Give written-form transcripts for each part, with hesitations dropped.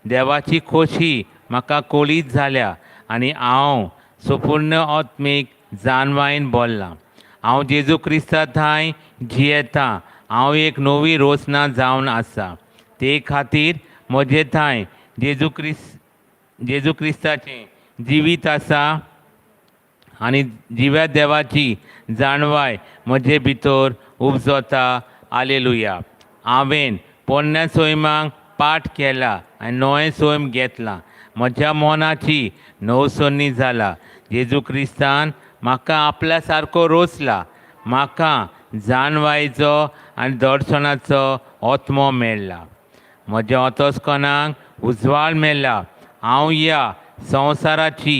देवाची खोशी म्हाका कोलीत जाल्या आनी हांव सुपूर्ण आत्मीक जाणवायन बोल्लां. हांव जेजू क्रिस्ता थांय जियेतां. हांव एक नवी रोसना जावन आसा. ते खातीर म्हजे थांय जेजू क्रिस्ताचें जिवीत आसा आनी जिव्या देवाची जाणवाय म्हजे भितर उपजता. आलेलुया. हांवें पोन्न्या सैमाक पाठ केला आनी नवें सैम घेतलां. म्हज्या मनाची नवसरणी जाला. जेजू क्रिस्तान म्हाका आपल्या सारको रोसला. म्हाका जाणवायेचो आनी दर्शनाचो आत्मो मेळ्ळा. म्हज्या अंतस्करणाक उजवाड मेळ्ळा. हांव ह्या संवसाराची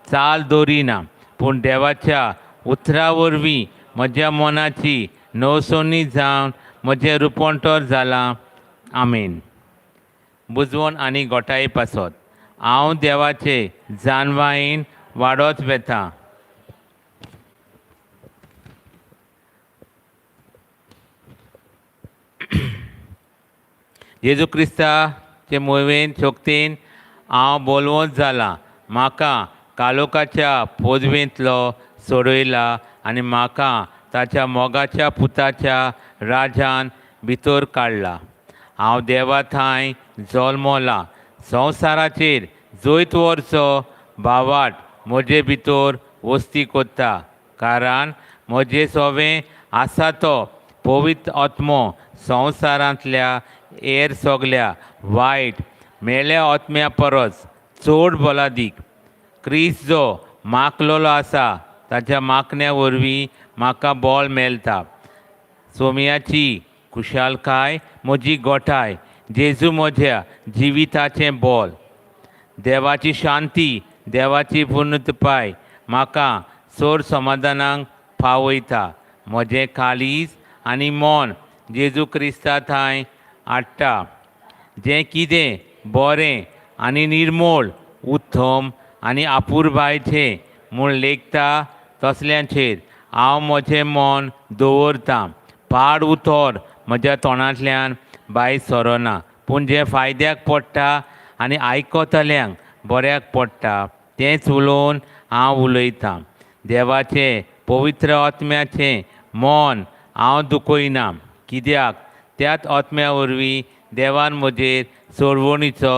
चाल दवरिना, पूण देवाच्या उतरा वरवीं म्हज्या मनाची नवसरणी जावन म्हजें रुपांतर जालां. आमेन. बुजवण आनी गोटाये पासत हांव देवाचे जाणवायेन वाडत वता. जेजू क्रिस्ताचे मोहिमेन शक्तीन हांव बोलवंत जालां. म्हाका कालोकाच्या पोजवेंतलो सोडयला आनी म्हाका ताच्या मोगाच्या पुताच्या राजान भितर काडला. हांव देवा थांय जल्मला. संवसाराचेर जैत व्हरचो भावाट म्हजे भितर वस्ती करता, कारण म्हजे सोवें आसा तो पवित्र आत्मो संवसारांतल्या हेर सगल्या वायट मेळ्ळ्या आत्म्या परस चड बलादीक. क्रिस्त जो माखलेलो आसा ताच्या माखण्या वरवीं म्हाका बळ मेळटा. सोम्याची खुशालकाय म्हजी गोठाय. जेजू म्हज्या जिविताचें बळ. देवाची शांती, देवाची पुर्णतपाय म्हाका चड समाधानाक पावयता. म्हजें काळीज आनी मन जेजू क्रिस्ता थांय हाडटा. जें कितें बरें आनी निर्मोळ, उत्तम आनी अपुरबायचें म्हूण लेखता तसल्यांचेर हांव म्हजें मन दवरतां. पाड उतर म्हज्या तोंडांतल्यान भायर सरना, पूण जें फायद्याक पडटा आनी आयकतल्यांक बऱ्याक पडटा तेंच उलोवन हांव उलयतां. देवाचें पवित्र आत्म्याचें मन हांव दुखयना, कित्याक त्याच आत्म्या वरवीं देवान म्हजेर सोडवणीचो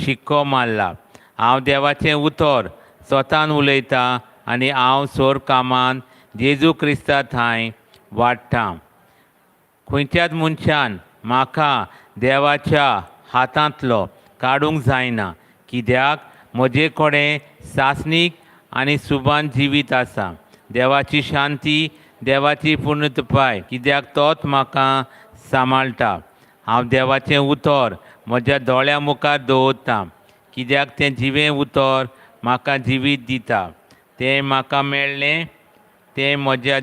शिक्को मारला. हांव देवाचें उतर स्वतान उलयतां आनी हांव सोर कामान जेजू क्रिस्ता थांय वाडटां. खंयच्याच मनशान म्हाका देवाच्या हातांतलो काडूंक जायना, कित्याक म्हजे कडेन सासणीक आनी सुबान जिवीत आसा. देवाची शांती, देवाची पुर्णतपाय, कित्याक तोच म्हाका सांबाळटा. हांव देवाचें उतर म्हज्या दोळ्यां मुखार दवरतां, कित्याक तें जिवें उतर म्हाका जिवीत दिता. तें म्हाका मेळ्ळें, तें म्हज्या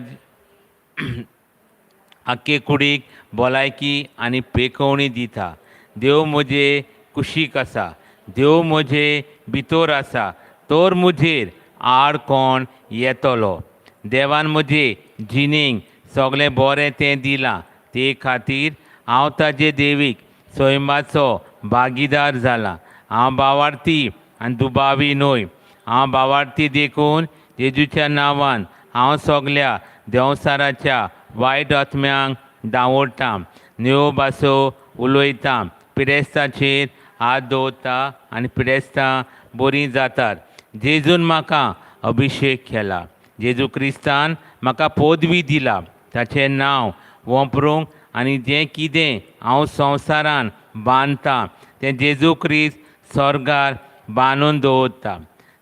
आख्खे कुडीक भलायकी आनी पेखवणी दिता. देव म्हजे कुशीक आसा, देव म्हजे भितर आसा, तर म्हजेर आड कोण येतलो? देवान म्हजे जिणेक सगळें बरें तें दिलां, ते खातीर हांव ताजे देवीक सैमाचो भागीदार जाला. हांव भावार्थी आनी दुबावी न्हय. हांव भावार्थी देखून जेजूच्या नांवान हांव सगल्या देंवचाराच्या वायट आत्म्यांक धांवडटां, न्हयो भासो उलयतां, पिडेस्ताचेर हात दवरता आनी पिडेस्तां बरीं जातात. जेजून म्हाका अभिशेक केला. जेजू क्रिस्तान म्हाका पदवी दिला ताचें नांव वापरूंक आनी जें कितें हांव संवसारान बांदता तें जेजू क्रिस्त स्वर्गार बांदून दवरता.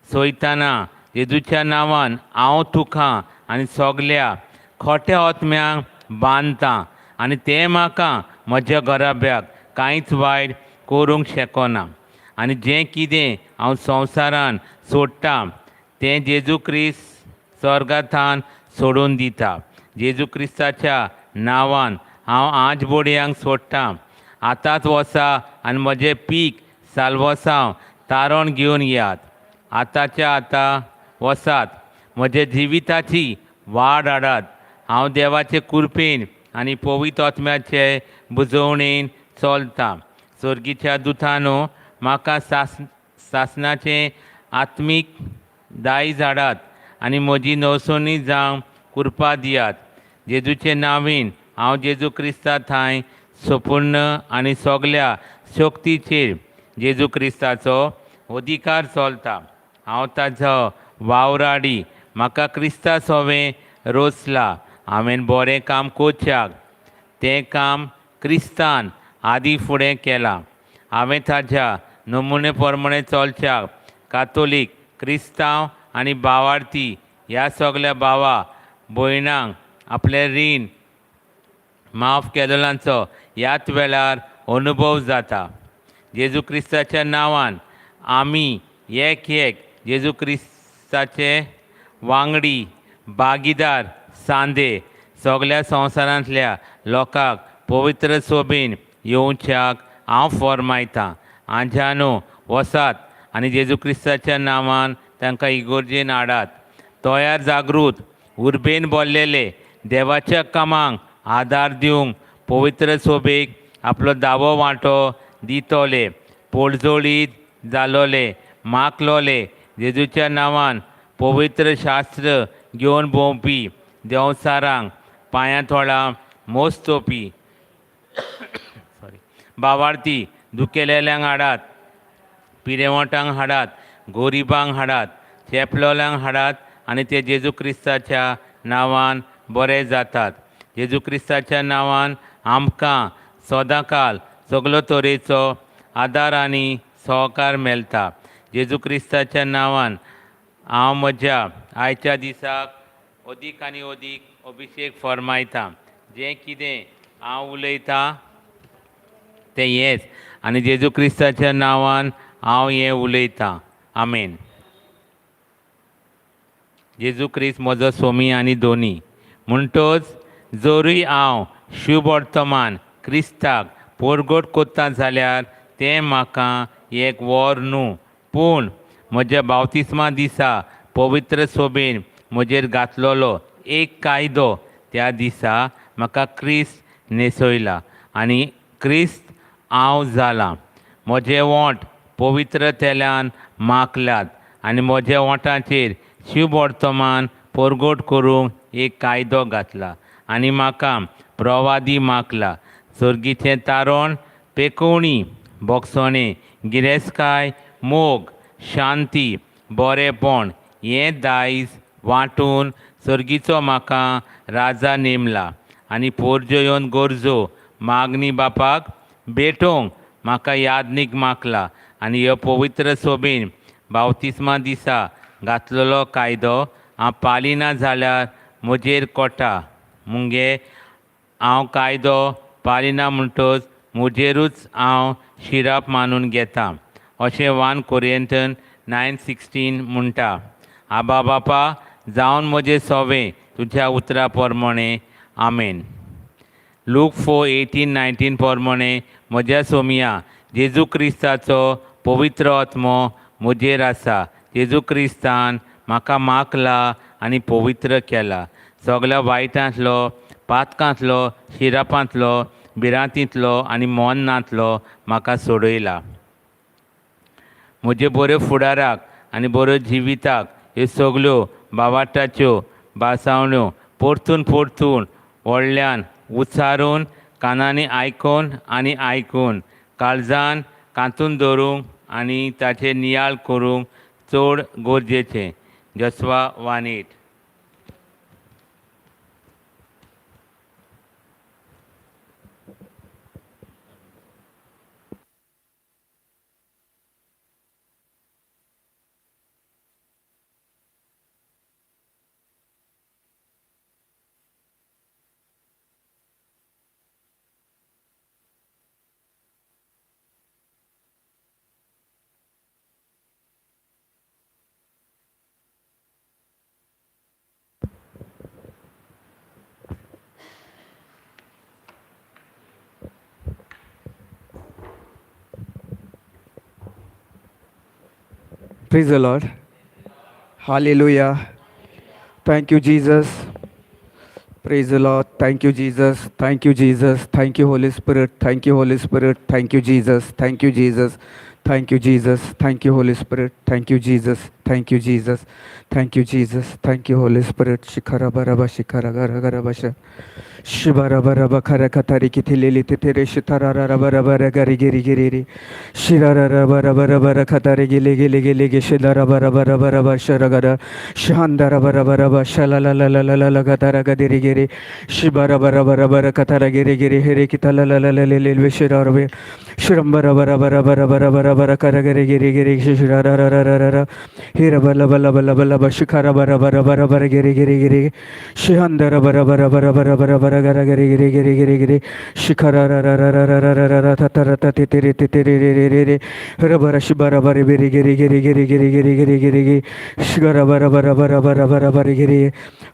सोयताना जेजूच्या नांवान हांव तुका आनी सगल्या खोट्या आत्म्यांक बांदता आनी तें म्हाका म्हज्या घराब्याक कांयच वायट करूंक शकना. आनी जें कितें हांव संवसारान सोडटा तें जेजू क्रिस्त स्वर्गांत सोडून दिता. जेजू क्रिस्ताच्या नांवान हांव आंज बोडयांक सोडटा. आतांच वसा आनी म्हजें पीक साल्वसांव तारण घेवन येयात. आतांच्या आतां वसात, म्हज्या जिविताची वाड हाडात. हांव देवाचे कुरपेन आनी पवित्र आत्म्याचे बुजवणेन चलतां. सर्गीच्या दुतानो म्हाका सासणाचें आत्मीक दायज हाडात आनी म्हजी नवसोनी जावं कृपा दियात. जेजूचे नांवीन हांव जेजू क्रिस्ता थांय सोपूर्ण आनी सगल्या शक्तीचेर जेजू क्रिस्ताचो अधिकार चलता. हांव ताजो वावराडी. म्हाका क्रिस्ता सोवें रोसला. हांवें बरें काम करच्याक तें काम क्रिस्तान आदी फुडें केलां. हांवें ताज्या नमुने प्रमाणे चलच्याक कातोलीक क्रिस्तांव आनी भावार्थी ह्या सगल्या भावा भयणांक आपलें रीण माफ केलेल्यांचो ह्याच वेळार अनुभव जाता. जेजू क्रिस्ताच्या नांवान आमी एक एक जेजू क्रिस्ताचे वांगडी भागीदार सांदे सगल्या संवसारांतल्या लोकांक पवित्र सोबेन येवच्याक हांव फॉर्मायतां. आंजानो वसात आनी जेजू क्रिस्ताच्या नांवान तांकां इगोर्जेन हाडात. तयार जागृत उर्बेन बोल्लेले देवाच्या कामांक आदार दिवंक पवित्र सोबेक आपलो दावो वांटो दितले पोळजोळीत जालोले माकलोले जेजूच्या नांवान पवित्र शास्त्र घेवन भोंवपी देंवचारांक पांयां थोळां मोस्तोपी सॉरी बावार्थी दुखेलेल्यांक हाडात, पिरेवटांक हाडात, गोरिबांक हाडात, चेपलोल्यांक हाडात आनी ते जेजू क्रिस्ताच्या नांवान बरे जातात. जेजू क्रिस्ताच्या नांवान आमकां सदांकाल सगलो तरेचो आदार आनी सहकार मेळटा. जेजू क्रिस्ताच्या नांवान हांव म्हज्या आयच्या दिसाक अदीक आनी अदीक अभिशेक फर्मायता. जें कितें हांव उलयतां तें हेंच आनी जेजू क्रिस्ताच्या नांवान हांव हें उलयतां. आमेन. जेजू क्रिस्त म्हजो सोमी आनी दोनी. म्हणटच जरूय हांव शुभ वर्तमान क्रिस्ताक परगट कोत्ता जाल्यार तें म्हाका एक वर न्हू, पूण म्हज्या बावतिस्मा दिसा पवित्र सोबेन म्हजेर घातलेलो एक कायदो. त्या दिसा म्हाका क्रिस्त न्हेसयला आनी क्रिस्त हांव जाला. म्हजे ओंठ पवित्र तेलान माखल्यात आनी म्हज्या ओंठाचेर शुभ वर्तमान परगट करूंक एक कायदो घातला आनी म्हाका प्रवादी माखला. सर्गीचें तारण पेकोवणी भोगसणें गिरेस्तकाय मोग शांती बरेंपण हें दायज वांटून सर्गीचो म्हाका राजा नेमला आनी पोरजोवन गरजो मागणी बापाक भेटोवंक म्हाका यादनीक मागला आनी ह्यो पवित्र सोबेन बावतिस्मा दिसा घातलेलो कायदो हांव पालिना जाल्यार म्हजेर कोटा मुगे हांव कायदो पालिना म्हणटच म्हजेरूच हांव शिराप मानून घेता अशें 1 कोरिंथियन 9:16 म्हणटा. आबा बापा जावन म्हजें सोवें तुज्या उतरा प्रमाणें. आमेन. लूक 4:18-19 प्रमाणें म्हज्या सोमया जेजू क्रिस्ताचो पवित्र आत्मो म्हजेर आसा. जेजू क्रिस्तान म्हाका माखला आनी पवित्र केला. सगल्या वायटांतलो पातकांतलो शिरापांतलो भिरांतींतलो आनी मोन्नांतलो म्हाका सोडयला. म्हजे बऱ्यो फुडाराक आनी बऱ्यो जिविताक ह्यो सगल्यो बावाटाच्यो भासावण्यो परतून परतून व्हडल्यान उच्चारून कानांनी आयकून आनी आयकून काळजान कांतून दवरूंक आनी ताचेर नियाळ करूंक चड गरजेचें. जसवा 1:8. Praise the Lord. Hallelujah. Thank you, Jesus. Praise the Lord. Thank you, Jesus. Thank you, Jesus. Thank you, Holy Spirit. Thank you, Holy Spirit. Thank you, Jesus. Thank you, Jesus. Thank you Jesus, thank you Holy Spirit, thank you Jesus, thank you Jesus, thank you Jesus, thank you Holy Spirit. Shikhara बराबा shikhara गरा गरा बशा शिबरा बराबा खरा खतारी किती लेली तिथे रे शिथारा रा बरा बरा गरी गिरी गिरी रे शिरा रा बरा बरा बरा खतारे गेले गेले गेले गे शिदारा बरा बरा बरा बा शर गरा शहांदारा बरा बरा बा शला ला ला ला ला ला ला गतारा गदिरी गिरी शिबारा बरा बरा बरा कथारा गिरी गिरी हेरे किता ला ला ला ला ले ले शिरा रे शिरम बरा बरा बरा बरा बरा बरा बरा करा गिरी गिरी गिरी शिरा रा रा रा रा रा हिरा बला बला बला बला बा शिखारा बरा बरा बरा बरा गिरी गिरी गिरी शिहंदरा बरा बरा बरा बरा बरा बरा गरा गिरी गिरी गिरी गिरी गिरी शिखरा रा रा रा रा रा रा रा रा रा था रा ता ते रे ते ते रे रे रे रे रे र बरा शिबारा बरे बेरी गिरी गिरी गिरी गिरी गिरी गिरी गिरी गिरी शिगरा बरा बरा बरा बरा बरा बरा गिरी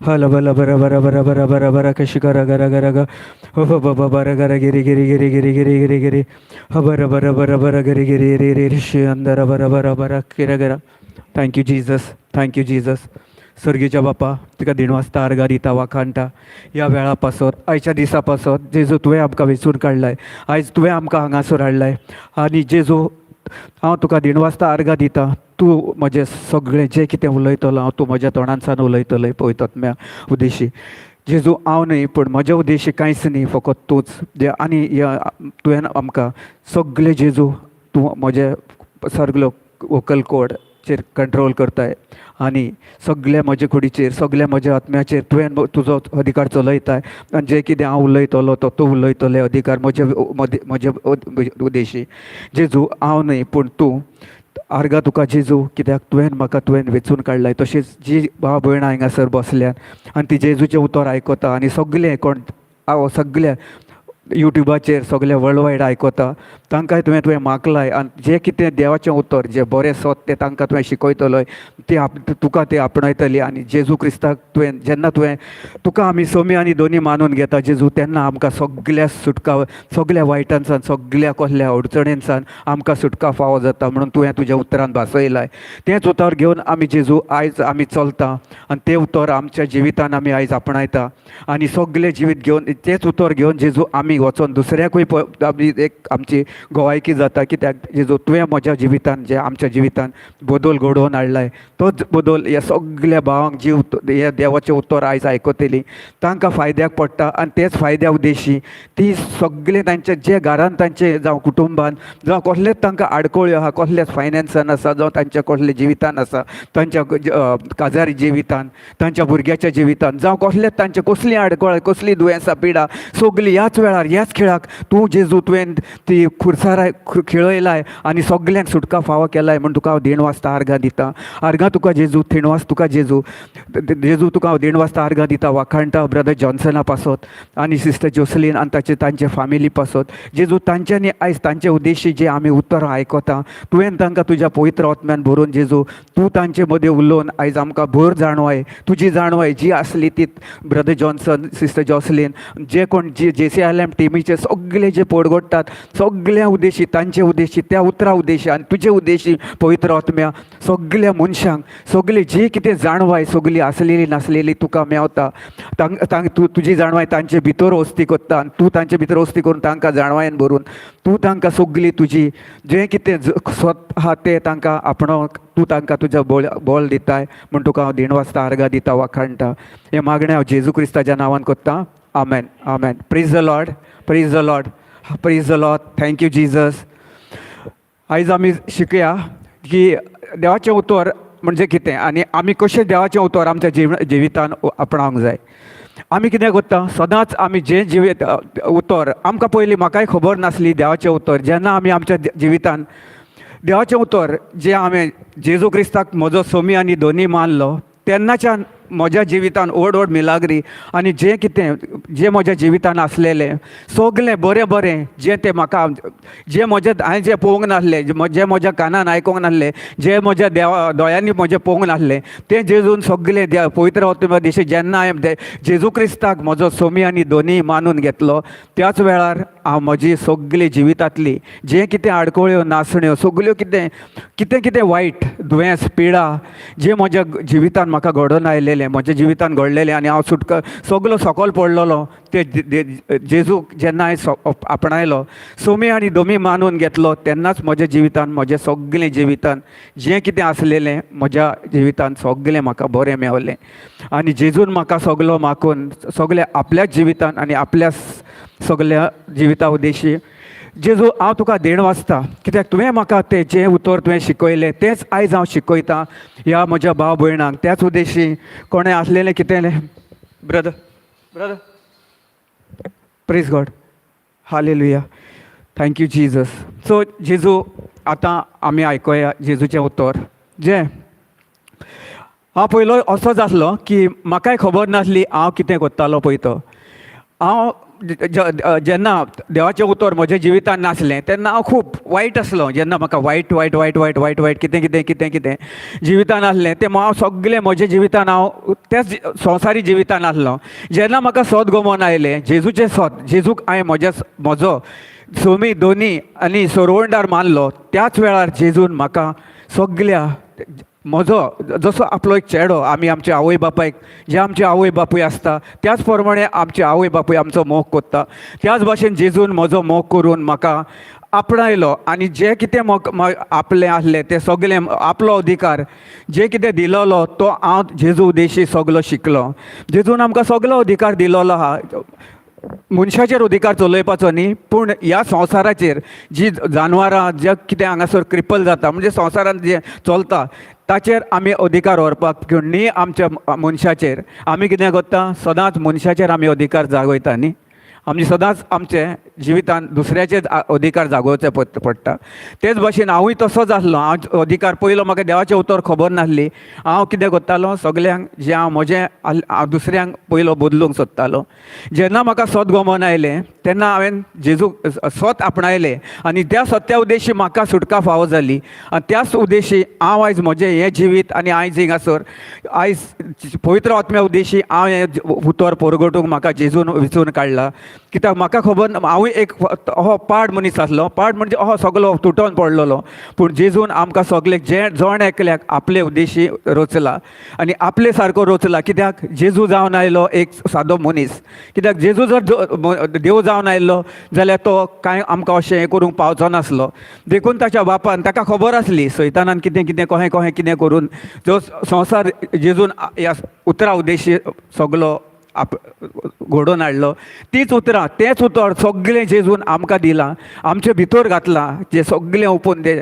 हल बला बरा बरा बरा बरा बरा बरा क शिखरा गरा गरा ग हो ब बरा गरा गिरी गिरी गिरी गिरी गिरी गिरी गिरी ह बरा बरा बरा बरा गिरी गिरी रे रे रे शि अंदरा बरा बरा बरा किरा गरा. Thank you Jesus, thank you Jesus. सर्गीच्या बापा, तुका दिणवासता, आर्गां दिता, वाखाणटा ह्या वेळा पासत, आयच्या दिसा पासत. जेजू, तुवें आमकां वेंचून काडलाय, आयज तुवें आमकां हांगासर हाडलाय आनी जेजू, हांव तुका दिणवासता, आर्गां दिता. तूं म्हजें सगळें जें कितें उलयतलो हांव, तूं म्हज्या तोंडांतल्यान उलयतलय पवित्र आत्म्या उद्देशी. जेजू, हांव न्हय, पूण म्हज्या उद्देशी कांयच न्ही, फकत तूंच जे आनी ह्या तुवें आमकां सगळें. जेजू, तूं म्हजें सगलो वोकल कॉर्डचेर कंट्रोल करताय आनी सगल्या म्हज्या कुडीचेर, सगल्या म्हज्या आत्म्याचेर तुवें तुजो अधिकार चलयताय आनी जें कितें हांव उलयतलो तो तूं उलयतलें अधिकार म्हजे मदीं, म्हजे उद्देशी. जेजू, हांव न्हय, पूण तूं. आर्गां तुका जेजू, कित्याक तुवें म्हाका तुवें वेंचून काडलाय. तशेंच जी भाव भयणां हांगासर बसल्यात आनी ती जेजूचें उतर आयकता आनी सगलें कोण हांव सगल्या युट्युबाचेर सगळे वर्ल्ड वायड आयकता, तांकांय तुवें मागलाय आनी जें कितें देवाचें उतर, जें बरें सत तें तांकां तुवें शिकयतलोय, ती आप तुका ते आपणायतली. आनी जेजू क्रिस्ताक तुवें जेन्ना तुवें तुका आमी सोमी आनी दोनी मानून घेता जेजू, तेन्ना आमकां सगल्या सुटका, सगल्या वायटांसान, सगल्या कसल्या अडचणेंसान आमकां सुटका फावो जाता म्हणून तुवें तुज्या उतरान भासयलाय. तेंच उतर घेवन आमी जेजू आयज आमी चलता आनी तें उतर आमच्या जिवितान आमी आयज आपणायता आनी सगलें जिवीत घेवन, तेंच उतर घेवन जेजू आमी वचोन दुसऱ्याकूय आमी एक आमची गोवायकी जाता. कित्याक जेजू, तुवें म्हज्या जिवितान, जे आमच्या जिवितान बदल घडोवन हाडलाय, तोच बदल ह्या सगल्या भावांक जीव हे देवाचें उतर आयज आयकतली तांकां फायद्याक पडटा आनी तेच फायद्या उद्देशी ती सगळे तांचे जे घरान तांचे जावं कुटुंबान जावं कसलेच तांकां आडखळ्यो आहा, कसलेच फायनान्सान आसा, जावं तांच्या कसले जिवितान आसा, तांच्या काजारी जिवितान, तांच्या भुरग्याच्या जिवितान, जावं कसलेच तांचे कसली आडखळ, कसली दुयेंसां, पिडा, सगळी ह्याच वेळार, ह्याच खेळाक तूं जेजू तुवें ती खुर्सार खिळयलाय आनी सगल्यांक सुटका फावो केलाय म्हूण तुका हांव देण वाजता आर्गां दिता. आर्गां तुका जेजू, थेण तुका जेजू. जेजू, तुका हांव देण वाजता आर्गां दिता, वाखाणटा ब्रदर जॉन्सना पासत आनी सिस्टर जोसलीन आनी ताचे तांचे फामिली पासत. जेजू, तांच्यांनी आयज तांचे उद्देशी जे आमी उतरां आयकता, तुवें तांकां तुज्या पवित्र आत्म्यान भरून जेजू, तूं तांचे मदीं उलोवन आयज आमकां भर जाणवाय, तुजी जाणवाय जी आसली ती ब्रदर जॉन्सन, सिस्टर जॉसलीन, जे कोण जे जे सी आय एम टिमीचे सगळे जे पोडगोडटात, सगळ्या उद्देशी, तांचे उद्देशी, त्या उतरां उद्देशी आनी तुजे उद्देशी पवित्र आत्म्या सगल्या मनशांक सगळी जी कितें जाणवाय सगळी आसलेली नासलेली तुका मेवता. तांक तांक तूं तुजी जाणवाय तांचे भितर वस्ती करता आनी तूं तांचे भितर वस्ती करून तांकां जाणवायेन भरून तूं तांकां सगळी तुजी जें कितें स्वत आहा तें तांकां आपणावंक तूं तांकां तुज्या बोल बोल दिताय म्हूण तुका हांव देण वाजता आर्गां दिता, वाखाणटा. हें मागणें हांव जेजू क्रिस्ताच्या नांवान करता. आमेन, आमेन. Praise the Lord, praise the Lord, praise the Lord. Thank you Jesus. आयज आमी शिकया की देवाचें उतर म्हणजे कितें आनी आमी कशें देवाचें उतर आमच्या जिवितान आपणावंक जाय. आमी कितें करता, सदांच आमी जें जिवीत उतर आमकां पयलीं म्हाकाय खबर नासली देवाचें उतर. जेन्ना आमी आमच्या जिवितान देवाचें उतर जें हांवें जेजू क्रिस्ताक म्हजो सोमी आनी दोनी मानलो, तेन्नाच्यान म्हज्या जिवितान व्हड व्हड मिलाग्री आनी जें कितें जें म्हज्या जिवितान आसलेलें सगलें बरें बरें जें तें म्हाका जें म्हजें हांवें जें पळोवंक नासलें, जें म्हज्या कानान आयकूंक नासलें, जें म्हज्या देवा दोळ्यांनी म्हजें पळोवंक नासलें, तें जेजून सगलें पवित्र आत्म्या दिशे जेन्ना हांवें जेजू क्रिस्ताक म्हजो सोमी आनी दोनी मानून घेतलो, त्याच वेळार हांव म्हजी सगली जिवितांतली जें कितें आडखळ्यो, नासण्यो, सगल्यो कितें कितें कितें वायट दुयेंस, पिडा जें म्हज्या जिवितान म्हाका घडोवन आयलेलें घडलेलें, म्हज्या जिवितान घडलेलें आनी हांव सुटका सगलो सकल पडलेलो. ते जेजूक जेन्ना हांवें आपणायलो, सोमी आनी दोमी मानून घेतलो, तेन्नाच म्हज्या जिवितान, म्हजें सगलें जिवितान जें कितें आसलेलें म्हज्या जिवितान सगलें म्हाका बरें मेवलें. आनी जेजून म्हाका सगलो माकून सगलें आपल्याच जिवितान आनी आपल्या सगल्या जिविता उद्देशी, जेजू, हांव तुका देण वाचता, कित्याक तुवें म्हाका तें जें उतर तुवें शिकयलें तेंच आयज हांव शिकयतां ह्या म्हज्या भाव भयणांक. त्याच उद्देशी कोणें आसलेलें कितें, brother, brother, praise God, hallelujah, thank you Jesus. So जेजू, आतां आमी आयकोया जेजूचें उतर. जें हांव पयलो असोच आसलो की म्हाकाय खबर नासली हांव कितें करतालो पळय तो. हांव जेन्ना देवाचें उतर म्हज्या जिवितान नासलें तेन्ना हांव खूब वायट आसलो. जेन्ना म्हाका वायट वायट वायट वायट वायट वायट कितें कितें कितें कितें जिवितान आसलें तें हांव सगलें म्हज्या जिवितान हांव त्याच संवसारी जिवितान आसलो. जेन्ना म्हाका सत गमोन आयलें, जेजूचें सत, जेजूक हांवें म्हज्या म्हजो सोमी दोनी आनी सोरवणदार मानलो, त्याच वेळार जेजून म्हाका सगल्या म्हजो जसो आपलो एक चेडो आमी आमच्या आवय बापायक, जे आमचे आवय बापूय आसता त्याच प्रमाणे आमचे आवय बापूय आमचो मोग कोत्ता, त्याच भाशेन जेजून म्हजो मोग करून म्हाका आपणायलो. आनी जें कितें मोग आपलें आसलें तें सगलें आपलो अधिकार जे कितें दिलोलो तो हांव जेजू उद्देशी सगलो शिकलो. जेजून आमकां सगलो अधिकार दिलोलो आहा, मनशाचेर अधिकार चलयपाचो न्ही, पूण ह्या संवसाराचेर जी जानवरां जे कितें हांगासर क्रिपल जाता, म्हणजे संवसारांत जें चलता ताचेर आमी अधिकार व्हरपाक न्ही. आमच्या मनशाचेर आमी कितें करता, सदांच मनशाचेर आमी अधिकार जागयता न्ही. आमी सदांच आमचे जिवितान दुसऱ्याचेर अधिकार जागोवचे पडटा. तेच भाशेन हांवूय तसोच आसलो. हांव अधिकार पयलो म्हाका देवाचें उतर खबर नासली. हांव कितें करतालो, सगल्यांक जें हांव म्हजें हांव दुसऱ्यांक पयलो बदलूंक सोदतालो. जेन्ना म्हाका सत गमोन आयलें तेन्ना हांवें जेजूक सत आपणायलें आनी त्या सत्या उद्देशी म्हाका सुटका फावो जाली. आनी त्याच उद्देशी हांव आयज म्हजें हें जिवीत आनी आयज हिंगासर आयज पवित्र आत्म्या उद्देशी हांव हें उतर परगटूंक म्हाका जेजून विचून काडला. कित्याक म्हाका खबर ना, हांवूय एक हो पाड मनीस आसलो. पाड म्हणजे हो सगलो तुटोन पडलेलो. पूण जेजून आमकां सगळे जे जण एकल्याक आपले उद्देशी रचला आनी आपले सारको रचला. कित्याक जेजू जावन आयलो एक सादो मनीस. कित्याक जेजू जर देव जावन आयलो जाल्यार तो कांय आमकां अशें हें करूंक पावचो नासलो. देखून ताच्या बापान ताका खबर आसली सैतानान कितें कितें कहें कहें कितें करून जो संवसार जेजून ह्या उतरां उद्देशी सगलो आप घडोवन हाडलो. तीच उतरां तेंच उतर सगळें जेजून आमकां दिलां, आमचे भितर घातलां. जें सगळें ओपून तें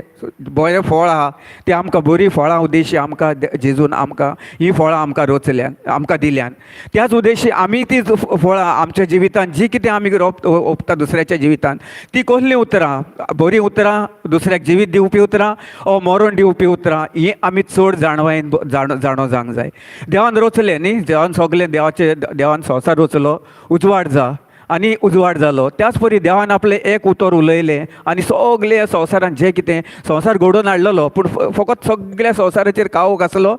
बरें फळ आहा तें आमकां बरीं फळां उद्देशी आमकां जेजून आमकां हीं फळां आमकां रचल्यान, आमकां दिल्यान. त्याच उद्देशी आमी ती फळां आमच्या जिवितान जी कितें आमी रोप ओंपता दुसऱ्याच्या जिवितान ती कसलीं उतरां, बरीं उतरां, दुसऱ्याक जिवीत दिवपी उतरां ओ मरण दिवपी उतरां, हीं आमी चड जाणवायेन जाणो जावंक जाय. देवान रचलें न्ही, देवान सगलें देवाचें, देवान संवसार रचलो, उजवाड जा आनी उजवाड जालो. त्याच परी देवान आपलें एक उतर उलयलें आनी सगलें संवसारान जें कितें संवसार घडोवन हाडलेलो, पूण फकत सगल्या संवसाराचेर काळोख आसलो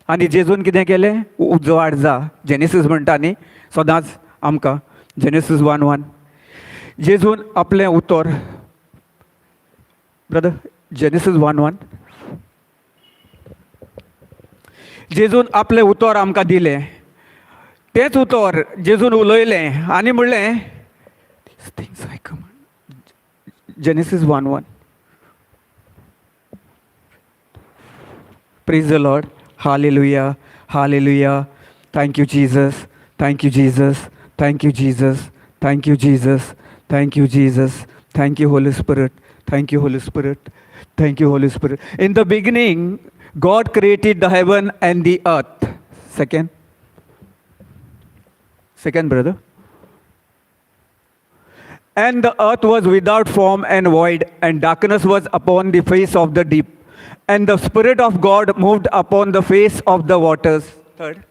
आनी जेजून कितें केलें, उजवाड जा. जेनेसीस म्हणटा न्ही सदांच आमकां, जेनेसीस 1:1. जेजून आपलें उतर, ब्रदर, जेनेसीस 1:1, जेजून आपलें उतर आमकां दिलें. तेंच उतर जेजून उलयलें आनी म्हणलें, Genesis 1:1. Praise the Lord, hallelujah, hallelujah, thank you Jesus, thank you Jesus, thank you Jesus, thank you Jesus, thank you Jesus, thank you Holy Spirit, thank you Holy Spirit, thank you Holy Spirit. In the beginning God created the heaven and the earth. Second, second brother. And the earth was without form and void, and darkness was upon the face of the deep. And the Spirit of God moved upon the face of the waters. Third.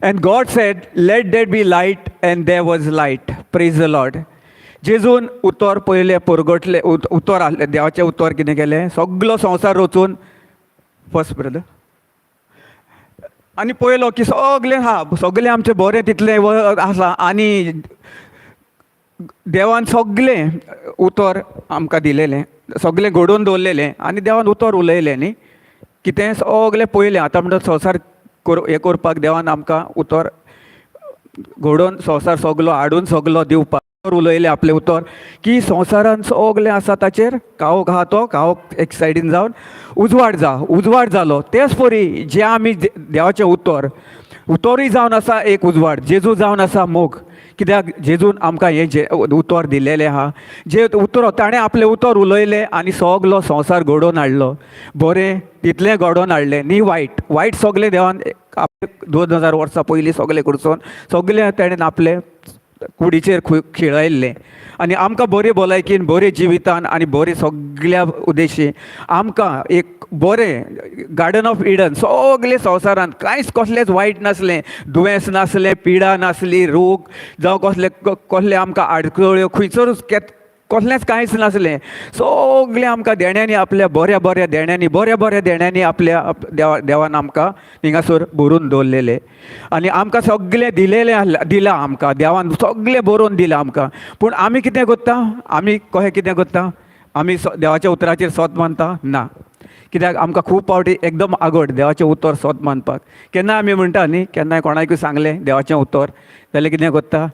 And God said, Let there be light, and there was light. Praise the Lord. जेजून उतर पयलें परगटलें, उतर आहलें, देवाचें उतर कितें केलें, सगलो संवसार रचून फर्स्ट ब्रदर आनी पळयलो की सगलें आहा, सगलें आमचें बरें तितलें आसा आनी देवान सगलें उतर आमकां दिलेलें, सगलें घडोवन दवरलेलें आनी देवान उतर उलयलें न्ही. कितें सगलें पयलें आतां म्हणटा संवसार हें करपाक देवान आमकां उतर घडोवन संवसार सगलो हाडून सगलो दिवपाक उलयलें आपलें उतर की संवसारान सगलें आसा ताचेर काळोख आहा तो काळोख एक सायडीन जावन उजवाड जा, उजवाड जालो. तेच परी जें आमी देवाचें उतर, उतरूय जावन आसा एक उजवाड, जेजू जावन आसा मोग. कित्याक जेजून आमकां हें जे उतर दिलेलें आहा, जे उतर ताणें आपलें उतर उलयलें आनी सगलो संवसार घडोवन हाडलो. बरें तितलें घडोवन हाडलें न्ही, वायट वायट सगलें देवान 2000 वर्सां पयलीं सगलें करसून सगलें तेणें आपलें कुडीचेर खिळयल्लें आनी आमकां बरी भलायकीन, बरे जिवितान आनी बरे सगल्या उद्देशी आमकां एक बरें गार्डन ऑफ इडन. सगले संवसारांत कांयच कसलेंच वायट नासलें, दुयेंस नासलें, पिडा नासली, रोग जावं कसले कसले आमकां आडखळ्यो खंयसरूच कसलेंच कांयच नासलें. सगलें आमकां देण्यांनी आपल्या बऱ्या बऱ्या देण्यांनी, बऱ्या बऱ्या देण्यांनी आपल्या देवान आमकां थिंगासर भरून दवरलेलें आनी आमकां सगलें दिलेलें आसलें, दिलां आमकां देवान सगलें बरोवन दिलां आमकां. पूण आमी कितें करता? आमी कशें कितें करता? आमी देवाच्या उतराचेर सोत मानता ना. कित्याक आमकां खूब फावटी एकदम आगड देवाचें उतर सोत मानपाक. केन्ना आमी म्हणटा न्ही, केन्नाय कोणाकूय सांगलें देवाचें उतर जाल्यार कितें करता?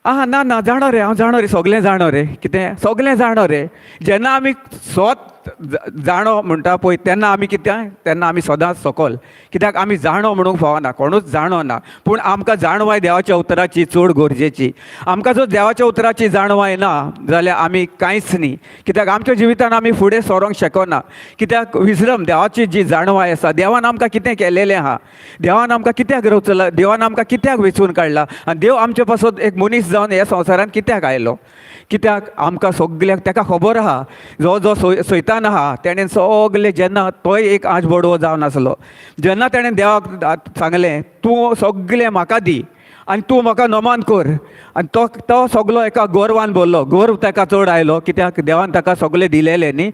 आं ना ना, जाणो रे, हांव जाणो रे, सगलें जाणो रे, कितें सगलें जाणो रे. जेन्ना आमी सोत जाणो म्हणटा पळय तेन्ना आमी कितें, तेन्ना आमी सदांच सकल. कित्याक आमी जाणो म्हणूंक फावना, कोणूच जाणो ना, पूण आमकां जाणवाय देवाच्या उतराची चड गरजेची. आमकां जर देवाच्या उतराची जाणवाय ना जाल्यार आमी कांयच न्ही. कित्याक आमच्या जिवितान आमी फुडें सरोंक शकना. कित्याक विजडम, देवाची जी जाणवाय आसा, देवान आमकां कितें केलेलें आहा, देवान आमकां कित्याक रचला, देवान आमकां कित्याक वेंचून काडला आनी देव आमचे पासत एक मनीस जावन ह्या संवसारांत कित्याक आयलो, कित्याक आमकां सगल्याक ताका खबर आहा. जो जो सैतान आहा तेणें सगलें, जेन्ना तोय एक आज बडवो जावन आसलो, जेन्ना तेणें देवाक सांगलें तूं सगलें म्हाका दी आनी तूं म्हाका नमान कर, आनी तो तो सगलो एका गोरवान भरलो. गोर्व ताका चड आयलो कित्याक देवान ताका सगलें दिलेलें न्ही,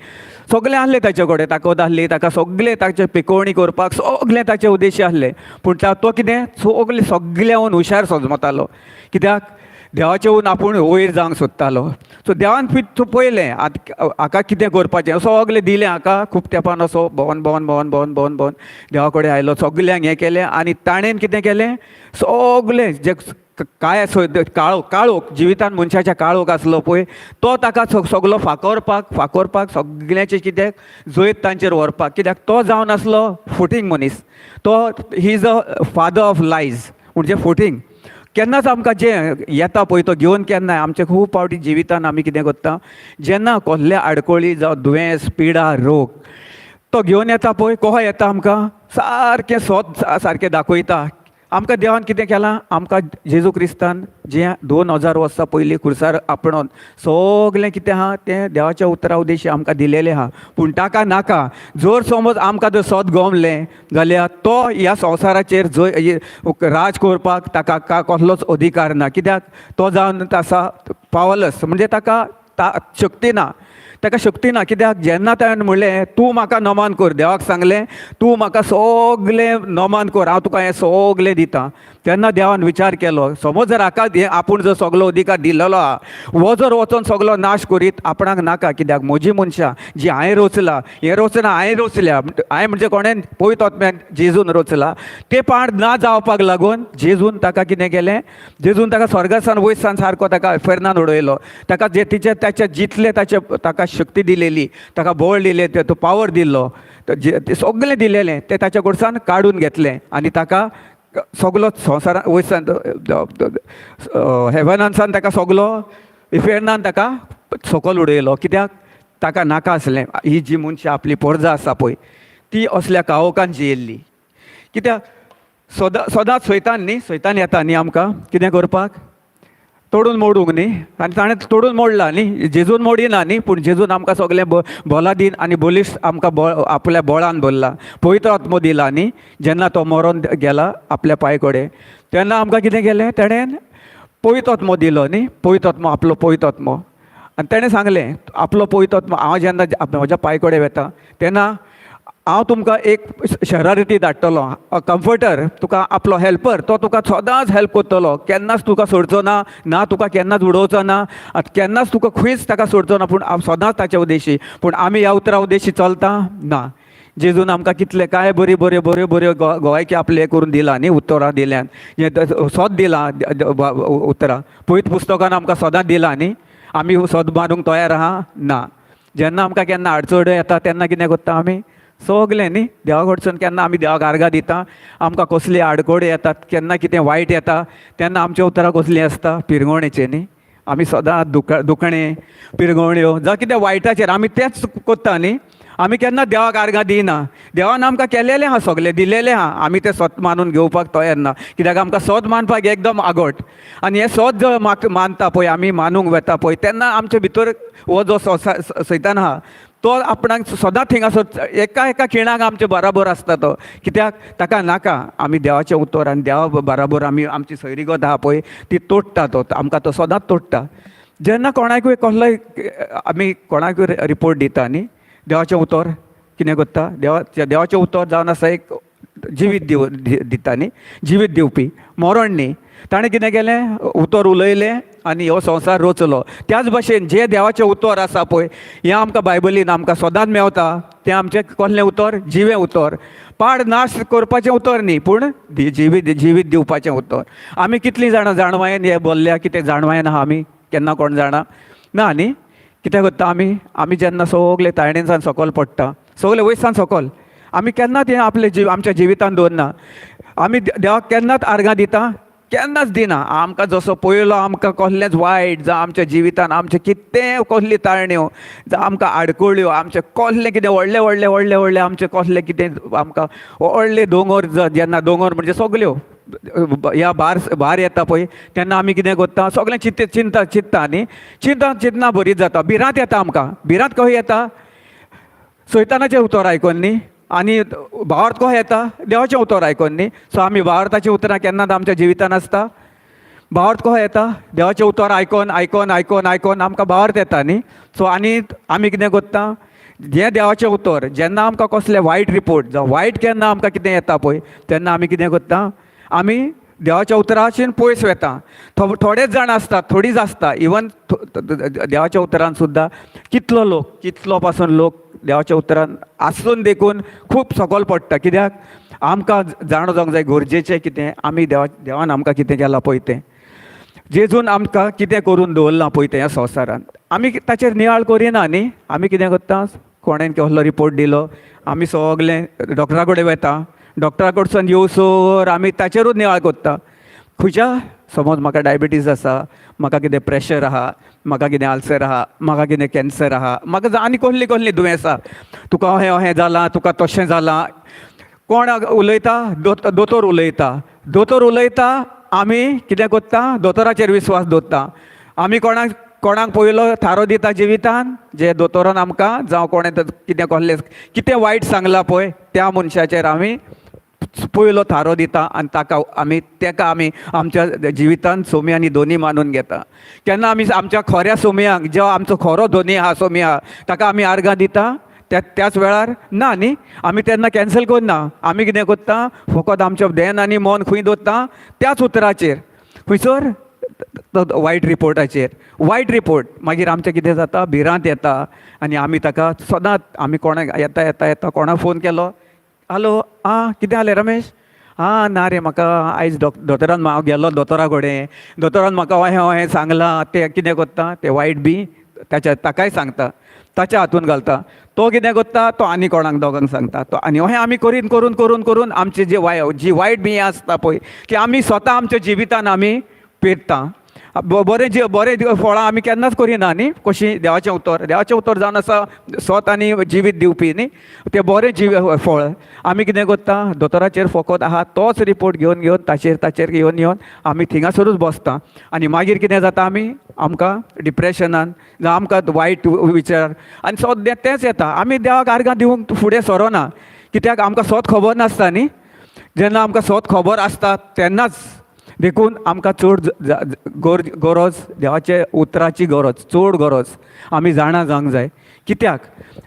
सगलें आहलें ताचे कडेन, ताकद आहली ताका, सगलें ताचें पिकोवणी करपाक सगलें ताचें उद्देश्य आहलें. पूण तो कितें सगलें सगल्याहून हुशार सजमतालो, कित्याक देवाचे हून आपूण वयर जावंक सोदतालो. सो देवान पळयलें आतां हाका कितें करपाचें, सगलें दिलें हाका. खूब तेंपान असो भोंवन भोंवन भोंवन भोंवन भोंवन भोंवन देवा कडेन आयलो, सगल्यांक हें केलें आनी ताणें कितें केलें, सगलें जे काय काळोख, काळोख जिवितान मनशाच्या काळोख आसलो पळय तो ताका सगलो फाकोरपाक, फाकोरपाक सगल्यांचें कितें जैत तांचेर व्हरपाक. कित्याक तो जावन आसलो फटींग मनीस, तो he is a father of lies, म्हणजे फटींग. केन्नाच आमकां जें येता पळय तो घेवन केन्नाय आमचे खूब फावटी जिवितान आमी कितें करता, जेन्ना कसले आडखळी जावं दुयेंस, पिडा, रोग तो घेवन येता पळय, कसो येता आमकां सारकें सोत सारकें दाखयता आमकां. देवान कितें केलां आमकां, जेजू क्रिस्तान जें 2000 वर्सां पयलीं खुर्सार आपणोन सगलें कितें आहा तें देवाच्या उतरा उद्देशी आमकां दिलेलें आहा. पूण ताका नाका, जर समज आमकां जर सत गमलें जाल्यार तो ह्या संवसाराचेर जंय राज करपाक ताका कसलोच अधिकार ना. कित्याक तो जावन आसा पावलस, म्हणजे ताका शक्ती ना, ताका शक्ती ना. कित्याक जेन्ना ताणें म्हणलें तूं म्हाका नमान कर, देवाक सांगलें तूं म्हाका सगलें नमान कर, हांव तुका हें सगलें दिता, तेन्ना देवान विचार केलो समज जर हाका हें आपूण जर सगलो अधिकार दिल्लो आहा, हो जर वचोन सगलो नाश करीत आपणाक नाका. कित्याक म्हजी मनशां जी हांवें रचला, हें रचना हांवें रचल्या, हांवें म्हणजे कोणें, पवित्र आत्म्यान जेजून रचला, ते पाड ना जावपाक लागून जेजून ताका कितें केलें, जेजून ताका स्वर्गासान वयसान सारको ताका इफेर्नान उडयलो. ताका जे तिचे ताचे जितले ताचे ताका शक्ती दिलेली, ताका बळ दिलें, तो पावर दिल्लो, ते सगळें दिलेलें तें ताच्या कडसान काडून घेतलें आनी ताका सगलो संवसारा वयसान हेवनानसान ताका सगलो इफेर्नान ताका सकयल उडयलो. कित्याक ताका नाका आसलें ही जी मनशां आपली पोरजा आसा पळय ती असल्या काळोखान जियेल्ली. कित्याक सदां सदांच सैतान न्ही, सैतान येता न्ही आमकां कितें करपाक, तोडून मोडूंक न्ही, आनी ताणें तोडून मोडला न्ही, जेजून मोडिना न्ही, पूण जेजून आमकां सगळें बोला दीन आनी बलिश्ट आमकां आपल्या बळान भरला, पवित्र आत्मो दिला न्ही. जेन्ना तो मरोन गेला आपल्या पांय कडेन तेन्ना आमकां कितें केलें, तेणें पवित्र आत्मो दिलो न्ही, पवित्र आत्मो, आपलो पवित्र आत्मो. आनी तेणें सांगलें आपलो पवित्र आत्मो हांव जेन्ना म्हज्या पांय कडेन वेता तेन्ना हांव तुमकां एक शरारती धाडटलो, कम्फर्टर, तुका आपलो हेल्पर, तो तुका सदांच हेल्प करतलो, केन्नाच तुका सोडचो ना, ना तुका केन्नाच उडोवचो ना, आनी केन्नाच तुका खंयच ताका सोडचो ना, पूण हांव सदांच ताच्या उद्देशी. पूण आमी ह्या उतरा उद्देशी चलता ना. जेजून आमकां कितले काय बरी बऱ्यो बऱ्यो बऱ्यो गोवायकी आपले हें करून दिलां न्ही, उतरां दिल्यान, हें सोद दिलां उतरां पवित्र पुस्तकान आमकां सदांच दिलां न्ही. आमी सोद मानूंक तयार आहा ना. जेन्ना आमकां केन्ना आडचण्यो येता तेन्ना कितें करता आमी सगलें न्ही देवा कडसून केन्ना आमी देवाक आर्गां दिता. आमकां कसली आडखळी येतात, केन्ना कितें वायट येता तेन्ना आमच्या उतरां कसलीं आसता, पिरगोणेचें न्ही. आमी सदां दुखणें, पिरगोण्यो जावं कितें वायटाचेर आमी तेंच करता न्ही. आमी केन्ना देवाक आर्गां दिना. देवान आमकां केलेलें आहा, सगलें दिलेलें आहा, आमी तें सत मानून घेवपाक तयार ना. कित्याक आमकां सत मानपाक एकदम आगोट. आनी हें सत जर मानता पळय, आमी मानूंक वता पळय, तेन्ना आमचे भितर हो जो सैतान आहा तो आपणाक सदांच थिंगासर एका एका खिणाक आमचे बराबर आसता तो. कित्याक ताका नाका आमी देवाचें उतर आनी देवा बराबर आमी आमची सैरीगत आहा पळय ती तोडटा तो, आमकां तो सदांच तोडटा. जेन्ना कोणाकूय कसलोय आमी कोणाकूय रिपोर्ट दिता न्ही, देवाचें उतर कितें करता, देवाचें उतर जावन आसा एक जिवीत दिता न्ही, जिवीत दिवपी, मरण न्ही. ताणें कितें केलें, उतर उलयलें आनी हो संवसार रचलो. त्याच भाशेन जें देवाचें उतर आसा पळय, हें आमकां बायबलीन आमकां सदांच मेवता. तें आमचें कसलें उतर, जिवें उतर, पाड नाश करपाचें उतर न्ही, पूण जिवीत दिवपाचें उतर. आमी कितलीं जाणां जाणवायेन हें बोल्ल्या, कितें जाणवायेन आहा आमी केन्ना कोण जाणा ना न्ही. कितें करता आमी, आमी जेन्ना सगले ताळणेसान सकयल पडटा, सगले वयसान सकयल, आमी केन्नाच हें आपले आमच्या जिवितान दवरना. आमी देवाक केन्नाच आर्गां दिता, केन्नाच दिना. आमकां जसो पयलो आमकां कसलेंच वायट जावं आमच्या जिवितान आमचें कितें कसली ताळण्यो जावं आमकां आडखळ्यो, आमचें कसलें कितें व्हडलें व्हडलें व्हडलें व्हडलें आमचें कसलें कितें आमकां व्हडले दोंगर, जेन्ना दोंगर म्हणजे सगल्यो ह्या भार येता पळय, तेन्ना आमी कितें करता, सगळें चिंता चिंत्ता न्ही, चिंता चिंतना बरीच जाता, भिरांत येता आमकां. भिरांत खंय येता, सैतानाचें उतर आयकोन न्ही. आनी भावार्थ कसो येता, देवाचें उतर आयकोन न्ही. सो आमी भावार्थाचीं उतरां केन्नाच आमच्या जिवितान आसता. भावार्थ कसो येता, देवाचें उतर आयकोन आयकोन आयकोन आयकोन आमकां भावार्थ येता न्ही. सो आनी आमी कितें करता, जें देवाचें उतर जेन्ना आमकां कसलें वायट रिपोर्ट जावं वायट केन्ना आमकां कितें येता पळय, तेन्ना आमी कितें करता, आमी देवाच्या उतराचेर पयस वता. थोडेच जाण आसता, थोडीच आसता. इवन देवाच्या उतरान सुद्दां कितलो लोक, कितलो पासून लोक देवाच्या उतरान आसून देखून खूब सकयल पडटा. कित्याक आमकां जाणा जावंक जाय गरजेचें कितें, आमी देवान आमकां कितें केलां पळय तें, जेजून आमकां कितें करून दवरलां पळय तें ह्या संवसारांत, आमी ताचेर नियाळ करिना न्ही. आमी कितें करता, कोणेन कसलो रिपोर्ट दिलो, आमी सगलें डॉक्टरा कडेन वता, डॉक्टरा कडसून येवसर आमी ताचेरूच नियाळ करता. खंयच्या समज म्हाका डायबिटीज आसा, म्हाका कितें प्रेशर आहा, म्हाका कितें आल्सर आहा, म्हाका कितें कॅन्सर आहा, म्हाका आनी कसलीं कसलीं दुयेंसां, तुका अहें अहें जालां, तुका तशें जालां. कोण उलयता, दोतोर उलयता, दोतोर उलयता, आमी कितें करता, दोतोराचेर विस्वास दवरता. आमी कोणाक पयलो थारो दिता जिवितान, जे दोतोरान आमकां जावं कोणें कितें कसलें कितें वायट सांगलां पळय, त्या मनशाचेर आमी पयलो थारो दिता आनी ताका आमी आमच्या जिवितान सोमी आनी दोनी मानून घेता. केन्ना आमी आमच्या खऱ्या सोमयांक, जेवा आमचो खरो दोनी आहा, सोमी आहा, ताका आमी आर्गां दिता त्याच वेळार ना न्ही. आमी तेन्ना कॅन्सल करना. आमी कितें करता, फकत आमचें ध्यान आनी मन खंय दवरता, त्याच उतराचेर, खंयसर वायट रिपोर्टाचेर, वायट रिपोर्ट. मागीर आमचें कितें जाता, भिरांत येता आनी आमी ताका सदांच आमी कोणाक येता येता येता कोणाक फोन केलो, हॅलो आं कितें जालें रमेश, आं ना रे म्हाका आयज दोतोरान हांव गेलो दोतोरा कडेन, दोतोरान म्हाका अहें अहें सांगलां. तें कितें करता, तें वायट बी ताच्या ताकाय सांगता, ताच्या हातून घालता. तो कितें करता, तो आनी कोणाक दोगांक सांगता, तो आनी अहें आमी करीन करून करून करून आमची जी वायट बियां आसता पळय ती आमी स्वता आमच्या जिवितान आमी पेरता. बरें जे बरें फळां आमी केन्नाच करिना न्ही. कशीं देवाचें उतर, देवाचें उतर जावन आसा स्वत आनी जिवीत दिवपी न्ही, तें बरें फळ आमी कितें करता, दोतोराचेर फकत आहा तोच रिपोर्ट घेवन घेवन ताचेर ताचेर घेवन घेवन आमी थिंगासरूच बसता. आनी मागीर कितें जाता, आमी आमकां डिप्रेशनान जावं आमकां वायट विचार आनी सद्या तेंच येता. आमी देवाक आर्गां दिवंक फुडें सरोना, कित्याक आमकां स्वत खबर नासता न्ही. जेन्ना आमकां स्वत खबर आसता तेन्नाच देखून आमकां चड गरज देवाचे उतराची गरज, चड गरज आमी जाणा जावंक जाय. कित्याक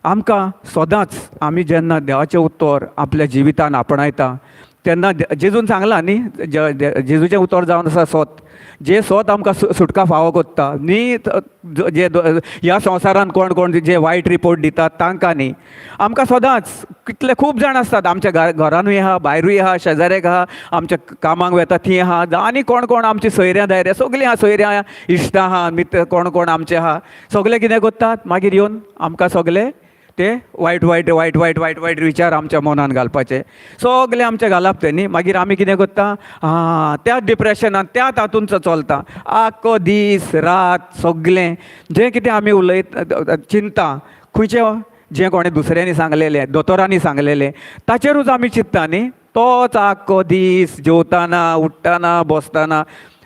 आमकां सदांच आमी जेन्ना देवाचें उतर आपल्या जिवितान आपणायता तेन्ना तेन्ना जेजून सांगलां न्ही, जेजूचें उतर जावन आसा सोत, जें सोत आमकां सुटका फावो कोत्ता न्ही. जे ह्या संवसारान कोण कोण जे वायट रिपोर्ट दितात तांकां न्ही. आमकां सदांच कितले खूब जाण आसतात आमच्या घरानूय आहा, भायरूय आहा, शेजाऱ्याक आहा, आमच्या कामाक वेता थंय आहा, आनी कोण कोण आमची सोयऱ्यां दायऱ्यां सगळीं आहा, सोयऱ्यां इश्टां आहा, मित्र कोण कोण आमचे आहा, सगळे कितें करतात मागीर येवन आमकां सगळे ते वायट वायट वायट वायट वायट वायट विचार आमच्या मनान घालपाचे, सगळे आमचे घालप ते न्ही. मागीर आमी कितें करता, आं त्या डिप्रेशनान त्या तातूंत चलता आख्खो दीस रात, सगळें जें कितें आमी उलयत चिंता खंयचें जें कोणें दुसऱ्यांनी सांगलेलें, दोतोरांनी सांगलेलें, ताचेरूच आमी चिंत्ता न्ही. तोच आख्खो दीस जेवताना, उठ्ठाना, बसतना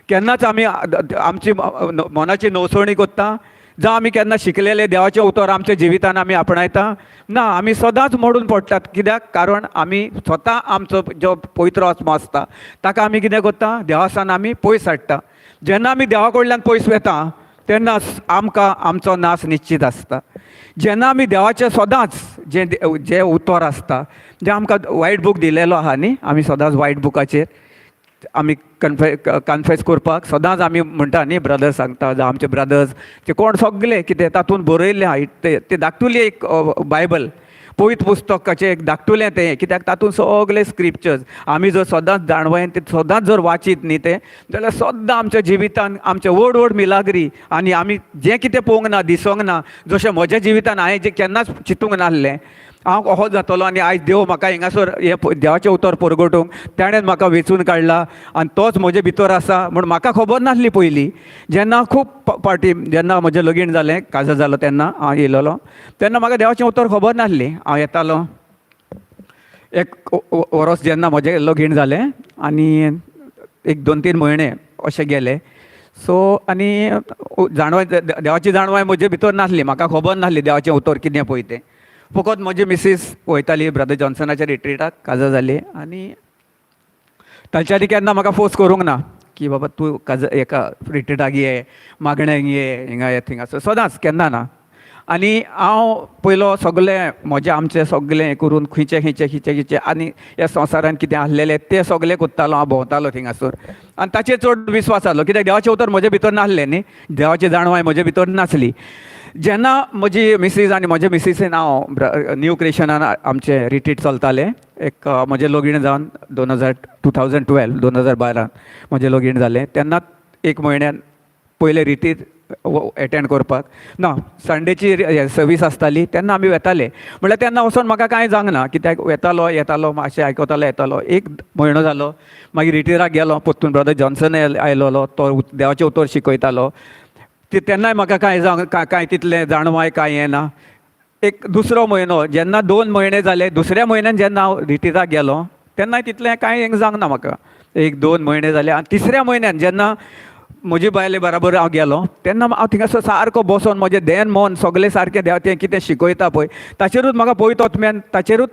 केन्नाच आमी आमची मनाची नवसणी करता, जावं आमी केन्ना शिकलेलें देवाचें उतर आमच्या जिवितान आमी आपणायता ना. आमी सदांच मोडून पडटात. कित्याक? कारण आमी स्वता आमचो जो पवित्र आत्मो आसता ताका आमी कितें करता, देवासान आमी पयस हाडटा. जेन्ना आमी देवा कडल्यान पयस वता तेन्ना आमकां आमचो नाश निश्चीत आसता. जेन्ना आमी देवाचें सदांच जें जें उतर आसता, जें आमकां वायट बूक दिलेलो आहा न्ही, आमी सदांच वायट बुकाचेर आमी कन्फेस करपाक सदांच आमी म्हणटा न्ही, ब्रदर्स सांगता, जावं आमचे ब्रदर्स ते कोण सगळे कितें तातूंत बरयल्लें आहा, ते ते धाकटुली एक बायबल, पवित्र पुस्तकाचें एक धाकटुलें तें, कित्याक तातूंत सगळे स्क्रिप्चर्स आमी जर सदांच जाणवायेन ते सदांच जर वाचीत न्ही तें जाल्यार सद्दां आमच्या जिवितान आमचे व्हड व्हड मिलाग्री आनी आमी जें कितें पळोवंक ना, दिसोंक ना, जशें म्हज्या जिवितान हांवें जें केन्नाच चिंतूंक नासलें हांव असो जातलो आनी आयज देव म्हाका हिंगासर हें देवाचें उतर परगटूंक ताणें म्हाका वेंचून काडला आनी तोच म्हजे भितर आसा म्हूण म्हाका खबर नासली पयलीं. जेन्ना खूब पावटी जेन्ना म्हजें लगीन जालें, काजार जालो, तेन्ना हांव येयलेलो तेन्ना म्हाका देवाचें उतर खबर नासली. हांव येतालो एक वरोस जेन्ना म्हजें लगीन जालें आनी एक 2-3 म्हयने अशे गेले. सो आनी जाणवाय देवाची जाणवाय म्हजे भितर नासली, म्हाका खबर नासली देवाचें उतर कितें पळय तें. फकत म्हजी मिसीस वयताली ब्रदर जॉन्सनाच्या रिट्रिटाक, काजार जाली आनी तांच्यांनी केन्ना म्हाका फोर्स करूंक ना की बाबा तूं काजा एका रिट्रिटाक ये, मागण्याक ये, हिंगा ये थिंगा, सदांच केन्ना ना. आनी हांव पयलो सगळें म्हजें आमचें सगळें हें करून खंयचें खंयचें खंयचें खंयचें आनी ह्या संवसारान कितें आसलेलें तें सगळें करतालो हांव, भोंवतालो थिंगासर आनी ताचेर चड विस्वास आसलो, कित्याक देवाचें उतर म्हजे भितर नासलें न्ही, देवाची जाणवाय म्हजे भितर नासली. जेन्ना म्हजी मिसीस आनी म्हजे मिसीसीन हांव न्यू क्रिएशनान आमचें रिट्रीट चलतालें एक, म्हजें लगीन जावन दोन हजार 2012, 2012 म्हजें लगीन जालें, तेन्ना एक म्हयन्यान पयलें रिट्रीट एटेंड करपाक ना, संडेची सर्वीस आसताली तेन्ना आमी वेताले. म्हणल्यार तेन्ना वचोन म्हाका कांय जावंक ना, कित्याक वेतालो येतालो, मातशें आयकतालो येतालो. एक म्हयनो जालो, मागीर रिट्रिटाक गेलो परतून, ब्रदर जॉन्सन आयलोलो, तो देवाचें उतर शिकयतालो ते, तेन्नाय म्हाका कांय जावंक कांय तितलें जाणवाय कांय येना. एक दुसरो म्हयनो जेन्ना 2 म्हयने जाले, दुसऱ्या म्हयन्यान जेन्ना हांव रिट्रिटाक गेलो तेन्नाय तितलें कांय जावंक ना म्हाका. 1-2 म्हयने जाले आनी तिसऱ्या म्हयन्यान जेन्ना म्हजी बायले बराबर हांव गेलो तेन्ना हांव थिंगासर सारको बसोन म्हजें ध्यान मन सगळें सारकें देवा तें कितें शिकयता पळय ताचेरूच म्हाका पवित्र आत्म्यान ताचेरूच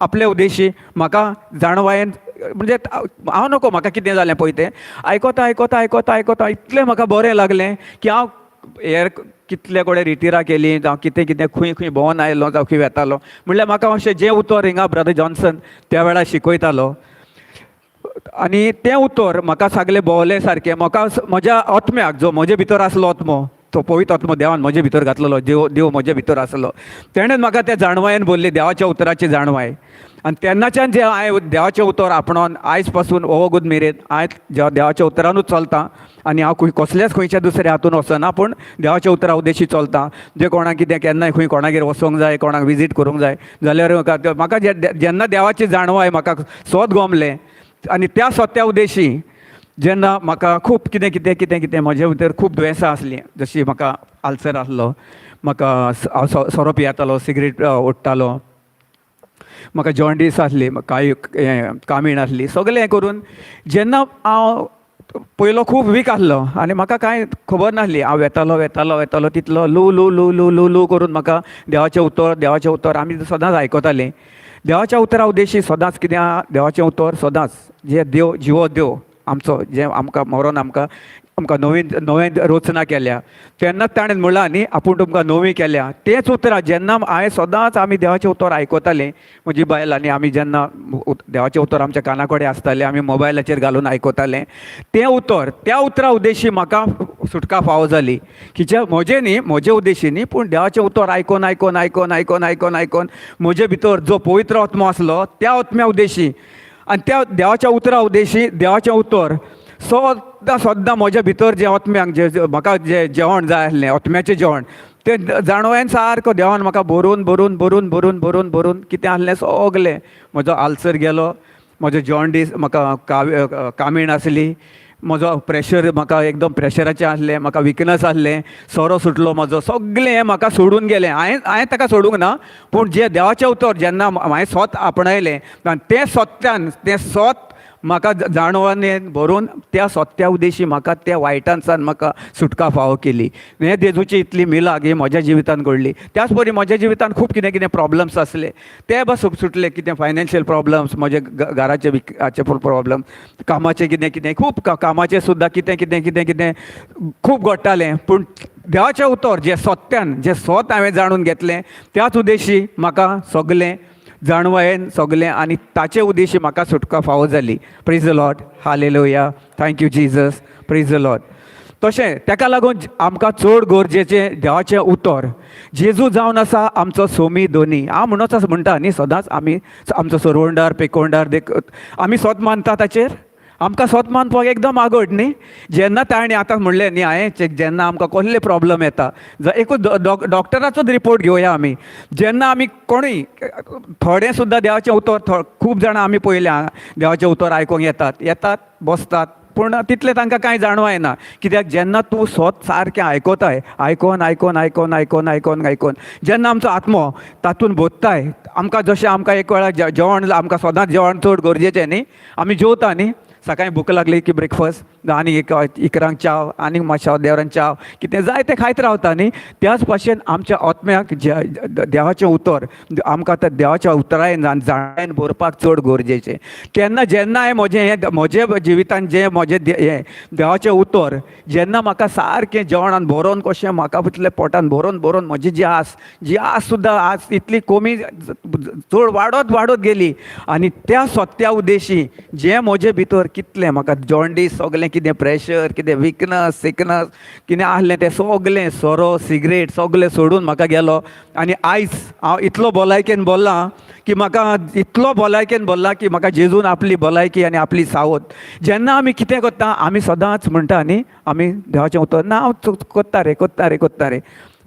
आपले उद्देशी म्हाका जाणवायेन, म्हणजे हांव नको म्हाका कितें जालें पळय तें आयकता आयकता आयकता आयकता इतलें म्हाका बरें लागलें की हांव हेर कितले कडेन रिटिरां केलीं, जावं कितें कितें खंय खंय भोंवन आयलो, जावं खंय वेतालो, म्हणल्यार म्हाका अशें जें उतर हिंगा ब्रदर जॉन्सन त्या वेळार शिकयतालो आनी तें उतर म्हाका सगळें भोंवलें सारकें. म्हाका म्हज्या आत्म्याक जो म्हजे भितर आसलो आत्मो, तो पवित्र आत्मो देवान म्हजे भितर घातलेलो, देव देव म्हजे भितर आसलो, तेणें म्हाका त्या जाणवायेन बोल्ली, देवाच्या उतराची जाणवाय. आनी तेन्नाच्यान जें हांवें देवाचें उतर आपणोन आयज पासून वगत मेरेन हांवें देवाच्या उतरानूच चलता आनी हांव खंय कसल्याच खंयच्या दुसऱ्या हातून वचना, पूण देवाच्या उतरा उद्देशी चलता. जे कोणाक कितें केन्नाय खंय कोणागेर वचोंक जाय, कोणाक विजीट करूंक जाय जाल्यार म्हाका जेन्ना देवाची जाणवाय म्हाका सोद गोमलें आनी त्या सोत्या उद्देशी जेन्ना म्हाका खूब कितें कितें कितें कितें म्हजे भितर खूब दुयेंसां आसलीं, जशी म्हाका आल्सर आसलो, म्हाका हांव सोरो पियेतालो, सिगरेट ओडटालो, म्हाका जॉन्डीस आसली, कांय हें कामीण आसली, सगळें हें करून जेन्ना हांव पयलो खूब वीक आसलो आनी म्हाका कांय खबर नासली. हांव वेतालो वेतालो वेतालो तितलो ल्हव ल्हव ल्हव ल्हव ल्हव ल्हव करून म्हाका देवाचें उतर, देवाचें उतर आमी सदांच आयकतालीं. देवाच्या उतरा उद्देशी सदांच कितें आहा, देवाचें उतर सदांच जें देव जिवो देव आमचो जें आमकां मरोन आमकां आमकां नवीन नवें रचना केल्या. तेन्नाच ताणें म्हणलां न्ही, आपूण तुमकां नवी केल्या. तेंच उतरां जेन्ना हांवें सदांच आमी देवाचें उतर आयकतालीं, म्हजी बायल आनी आमी, जेन्ना देवाचें उतर आमच्या काना कडेन आसतालें, आमी मोबायलाचेर घालून आयकताले तें उतर, त्या उतरा उद्देशी म्हाका सुटका फावो जाली. कित्याक म्हजें न्ही, म्हजे उद्देशी न्ही, पूण देवाचें उतर आयकोन आयकोन आयकोन आयकोन आयकोन आयकोन म्हजे भितर जो पवित्र आत्मो आसलो त्या आत्म्या उद्देशी आनी त्या देवाच्या उतरा उद्देशी, देवाचें उतर सद्दां सद्दां म्हज्या भितर जें आत्म्याक जें म्हाका जें जेवण जाय आसलें, आत्म्याचें जेवण, तें जाणवायेन सारको देवान म्हाका भरून भरून भरून भरून भरून भरून कितें आसलें सगलें. म्हजो आल्सर गेलो, म्हजो जॉन्डीस, म्हाका कामीण आसली, म्हजो प्रेशर म्हाका एकदम प्रेशराचें आसलें, म्हाका विकनस आसलें, सोरो सुटलो म्हजो, सगलें हें म्हाका सोडून गेलें. हांवें ताका सोडूंक ना, पूण जें देवाचें उतर जेन्ना हांवें स्वत आपणायलें आनी तें सत्यान तें स्वत म्हाका जाणवान भरून त्या सत्या उद्देशी म्हाका त्या वायटानसान म्हाका सुटका फावो केली. हें जेजूची इतली मिलाग ही म्हज्या जिवितान घडली. त्याच परी म्हज्या जिवितान खूब कितें कितें प्रॉब्लम्स आसले ते बस सुटले. कितें फायनान्शियल प्रॉब्लम्स, म्हजे घराचे विकाचे प्रॉब्लम, कामाचे कितें कितें, खूब कामाचें सुद्दां कितें कितें कितें कितें खूब घडटालें. पूण देवाचें उतर जें सत्यान जें सत हांवें जाणून घेतलें त्याच उद्देशी म्हाका सगलें जाणवायेन सगलें आनी ताचे उद्देशी म्हाका सुटका फावो जाली. Praise the Lord, hallelujah, thank you Jesus, praise the Lord. तशें ताका लागून आमकां चड गरजेचें देवाचें उतर. जेजू जावन आसा आमचो सोमी दोनी. हांव म्हणूनच आसा म्हणटा न्ही, सदांच आमी आमचो सरवंडार पेकोंडार देख आमी सोत मानता ताचेर. आमकां सोत मानपाक एकदम आगड न्ही. जेन्ना ताणें आतां म्हणलें न्ही हांवें, जेन्ना आमकां कसले प्रॉब्लम येता, एकूच डॉक्टराचोच रिपोर्ट घेवया आमी. जेन्ना आमी कोणूय थोडें सुद्दां देवाचें उतर, खूब जाणां आमी पळयल्या देवाचें उतर आयकूंक येतात, येतात बसतात, पूण तितलें तांकां कांय जाणवाय ना. कित्याक जेन्ना तूं सोत सारकें आयकोताय, आयकोन आयकोन आयकोन आयकोन आयकोन आयकोन जेन्ना आमचो आत्मो तातूंत बोधताय, आमकां जशें आमकां एक वेळार जेवण, आमकां सदांच जेवण चड गरजेचें न्ही, आमी जेवता न्ही, सकाळीं भूक लागली की ब्रेकफास्ट, आनी एक इकरांक च्याव, आनी मातशें देवरान च्याव, कितें जाय तें खायत रावता न्ही. त्याच भाशेन आमच्या आत्म्याक देवाचें उतर आमकां त्या देवाच्या उतरायन जाणायन भरपाक चड गरजेचें. तेन्ना जेन्ना हांवें म्हजें हें म्हजे जिवितान जें म्हजें हें देवाचें उतर जेन्ना म्हाका सारकें जेवणान भरोन कशें म्हाका इतलें पोटान भरोन भरोन म्हजी जी आस, जी आस सुद्दां आज इतली कमी चड वाडत वाडत गेली. आनी त्या सत्या उद्देशी जें म्हजे भितर कितलें म्हाका जॉन्डीस सगलें कितें प्रेशर कितें विकनस सिकनस कितें आसलें तें सगलें सोरो सिगरेट सगलें सोडून म्हाका गेलो. आनी आयज हांव इतलो भलायकेन भरलां की म्हाका इतलो भलायकेन भरला की म्हाका जेजून आपली भलायकी आनी आपली सावत. जेन्ना आमी कितें करता, आमी सदांच म्हणटा न्ही, आमी देवाचें उतर ना हांव कोत्ता रे कोत्ता रे कोत्ता रे,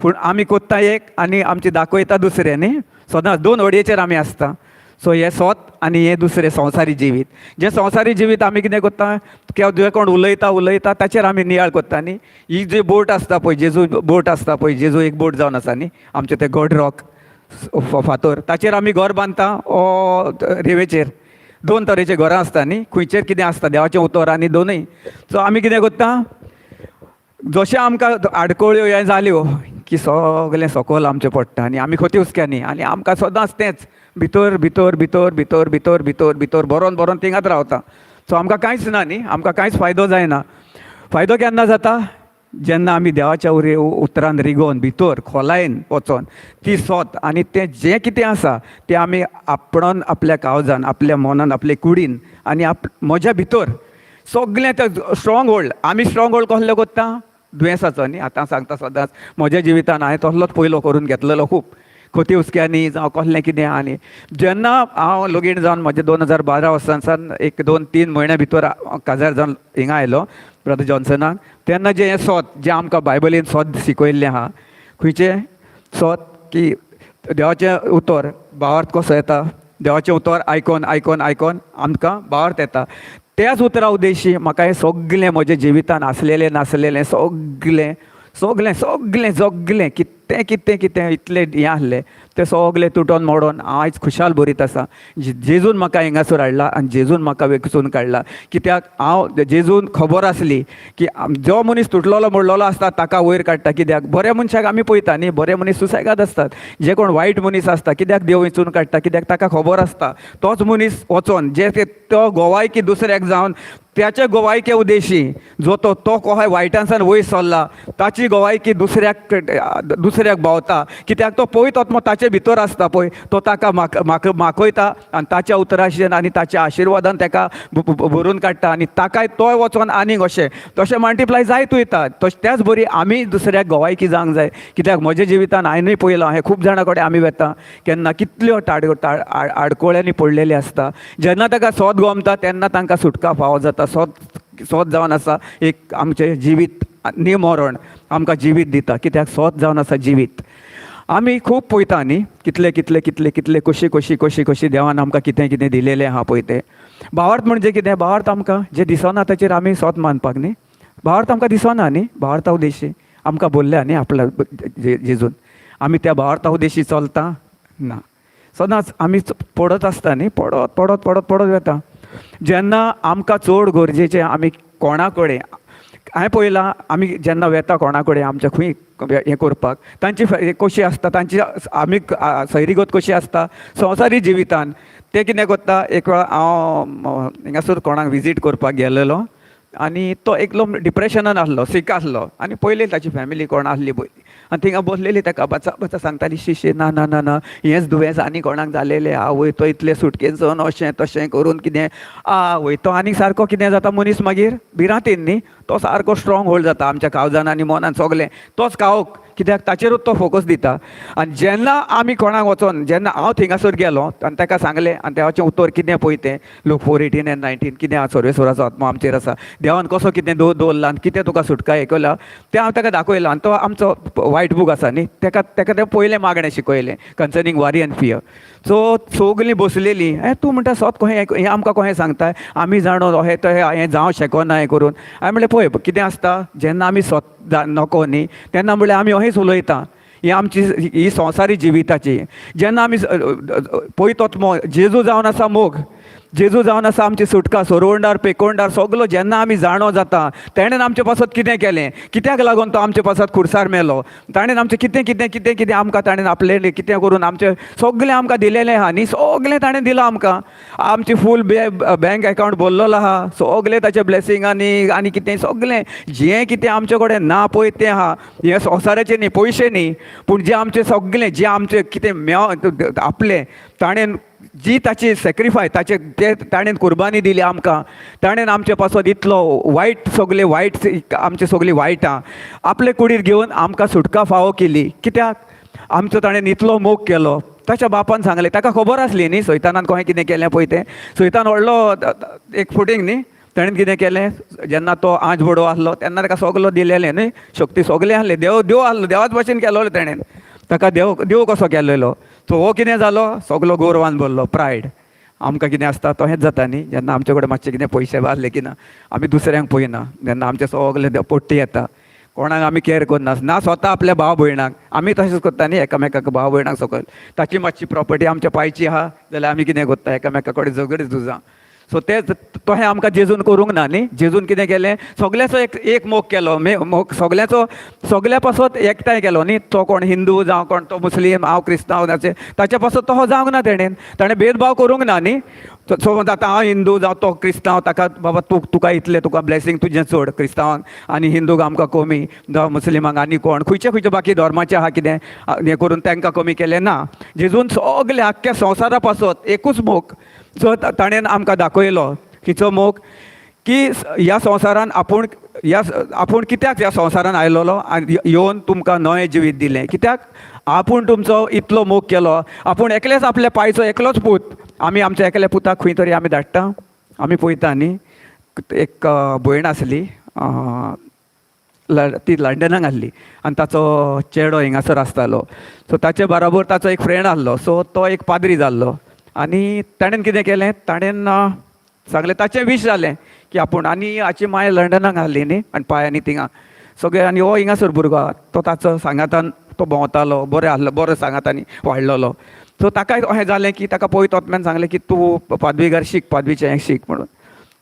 पूण आमी कोत्ता एक आनी आमची दाखयता दुसरें न्ही. सदांच दोन वडयेचेर आमी आसता. सो हें सोत आनी हें दुसरें संवसारी जिवीत. जें संवसारी जिवीत आमी कितें करता, किंवा जे कोण उलयता उलयता ताचेर आमी नियाळ करता न्ही. ही जी बोट आसता पळय, जेजू बोट आसता पळय, जेजू एक बोट जावन आसा न्ही आमचें, तें गॉड रॉक फातोर, ताचेर आमी घर बांदता ओ रेंवेचेर. दोन तरेचीं घरां आसता न्ही, खंयचेर कितें आसता देवाचें उतर आनी दोनूय. सो आमी कितें करता, जशें आमकां आडकळ्यो हें जाल्यो की सगलें सकयल आमचें पडटा आनी आमी खंय हुसक्यांनी आनी आमकां सदांच तेंच भितर भितर भितर भितर भितर भितर भितर भरोन भरोन थिंगाच रावता. सो आमकां कांयच ना न्ही, आमकां कांयच फायदो जायना. फायदो केन्ना जाता, जेन्ना आमी देवाच्या उतरान रिगोवन भितर खोलायेन वचोन ती सोत आनी तें जें कितें आसा तें आमी आपणोन आपल्या काळजान, आपल्या मनान, आपले कुडीन आनी म्हज्या भितर सगलें तें स्ट्रॉंग होल्ड. आमी स्ट्रॉंग होल्ड कसलो करता, दुयेंसाचो न्ही. आतां सांगता सदांच म्हज्या जिवितान हांवें तसलोच पयलो करून घेतलेलो, खूब खोती हुसक्यांनी जावं कसलें कितें. आनी जेन्ना हांव लगीन जावन म्हजें 2012 वर्सांसान एक 2-3 म्हयन्या भितर काजार जावन हिंगा आयलो ब्रदर जॉन्सनाक, तेन्ना जें हें सोत जें आमकां बायबलीन सोत शिकयल्लें आहा, खंयचें सोत की देवाचें उतर भावार्थ कसो येता, देवाचें उतर आयकोन आयकोन आयकोन आमकां भावार्थ येता. त्याच उतरा उद्देशी म्हाका हें सगलें म्हज्या जिवितान आसलेलें नासलेलें सगलें सगलें सगलें सगलें कितें कितें कितें इतलें हें आसलें तें सगलें तुटोन मोडोन हांव आयज खुशाल भरीत आसा. जेजून म्हाका हिंगासर हाडला आनी जेजून म्हाका वेंचून काडला. कित्याक हांव जेजून खबर आसली की जो मनीस तुटलेलो मोडलेलो आसता ताका वयर काडटा. कित्याक बऱ्या मनशाक आमी पळयता न्ही, बरे मनीस सुसेगाद आसतात, जे कोण वायट मनीस आसता कित्याक देव वेंचून काडटा, कित्याक ताका खबर आसता तोच मनीस वचोन जे ते तो गोवाय की दुसऱ्याक जावन त्याचे गोवायके उद्देशी जो तो तो कोहाय वायटांसान वयर सरला ताची गोवायकी दुसऱ्याक दुसऱ्याक भोंवता, कित्याक तो पवित्र आत्मो ताचे भितर आसता पळय, तो ताका म्हाका म्हाका माखयता आनी ताच्या उतराचेर आनी ताच्या आशिर्वादान ताका भरून काडटा आनी ताकाय तोय वचोन आनीक अशें तशें मल्टिप्लाय जायत वयता. तशें त्याच बरी आमी दुसऱ्याक गोवायकी जावंक जाय, कित्याक म्हज्या जिवितान हांवेनूय पळयलां हें, खूब जाणां कडेन आमी वेता केन्ना कितल्यो आडकोळ्यांनी पडलेली आसता. जेन्ना ताका सोद गोमता तेन्ना तांकां सुटका फावो जाता. सोद सोद जावन आसा एक आमचें जिवीत न्ही, मरण आमकां जिवीत दिता, कित्याक सोद जावन आसा जिवीत. आमी खूब पळयता न्ही, कितले कितले कितले कितले कशी कशी कशी कशी देवान आमकां कितें कितें दिलेलें आहा पळय तें. भावार्थ म्हणजे कितें? भावार्थ आमकां जें दिसना ताचेर आमी सोद मानपाक न्ही. भावार्थ आमकां दिसना न्ही, भावार्था उद्देशी आमकां बोल्ल्या न्ही आपल्या जेजून. आमी त्या भावार्था उद्देशी चलता ना, सदांच आमी पडत आसता न्ही, पडत पडत पडत पडत वता. जेन्ना आमकां चड गरजेचें आमी कोणा कडेन हांवें पळयलां, आमी जेन्ना वेता कोणा कडेन आमच्या खंय हें करपाक, तांची कशी आसता तांची आमी सैरीगत कशी आसता संवसारी जिवितान, ते कितें करता. एक वेळा हांव हिंगासर कोणाक विजीट करपाक गेलेलो आनी तो एकलो डिप्रेशनान आसलो, सीक आसलो आनी पयली ताची फॅमिली कोण आसली पळय आनी थिंगा बसलेली ताका बचा बचा सांगताली, शी शी, ना ना ना ना, हेंच दुयेंस आनी कोणाक जालेलें, आवय तो इतले सुटकेन जावन अशें तशें करून कितें, आवय तो आनी सारको कितें जाता मनीस मागीर भिरांतेन न्ही, तो सारको स्ट्रॉंग होल्ड जाता आमच्या काळजान आनी मनान सगलें तोच कावक, कित्याक ताचेरूच तो फोकस दिता. आनी जेन्ना आमी कोणाक वचोन, जेन्ना हांव थिंगासर गेलो आनी ताका सांगलें आनी देवाचें उतर कितें पळय तें लूक 4:18 and 19 कितें आसा, सर्वेश्वराचो आत्मो आमचेर आसा, देवान कसो कितें दवरला आनी कितें तुका सुटका हें केला तें हांव ताका दाखयलां. आनी तो आमचो वायट बूक आसा न्ही, ताका ताका तें पयलें मागणें शिकयलें concerning worry and fear. So सगलीं बसलेलीं, हें तूं म्हणटा सोत कहें हें आमकां कहें सांगता, आमी जाणो हें तो हें जावं शकना हें करून. हांवें म्हणलें पळय कितें आसता जेन्ना आमी सोत नको न्ही तेन्ना म्हणल्यार आमी अहेंच उलयता, ही आमची ही संवसारी जिविताची. जेन्ना आमी पळयतात आत्मो जेजू जावन आसा मोग, जेजू जावन आसा आमची सुटका, सोरवंडार पेकोंडार सगलो जेन्ना आमी जाणो जाता तेणेन आमचे पासत कितें केलें, कित्याक लागून तो आमचे पासत खुर्सार मेलो, ताणें आमचें कितें कितें कितें कितें आमकां ताणें आपलें कितें करून आमचें सगलें आमकां दिलेलें आहा न्ही, सगलें ताणें दिलां आमकां, आमची फूल बँक एकावंट भरलेलो आहा, सगलें ताचें ब्लेसींग आनी आनी कितें सगलें जें कितें आमचे कडेन ना पळय तें आहा. हें संवसाराचें न्ही, पयशे न्ही, पूण जें आमचें सगलें जें आमचें कितें मेव आपलें ताणें जी ताची सॅक्रिफाय ताचे ते ताणें कुर्बानी दिली आमकां, ताणें आमचे पासत इतलो वायट सगले वायट आमचे सगलीं वायटां आपले कुडीर घेवन आमकां सुटका फावो केली, कित्याक आमचो ताणें इतलो मोग केलो. ताच्या बापान सांगलें, ताका खबर आसली न्ही सैतानान कोणें कितें केलें पळय तें, सैतान व्हडलो एक फुटींग न्ही, ताणें कितें केलें जेन्ना तो आंज बडो आसलो तेन्ना ताका सगलो दिलेलें न्ही शक्ती सगलें आसलें, देव देव आसलो, देवाच भाशेन केलोलो ताणें, ताका देव देव कसो केलेलो. सो हो कितें जालो सगलो गोरवान भरलो, प्रायड. आमकां कितें आसता तशेंच जाता न्ही, जेन्ना आमचे कडेन मातशे कितें पयशे आसले की ना आमी दुसऱ्यांक पळयना, जेन्ना आमचे सगले पोट्टी येता कोणाक आमी कॅर करना, ना स्वता आपल्या भाव भयणाक आमी तशेंच करता न्ही, एकामेकाक भाव भयणाक सकयल ताची मातशी प्रॉपर्टी आमच्या पायची आहा जाल्यार आमी कितें करता एकामेका कडेन झगडी झुजां. सो तें तशें आमकां जेजून करूंक ना न्ही, जेजून कितें केलें सगळ्याचो एक एक मोग केलो, मोग सगळ्याचो सगळ्या पासत एकठांय केलो न्ही, तो कोण हिंदू जावं कोण तो मुस्लीम हांव क्रिस्तांव ताचे पासत तसो जावंक ना, तेणेन ताणें भेदभाव करूंक ना न्ही. सो आतां हांव हिंदू जावं तो क्रिस्तांव, ताका बाबा तूं तुका इतलें तुका ब्लेसींग तुजें चड क्रिस्तांवांक आनी हिंदूक आमकां कमी, जावं मुस्लिमांक आनी कोण खंयचे खंयचे बाकी धर्माचे आहा कितें हें करून तांकां कमी केलें ना. जेजून सगळे आख्ख्या संवसारा पासत एकूच मोग जो ताणें आमकां दाखयलो, खंयचो मोग की ह्या संवसारान आपूण ह्या आपूण कित्याक ह्या संवसारान आयलोलो आनी येवन तुमकां नवें जिवीत दिलें, कित्याक आपूण तुमचो इतलो मोग केलो, आपूण एकलेच आपल्या पायचो एकलोच पूत, आमी आमच्या एकल्या पुताक खंय तरी आमी धाडटा, आमी पळयता न्ही. एक भयण आसली, ती लंडनाक आसली आनी ताचो चेडो हिंगासर आसतालो. सो ताचे बराबर ताचो एक फ्रेंड आसलो, सो तो एक पाद्री जाल्लो आनी ताणें कितें केलें, ताणें सांगलें ताचें वीश जालें की आपूण आनी हाची माय लंडनाक आसली न्ही आनी पाय आनी थिंगा सगळें आनी हो हिंगासर भुरगो आहा तो ताचो सांगातान तो भोंवतालो, बरें आसलो, बरो सांगातानी वाडलेलो. सो ताकाय अशें जालें की ताका पवित्र आत्म्यान सांगलें की तूं पादवीगार शीक, पादवीचें हें शीक म्हणून.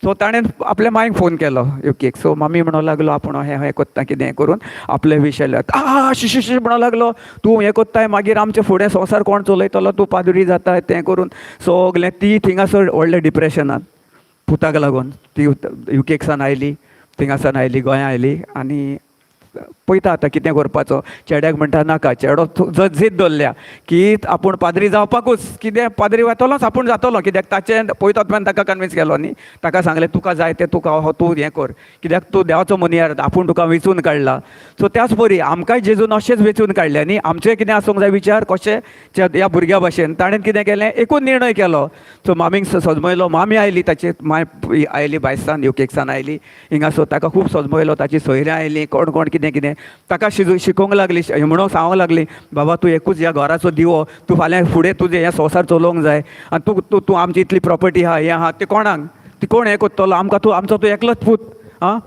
सो ताणें आपल्या मांयक फोन केलो युकेक. सो मामी म्हणूंक लागलो आपूण हें हें कोत्ता कितें करून आपले विश आयले, आ शी शी शी म्हणूंक लागलो, तूं हें कोत्ताय मागीर आमचें फुडें संवसार कोण चलयतलो, तूं पाद्री जाता तें करून सगलें. ती थिंगासर व्हडलें डिप्रेशनान पुताक लागून. ती युकेक सान आयली, थिंगासान आयली, गोंया आयली आनी पळयता आतां कितें करपाचो. चेड्याक म्हणटा नाका, चेडो जिद्द दवरल्या की आपूण पाद्री जावपाकूच, कितें पाद्री वतलोच, आपूण जातलो. कित्याक ताचें पयतोच ताका कन्विन्स केलो न्ही, ताका सांगलें तुका जाय तें तुका हो तूं हें कर, कित्याक तूं देवाचो मोनियार, आपूण तुका वेंचून काडला. सो त्याच परी आमकांय जेजून अशेंच वेंचून काडलें न्ही. आमचें कितें आसूंक जाय विचार कशें ह्या भुरग्या भाशेन. ताणें कितें केलें, एकूच निर्णय केलो. सो मामीक सजमयलो, मामी आयली, ताची माय आयली भायसान, युकेकसान आयली हिंगासर, ताका खूब सजमयलो. ताची सोयऱ्यां आयलीं, कोण कोण कितें कितें ताका शिकोवंक लागली, म्हणून सांगूंक लागली, बाबा तूं एकूच ह्या घराचो दिवो, तूं फाल्यां फुडें तुजें हें संवसार चलोवंक जाय आनी तूं तूं तूं आमची इतली प्रॉपर्टी आहा, हें आहा, तें कोणाक ती कोण हें करतलो, आमकां तूं आमचो तूं एकलोच पूत. आं,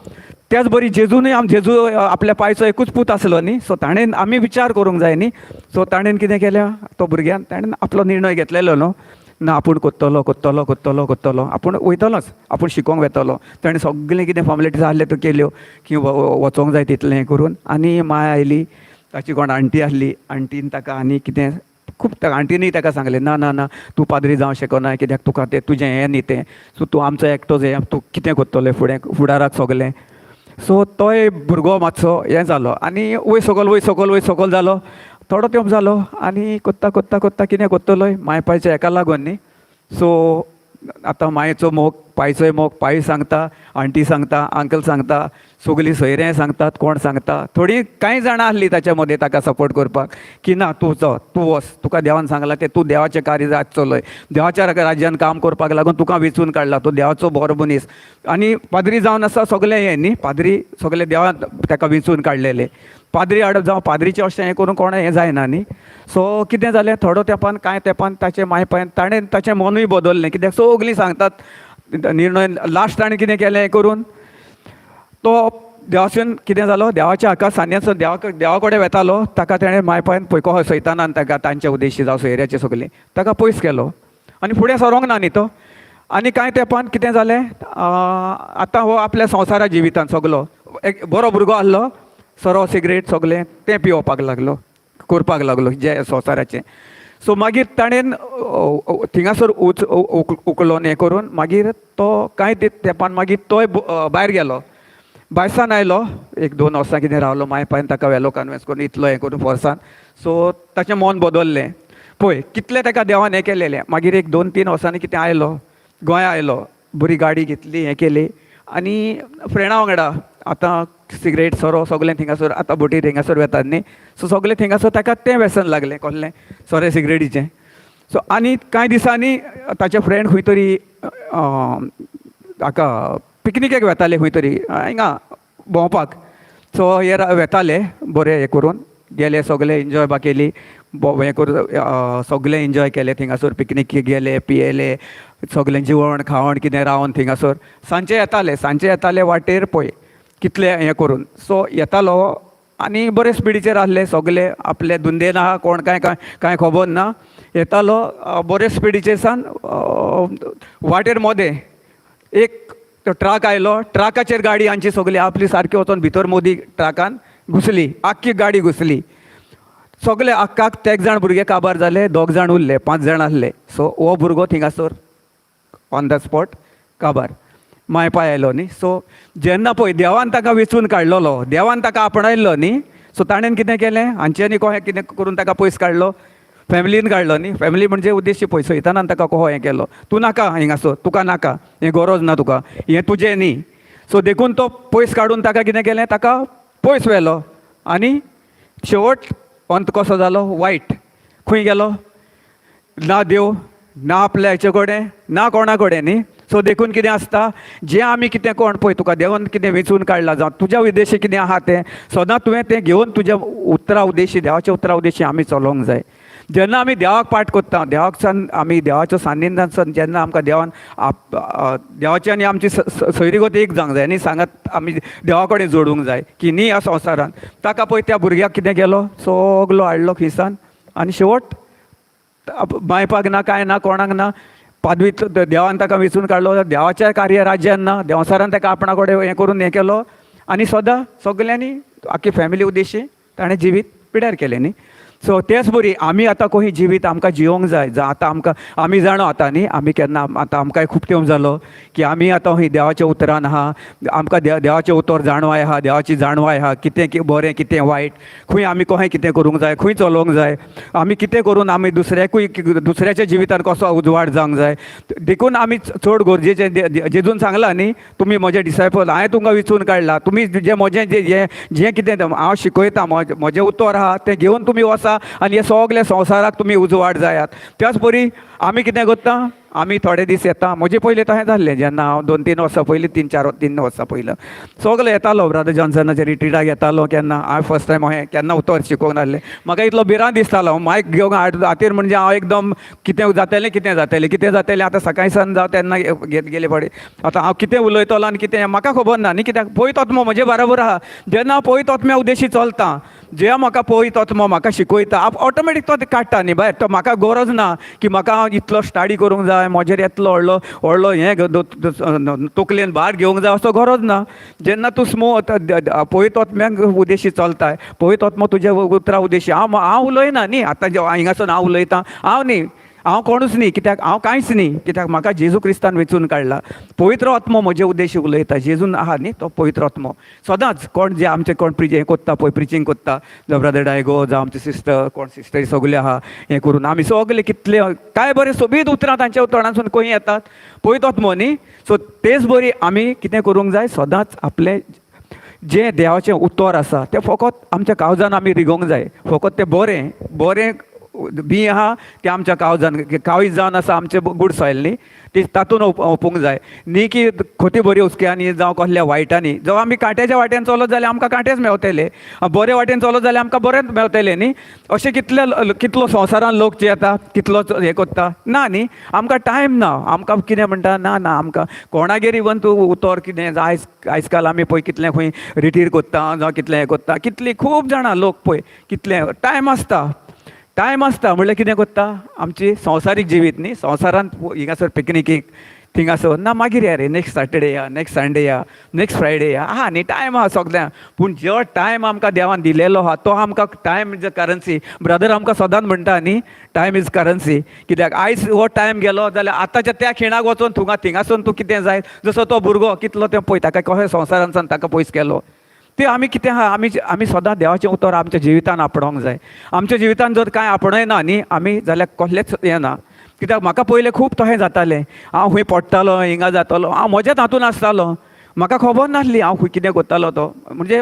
त्याच बरी जेजूनय जेजू आपल्या पायचो एकूच पूत आसलो न्ही. सो ताणें आमी विचार करूंक जाय न्ही. सो ताणें कितें केलें, तो भुरग्यान ताणें आपलो निर्णय घेतलेलो न्हू, ना आपूण करतलो करतलो करतलो करतलो, आपूण वयतलोच, आपूण शिकोवंक वेतलो. ताणें सगळें कितें फॉर्मेलिटीज आहल्यो त्यो केल्यो की वचोंक जाय तितलें हें करून. आनी माय आयली, ताची कोण आण्टी आहली, आण्टीन ताका आनी कितें खूब आण्टीनूय ताका सांगलें, ना ना ना तूं पाद्री जावंक शकना, कित्याक तुका तें तुजें हें न्ही तें, सो तूं आमचो एकटोच हें, तूं कितें करतलें फुडें फुडाराक सगलें. सो तोय भुरगो मातसो हें जालो आनी वयर सकयल वयर सकयल वयर सकयल जालो, थोडो तेंप जालो आनी कोत्ता कोत्ता कोत्ता कितें कोत्तलोय माय पायच्या हेका लागून न्ही. सो आतां मायचो मोग, पायचोय मोग, पाय सांगता, आण्टी सांगता, अंकल सांगता, सगलीं सोयऱ्यांय सांगतात, कोण सांगता, थोडीं कांय जाणां आहलीं ताच्या मदें ताका सपोर्ट करपाक की ना तूं चो, तूं वच, तुका देवान सांगलां तें, तूं देवाचें कार्य आज चलय, देवाच्या राज्यान काम करपाक लागून तुका वेंचून काडला, तूं देवाचो बरो मनीस आनी पाद्री जावन आसा सगलें हें न्ही, पाद्री सगलें देवान ताका वेंचून काडलेलें, पाद्री हाडप जावं पाद्रीचें अशें हें करूंक कोणें हें जायना न्ही. सो कितें जालें, थोडो तेंपान कांय तेंपान ताचें माय पायन ताणें ताचें मनूय बदललें, कित्याक सगलीं सांगतात निर्णय लास्ट ताणें कितें केलें हें करून तो देवासून कितें जालो, देवाच्या हाका सान्यासून देवा कडेन वेतालो, ताका तेणें माय पायन पळय कसो सैतानान ताका तांच्या उद्देशी जावं सोयऱ्याचे सगलीं ताका पयस केलो आनी फुडें सरोंक ना न्ही तो. आनी कांय तेंपान कितें जालें, आतां हो आपल्या संवसारा जिवितान सगलो एक बरो भुरगो आहलो, सोरो सिगरेट सगलें तें पिवपाक लागलो, करपाक लागलो जें संवसाराचें. सो मागीर ताणें थिंगासर उकलोन हें करून मागीर तो कांय तेंपान मागीर तोय भायर गेलो, भायसान आयलो, एक दोन वर्सां कितें रावलो, माय पायन ताका व्हेलो कन्विन्स करून इतलो हें करून फोर्सान. सो ताचें मन बदललें, पळय कितलें ताका देवान हें केलेलें. मागीर एक 2-3 वर्सांनी कितें आयलो, गोंया आयलो, बरी गाडी घेतली, हें केली आनी फ्रेंडा वांगडा आतां सिगरेट सोरो सगलें थिंगासर आतां बोटीर थिंगासर वेतात न्ही, सो सगलें थिंगासर ताका तें व्यसन लागलें, कसलें सोरे सिगरेटीचें. सो आनी कांय दिसांनी ताचे फ्रेंड खंय तरी हाका पिकनिकेक वेताले, खंय तरी हिंगा भोंवपाक. सो हे वेताले बरें हें करून गेले, सगले एन्जॉय बा केली, हें करून सगलें एन्जॉय केलें थिंगासर, पिकनिकेक गेले, पियेले, सगलें जेवण खावण कितें रावन थिंगासर. सांचे येताले, सांचे येताले वाटेर पळय कितले हें करून. सो येतालो आनी बरे स्पिडीचेर आहले सगले, आपले धुंदेन आहा, कोण कांय कांय कांय खबर ना, येतालो बरे स्पिडीचेर सान वाटेर मोदें एक तो ट्रक आयलो, ट्रकाचेर गाडी आमची सगली आपली सारकी वचोन भितर मोदी ट्रकान घुसली, आख्खी गाडी घुसली, सगले आक्काक तेग जाण भुरगे काबार जाले, दोग जाण उरले, 5 जाण आहले. सो हो भुरगो थिंगासर ऑन the spot काबार, my पाय आयलो न्ही. सो जेन्ना पळय देवान ताका वेंचून काडलेलो, देवान ताका आपणायल्लो न्ही, सो ताणें कितें केलें, हांच्यांनी कोहें कितें करून ताका पयस काडलो, फॅमिलीन काडलो न्ही. फॅमिली म्हणजे उद्देश्य पळय सैतानान ताका कोहो हें केलो, तूं नाका हिंगासर, तुका नाका, हें गरज ना तुका, हें तुजें न्ही. सो देखून तो पयस काडून ताका कितें केलें, ताका पयस व्हेलो आनी शेवट अंत कसो जालो, वायट. खंय गेलो, ना देव ना आपल्या हेचे कडेन ना कोणा कडेन न्ही. सो देखून कितें आसता, जें आमी कितें कोण पळय तुका देवान कितें वेंचून काडलां, जावं तुज्या उद्देशी कितें आहा तें सदां तुवें तें घेवन तुज्या उतरा उद्देशी, देवाच्या उतरा उद्देशी आमी चलोवंक जाय. जेन्ना आमी देवाक पाठ करता, देवाक सान आमी देवाच्या सान्निध्यान जेन्ना आमकां देवान देवाची आनी आमची सैरीगत एक जावंक जाय न्ही, सांगात आमी देवा कडेन जोडूंक जाय की न्ही ह्या संवसारान. ताका पळय त्या भुरग्याक कितें केलो, सगलो हाडलो खिसान आनी शेवट मायपाक ना कांय ना कोणाक ना, पादवीत देवान ताका वेंचून काडलो, देवाच्या कार्य राज्यान ना, देवसारान ताका आपणा कडेन हें करून हें केलो आनी सदां सगल्यांनी आख्खी फॅमिली उद्देशी ताणें जिवीत पिड्यार केलें न्ही. सो तेच बरी आमी आतां कोही जिवीत आमकां जिवोंक जाय. जावं आतां आमकां आमी जाणो आतां न्ही, आमी केन्ना आतां आमकांय खूब तेंप जालो की आमी आतां ही देवाच्या उतरान आहा. आमकां देवाचें उतर जाणवाय आहा, देवाची जाणवाय आहा, कितें बरें कितें वायट, खंय आमी कशें कितें करूंक जाय, खंय चलोवंक जाय, आमी कितें करून आमी दुसऱ्याकूय दुसऱ्याच्या जिवितान कसो उजवाड जावंक जाय. देखून आमी चड गरजेचें. जेजून सांगलां न्ही, तुमी म्हजे डिसायपल, हांवें तुमकां विचून काडला. तुमी जें म्हजें जें जें जें कितें हांव शिकयतां, म्हजें उतर आहा तें घेवन तुमी वचा आनी हे सगल्या संवसाराक तुमी उजवाड जायात. त्याच परी आमी कितें करता, आमी थोडे दीस येता. म्हजें पयलीं तशें जाल्लें, जेन्ना हांव 2-3 वर्सां पयलीं, 3-4-3 वर्सां पयलीं सगळे येतालो, ब्रदर जॉन्सनाच्या रिट्रिटाक येतालो. केन्ना हांवें फर्स्ट टायम हांवें केन्ना उतर शिकोवंक नासलें, म्हाका इतलो भिरांत दिसतालो मायक घेवंक हातीर, म्हणजे हांव एकदम कितें जातलें कितें जातलें कितें जातलें. आतां सकाळीं सान जावं तेन्ना घेत गेले फावटी आतां हांव कितें उलयतलो आनी कितें म्हाका खबर ना न्ही, कित्याक पवित्र आत्मो म्हजे बराबर आहा. जेन्ना हांव पवित्र आत्म्या उद्देशी चलता, जे म्हाका पवित्र आत्मो म्हाका शिकयता, ऑटोमॅटीक तो काडटा न्ही भायर. तो म्हाका गरज ना की म्हाका हांव इतलो स्टाडी करूंक जाय, म्हजेर येतलो व्हडलो व्हडलो हें तकलेन भार घेवंक जाय असो गरज ना. जेन्ना तूं स्मो पवित्र आत्म्याक उद्देशी चलताय, पवित्र आत्मो तुज्या उतरा उद्देशी, हांव हांव उलयना न्ही आतां हिंगासून हांव उलयतां, हांव न्ही, हांव कोणूच न्ही, कित्याक हांव कांयच न्ही, कित्याक म्हाका जेजू क्रिस्तान वेंचून काडला. पवित्र आत्मो म्हजे उद्देशी उलयता, जेजून आहा न्ही तो पवित्र आत्मो. सदांच कोण जे आमचे कोण हें कोत्ता पळय, प्रिचींग कोत्ता, जावं ब्रदर डायगो, जावं आमचे सिस्टर, कोण सिस्टर सगळे आहा, हें करून आमी सगळे कितले काय बरें सोबीत उतरां तांच्या तोंडांसून खंय येतात, पवित्र आत्मो न्ही. सो तेच बरी आमी कितें करूंक जाय, सदांच आपलें जें देवाचें उतर आसा तें फकत आमच्या काळजान आमी रिगोवंक जाय. फकत तें बरें बरें बी आहा तें आमच्या काळजान, काळीज जावन आसा आमचें गूड सॉयल न्ही, ती तातूंत ओंपूंक जाय न्ही की खोती बरी हुस्क्यांनी जावं कसल्या वायटांनी. जावं आमी कांट्याच्या वाटेन चलत जाल्यार आमकां कांटेच मेवतले, बरे वाटेन चलत जाल्यार आमकां बरेंच मेवतलें न्ही. अशें कितले कितलो संवसारान लोक जे येता कितलो हें कोत्ता ना न्ही, आमकां टायम ना. आमकां कितें म्हणटा ना ना, आमकां कोणागेर इवन तूं उतर कितें आयज आयज काल आमी पळय कितलें खंय रिटीर कोत्ता जावं कितलें हें कोत्ता, कितली खूब जाणां लोक पळय कितलें टायम आसता, टायम आसता म्हणल्यार कितें कोत्ता आमची संवसारीक जिवीत न्ही, संवसारांत हिंगासर पिकनिकीक थिंगासर ना, मागीर या रे, नेक्स्ट सॅटर्डे या, नेक्स्ट संडे या, नेक्स्ट फ्रायडे या, आहा न्ही टायम आहा सगळ्यांक. पूण जो टायम आमकां देवान दिलेलो आहा तो आमकां time is a currency. Brother आमकां सदांच म्हणटा न्ही, टायम is currency. कित्याक आयज हो टायम गेलो जाल्यार आतांच्या त्या खिणाक वचोन तुका थिंगासून तूं कितें जाय, जसो तो भुरगो कितलो तें पळय ताका कशें संवसारांतल्यान ताका पयस केलो. ते आमी कितें आहा, आमी आमी सदां देवाचें उतर आमच्या जिवितान आपणोवंक जाय. आमच्या जिवितान जर कांय आपणयना न्ही आमी जाल्यार कसलेंच हें ना. कित्याक म्हाका पयलें खूब तशें जातालें, हांव खंय पडटालो, हिंगा जातालो, हांव म्हज्याच हातून आसतालो, म्हाका खबर नासली हांव खंय कितें करतालो तो. म्हणजे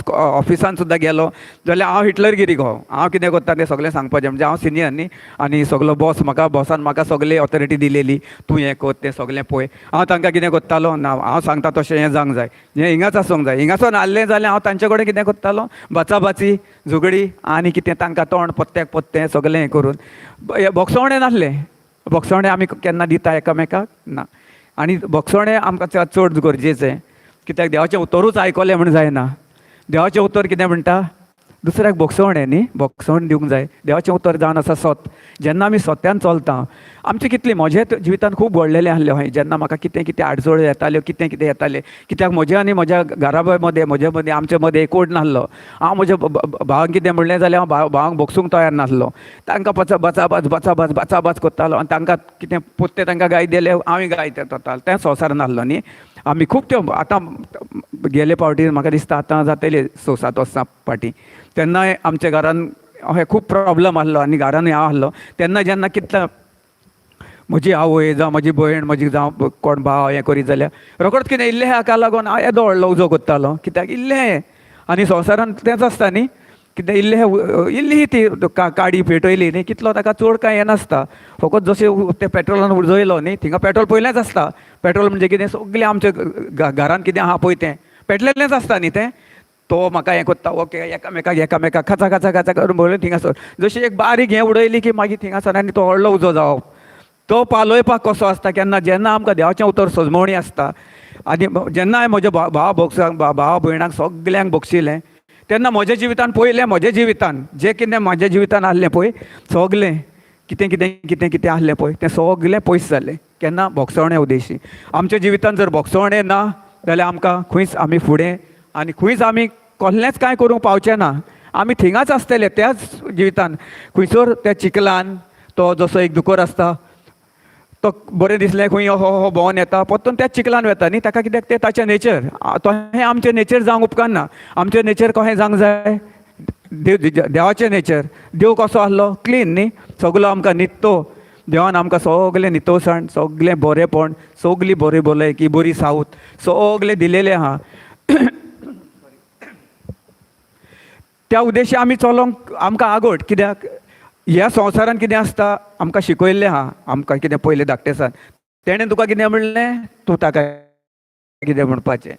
ऑफिसान सुद्दां गेलो जाल्यार हांव हिटलरगिरी गो, हांव कितें करता तें सगळें सांगपाचें, म्हणजे हांव सिनियर न्ही आनी सगलो बॉस म्हाका, बॉसान म्हाका सगळी ऑथॉरिटी दिलेली, तूं हें कर तें सगळें पळय. हांव तांकां कितें करतालो ना, हांव सांगता तशें हें जावंक जाय, हें हिंगाच आसूंक जाय. हिंगासून हाडलें जाल्यार हांव तांचे कडेन कितें करतालो, बाचाबाची झगडी आनी कितें तांकां तोंड पत्त्याक पत्तें सगळें हें करून. बोगसवणें नासलें, बोगसवणें आमी केन्ना दिता एकामेकाक ना. आनी बोगसवणें आमकां चड गरजेचें, कित्याक देवाचें उतरूच आयकलें म्हूण जायना. देवाचें उतर कितें म्हणटा, दुसऱ्याक बोगसवणें न्ही, बोगसवण दिवंक जाय. देवाचें उतर जावन आसा सत. जेन्ना आमी सत्यान चलता, आमचें कितलें म्हज्या जिवितान खूब घडलेलें आसलें हय, जेन्ना म्हाका कितें कितें आडचळ्यो येताल्यो, कितें कितें येतालें, कित्याक म्हज्या आनी म्हज्या घराब्या मदें, म्हज्या मदें, आमचे मदें एकवट नासलो. हांव म्हज्या भावांक कितें म्हणलें जाल्यार हांव भावांक बोगसूंक तयार नासलो, तांकां बचाबाच बचाबाच बचाबाच करतालो आनी तांकां कितें पोत्ते तांकां गाय दिले, हांवूय गाय वतालो. तें संवसार नासलो न्ही. आमी खूब त्यो आतां गेले फावटी म्हाका दिसता आतां जातले 6-7 वर्सां फाटीं, तेन्नाय आमच्या घरान अशें खूब प्रोब्लम आसलो आनी घरानूय हांव आसलो. तेन्ना जेन्ना कितले म्हजी आवय जावं म्हजी भयण, म्हजी जावं कोण भाव हें करीत जाल्यार रोखडोच कितें इल्लें हाका लागून हांव येदो व्हडलो उजो करतालो, कित्याक इल्लें आनी संवसारान तेंच आसता न्ही, कितें इल्लें इल्ली ती काडी पेटयली न्ही, कितलो ताका चड कांय हें नासता, फकत जशें तें पेट्रोलान उजयलो न्ही, थिंगा पेट्रोल पयलेंच आसता. पेट्रोल म्हणजे कितें, सगळें आमच्या घरान कितें आहा पळय तें पेटलेलेंच आसता न्ही तें. तो म्हाका हें करता, ओके, एकामेकाक एकामेकाक खाचा खाचा खाचा करून बरोवन थिंगासर जशी एक बारीक हें उडयली की मागीर थिंगासर आनी तो व्हडलो उजो जावप, तो पालोयपाक कसो आसता केन्ना, जेन्ना आमकां देवाचें उतर सजमोवणी आसता. आनी जेन्ना हांवें म्हज्या भावा बोगसाक, भावा भयणांक सगल्यांक बक्षिलें, तेन्ना म्हज्या जिवितान पयलें, म्हज्या जिवितान जें कितें म्हज्या जिवितान आहलें पळय सगलें कितें कितें कितें कितें आहलें पळय तें सगलें पयस जालें. केन्ना बोगसवणे उद्देशी आमच्या जिवितान जर बोगसवणें ना जाल्यार आमकां खंयच आमी फुडें आनी खंयच आमी कसलेंच कांय करूंक पावचें ना. आमी थिंगाच आसतले त्याच जिवितान. खंयसर त्या चिखलान तो जसो एक दुकोर आसता, तो बरें दिसलें खंय हो हो भोंवन येता, परतून त्याच चिखलान वेता न्ही. ताका कित्याक तें ताचें नेचर. तशें आमचें नेचर जावंक उपकारना. आमचें नेचर कशें जावंक जाय? देव, देवाचें नेचर. देव कसो आहलो? क्लीन न्ही, सगलो आमकां नित्तो. देवान आमकां सगलें नितळसाण, सगलें बरेंपण, सगली बरी भलायकी, बरी सावत सगलें दिलेलें आहा. त्या उद्देशी आमी चलोंक आमकां आगोट. कित्याक ह्या संवसारान कितें आसता, आमकां शिकयल्लें आहा. आमकां कितें पयलें धाकटेसान तेणें तुका कितें म्हणलें, तूं ताका कितें म्हणपाचें.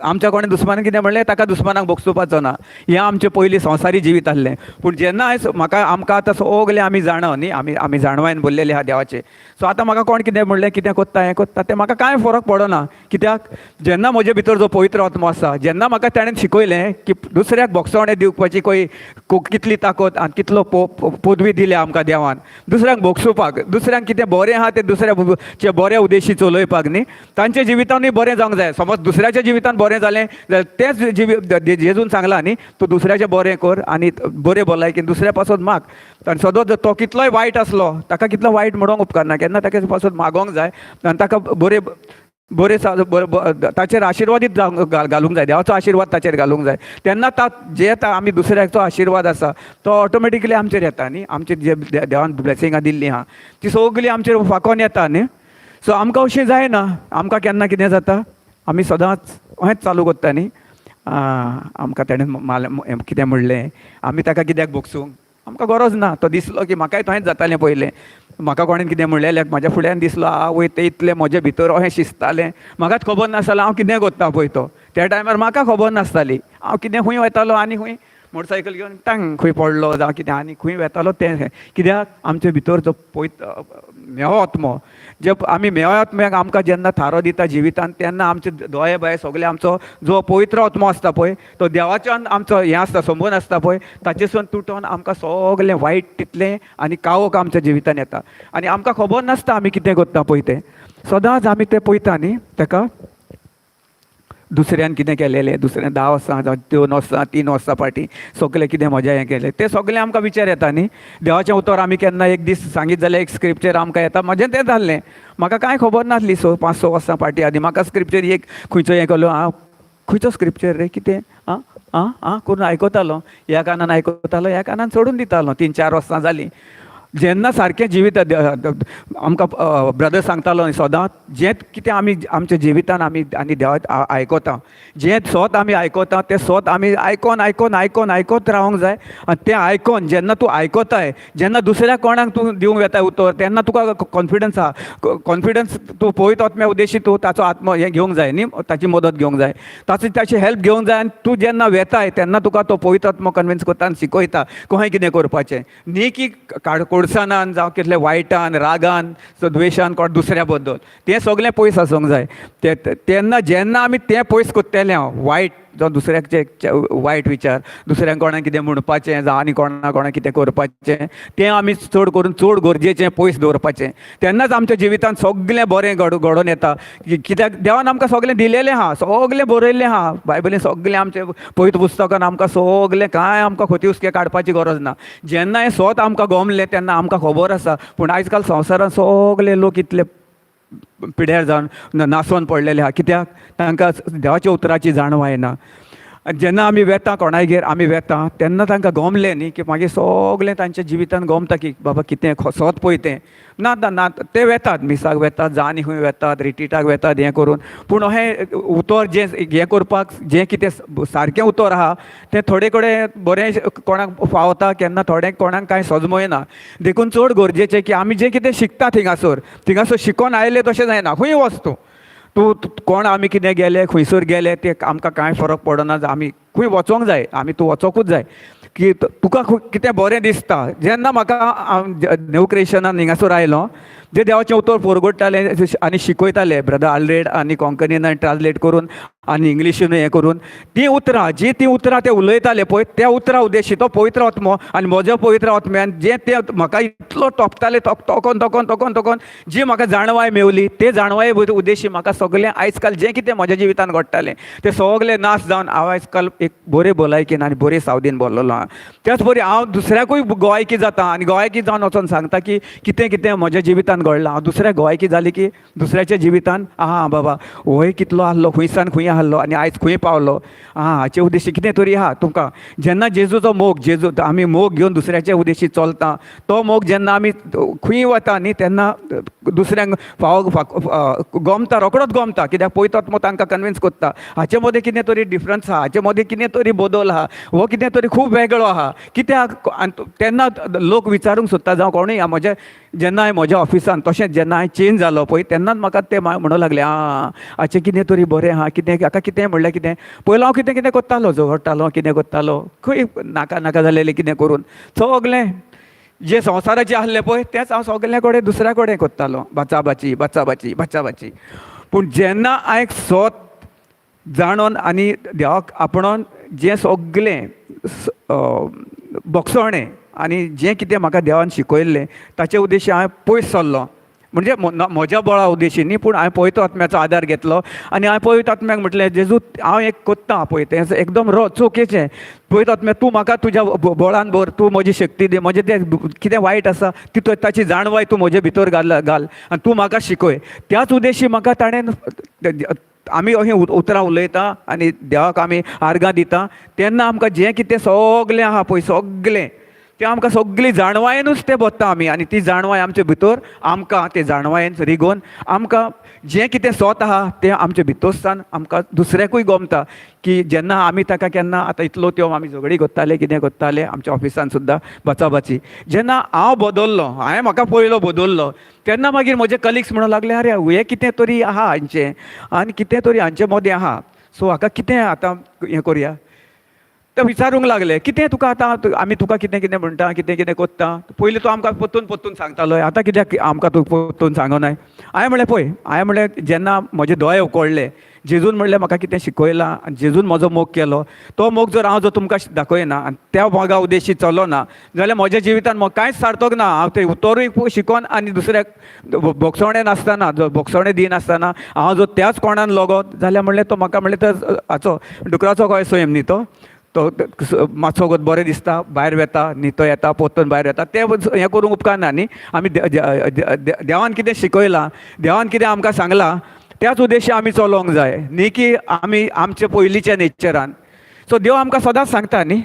आमच्या कोणें दुस्मानान कितें म्हणलें, ताका दुस्मानाक भोगसुपाचो ना. हें आमचें पयलीं संवसारी जिवीत आहलें. पूण जेन्ना आयज म्हाका आमकां आतां सगलें आमी जाणा न्ही, आमी आमी जाणवायन भरलेली आहा देवाचे. सो आतां म्हाका कोण कितें म्हणलें, कितें कोत्ता, हें कोत्ता, तें म्हाका कांय फरक पडना. कित्याक जेन्ना म्हजे भितर जो पवित्र आत्मो आसा, जेन्ना म्हाका ताणें शिकयलें की दुसऱ्याक भोगसवणें दिवपाची खंय कितली ताकद आनी कितलो पदवी दिल्या आमकां देवान, दुसऱ्यांक भोगसुपाक, दुसऱ्यांक कितें बरें आहा तें दुसऱ्याचे बऱ्या उद्देशी चलोवपाक न्ही, तांच्या जिवितानूय बरें जावंक जाय. समज दुसऱ्याच्या जिवितान बरें जालें जाल्यार तेंच जिवीत जेजून सांगलां न्ही, तूं दुसऱ्याचें बरें कर आनी बरें भलायकेन दुसऱ्या पासत माग. आनी सदोच तो कितलोय वायट आसलो ताका कितलो वायट म्हणोंक उपकारना, केन्ना ताका पासत मागोंक जाय आनी ताका बरें बरें ताचेर आशिर्वादीत जावंक घालूंक जाय, देवाचो आशिर्वाद ताचेर घालूंक जाय. तेन्ना ता जे आमी दुसऱ्याचो आशिर्वाद आसा तो ऑटोमॅटिकली आमचेर येता न्ही. आमचे जे देवान ब्लेसिंगां दिल्लीं आहा ती सगळीं आमचेर फांकोन येता न्ही. सो आमकां अशें जायना. आमकां केन्ना कितें जाता, आमी सदांच अहेंच चालू करता न्ही. आमकां तेणें कितें म्हणलें, आमी ताका कित्याक भोगसूंक, आमकां गरज ना. तो दिसलो की म्हाकाय तहेंच जातालें पयलें. म्हाका कोणें कितें म्हणलें जाल्यार म्हाज्या फुड्यान दिसलो, आवय तें इतलें म्हजे भितर अहें शिजतालें, म्हाकाच खबर नासतालें हांव कितें करता पळय. तो त्या टायमार म्हाका खबर नासताली हांव कितें खंय वतालो आनी खंय मोटरसायकल घेवन टांग खंय पडलो जावं कितें आनी खंय वेतालो तें. कित्याक आमचे भितर जो पवित्र मेहो आत्मो, जे आमी मेहो आत्म्याक आमकां जेन्ना थारो दिता जिवितान, तेन्ना आमचे दोळे बाये सगळे आमचो जो पवित्र आत्मो आसता पळय तो देवाच्यान आमचो हें आसता, संबंद आसता पळय, ताचेसून तुटोन आमकां सगळें वायट तितलें आनी कावक आमच्या जिवितान येता आनी आमकां खबर नासता आमी कितें करता पळय तें. सदांच आमी तें पळयता न्ही, ताका दुसऱ्यान कितें केलेलें, दुसऱ्यान 10 वर्सां जावं 2 वर्सां 3 वर्सां फाटीं सगळें कितें म्हजें हें केलें तें सगळें आमकां विचार येता न्ही. देवाचें उतर आमी केन्ना एक दीस सांगीत जाल्यार एक स्क्रिप्चर आमकां येता. म्हजें तें जाल्लें, म्हाका कांय खबर नासली 5-6 वर्सां फाटीं आदी म्हाका स्क्रिप्चर एक खंयचो हें केलो, हांव खंयचो स्क्रिप्चर रे कितें आं आं आं करून आयकतालो, ह्या कानान आयकतालो ह्या कानान सोडून दितालो. 3-4 वर्सां जालीं. जेन्ना सारकें जिवीत आमकां ब्रदर सांगतालो न्ही सदांच, जें कितें आमी आमच्या जिवितान आमी आनी देवा आयकता, जें सोत आमी आयकता तें सोत आमी आयकोन आयकोन आयकोन आयकोत रावंक जाय. आनी तें आयकोन जेन्ना तूं आयकताय, जेन्ना दुसऱ्या कोणाक तूं दिवंक वेताय उतर, तेन्ना तुका कॉन्फिडन्स आहा. कॉन्फिडन्स तूं पवित्र आत्म्या उद्देशी तूं ताचो आत्मो हें घेवंक जाय न्ही, ताची मदत घेवंक जाय, ताची ताची हेल्प घेवंक जाय. आनी तूं जेन्ना वेताय तेन्ना तुका तो पवित्र आत्मो कन्विन्स करता आनी शिकयता कशें कितें करपाचें न्ही, की कोडसानान जावं कितले वायटान, रागान, द्वेशान कोण दुसऱ्या बद्दल तें सगळें पयस आसूंक जाय. ते तेन्ना जेन्ना आमी तें पयस करतले, हांव वायट जावं दुसऱ्याचे वायट विचार, दुसऱ्यांक कोणाक कितें म्हणपाचें जावं आनी कोणा कोणाक कितें करपाचें, तें आमी चड करून चड गरजेचें पयस दवरपाचें. तेन्नाच आमच्या जिवितांत सगळें बरें घडोवन येता. कित्याक देवान आमकां सगळें दिलेलें आहा, सगळें बरयल्लें आहा बायबलीन, सगळें आमचें पवित्र पुस्तकान आमकां सगळें, कांय आमकां खोती हुस्के काडपाची गरज ना. जेन्ना हें स्वत आमकां गमलें तेन्ना आमकां खबर आसा. पूण आयज काल संवसारांत सगळे लोक इतले पिड्यार जावन नासोन पडलेले आहा. कित्याक तांकां देवाच्या उतराची जाणवाय ना. जेन्ना आमी वेता कोणायगेर आमी वेता तेन्ना तांकां गमलें न्ही की मागीर सगळें तांच्या जिवितान गमता की बाबा कितें सोत पळय तें ना ना ना. ते वेतात मिसाक वेतात, जावं आनी खंय वेतात, रिट्रिटाक वेतात हें करून. पूण अहें उतर जें हें करपाक जें कितें सारकें उतर आहा तें थोडे कडेन बरें कोणाक फावता, केन्ना थोडे कोणाक कांय सजमयना. देखून चड गरजेचें की आमी जें कितें शिकता थिंगासर थिंगासर शिकोन आयलें तशें जायना. खंय वच तूं, तूं कोण आमी कितें गेले खंयसर गेले ते आमकां कांय फरक पडना. आमी खंय वचोंक जाय, आमी तूं वचोंकूच जाय की तुका कितें बरें दिसता. जेन्ना म्हाका न्यू क्रिएशनान हिंगासर आयलो जे देवाचें उतर परगटताले आनी शिकयताले ब्रदर आल्रेड आनी कोंकणीन ट्रान्सलेट करून आनी इंग्लिशीन हें करून तीं उतरां जीं तीं उतरां ते उलयताले पळय त्या उतरां उद्देशी तो पवित्र आत्मो आनी म्हजो पवित्र आत्म्यान जें तें म्हाका इतलो तोपताले तोकोन तोकोन तोकोन तोकोन जी म्हाका जाणवाय मेवली ते जाणवाये उद्देशी म्हाका सगळें आयज काल जें कितें म्हज्या जिवितान घडटालें तें सगळें नाश जावन हांव आयज काल एक बरे भलायकेन आनी बरे सावदीन भरलेलो आहा. त्याच बरी हांव दुसऱ्याकूय गोवायकी जाता आनी गोवायकी जावन वचोन सांगता की कितें कितें म्हज्या जिवितान घडलां. हांव दुसऱ्या गोवायकी जाली की दुसऱ्याच्या जिवितान आहा बाबा होय कितलो आहलो, खुंयसान खूंय आहलो आनी आयज खूंय पावलो, आं हाचे उद्देशी कितें तरी आहा तुमकां. जेन्ना जेजूचो मोग, जेजू आमी मोग घेवन दुसऱ्याच्या उद्देशी चलता, तो मोग जेन्ना आमी खूंय वता न्ही तेन्ना दुसऱ्यांक फावो गोमता, रोकडोच गोमता, कित्याक पवित्र आत्मो तांकां कन्विन्स करता हाचे मदें कितें तरी डिफरन्स आहा, हाचे मदें कितें तरी बदल आहा, हो कितें तरी खूब वेगळो आहा कित्याक. आनी तेन्ना लोक विचारूंक सोदता जावं कोणूय म्हज्या जेन्ना हांवें म्हज्या ऑफिसान तशेंच जेन्ना हांवें चेंज जालो पळय तेन्नाच म्हाका ते म्हणूंक लागले आं हाचें कितें तरी बरें आहा, कितें हाका कितें म्हणल्यार कितें. पयलो हांव कितें कितें करतालो, झगडटालो, कितें करतालो, खंय नाका नाका जालेलें कितें करून सगलें जें संवसाराचें आहलें पळय तेंच हांव सगल्या कडेन दुसऱ्या कडेन करतालो, बाचाबाची बाचाबाची बाचाबाची. पूण जेन्ना हांवें स्वत जाणोन आनी देवाक आपणोन जें सगलें भोगसणें आनी जें कितें म्हाका देवान शिकयल्लें ताचे उद्देशी हांवें पयस सरलो, म्हणजे म्हज्या बळा उद्देशी न्ही, पूण हांवें पवित्र आत्म्याचो आदार घेतलो आनी हांवें पवित्र आत्म्याक म्हटलें जेजू हांव एक कोत्ता पळय तें एकदम रो चोकेचें, पवित्र आत्म्या तूं म्हाका तुज्या बळान भर, तूं म्हजी शक्ती दी, म्हजें तें कितें वायट आसा ती ताची जाणवाय तूं म्हजे भितर घाल घाल आनी तूं म्हाका शिकय. त्याच उद्देशी म्हाका ताणें आमी अशीं उतरां उलयता आनी देवाक आमी आर्गां दिता तेन्ना आमकां जें कितें सगलें आहा पळय सगलें तें आमकां सगळी जाणवायेनूच तें बसता आमी, आनी ती जाणवाय आमचे भितर आमकां ते जाणवायेन रिगोवन आमकां जें कितें सोत आहा तें आमचे भितरसान आमकां दुसऱ्याकूय गोमता की जेन्ना आमी ताका केन्ना आतां इतलो त्यो आमी झगडी करताले कितें करताले आमच्या ऑफिसान सुद्दां बाचाबाची, जेन्ना हांव बदल्लो, हांवें म्हाका पयलो बदल्लो तेन्ना मागीर म्हजे कलिग्स म्हणूंक लागले आरे हें कितें तरी आहा हांचें आनी कितें तरी हांचे मदें आहा, सो हाका कितें आतां हें करुया. ते विचारूंक लागले कितें तुका आतां आमी तुका कितें कितें म्हणटा कितें कितें कोत्ता, पयलीं तूं आमकां परतून परतून सांगतालो आतां कित्याक आमकां तूं परतून सांगनाय. हांवें म्हणलें पळय, हांवें म्हणलें जेन्ना म्हजे दोळे उकडले जेजून म्हणलें म्हाका कितें शिकयलां आनी जेजून म्हजो मोग केलो, तो मोग जर हांव जर तुमकां दाखयना आनी त्या मोगा उद्देशी चलो ना जाल्यार म्हज्या जिवितान म्हाका कांयच सार्थक ना. हांव तें उतरूय शिकोन आनी दुसऱ्याक भोगसणें नासतना, जो भोगसणें दिनासतना हांव जर त्याच कोणान लगत जाल्यार म्हणलें तो म्हाका म्हणलें तर हाचो डुकराचो काय सैम न्ही, तो तो मातसो वगत बरें दिसता भायर वेता न्ही, तो येता परतून भायर येता, तें हें करूंक उपकारना न्ही. आमी देवान कितें शिकयलां, देवान कितें आमकां सांगलां त्याच उद्देशी आमी चलोवंक जाय न्ही की आमी आमचे पयलींच्या नेचरान. सो देव आमकां सदांच सांगता न्ही,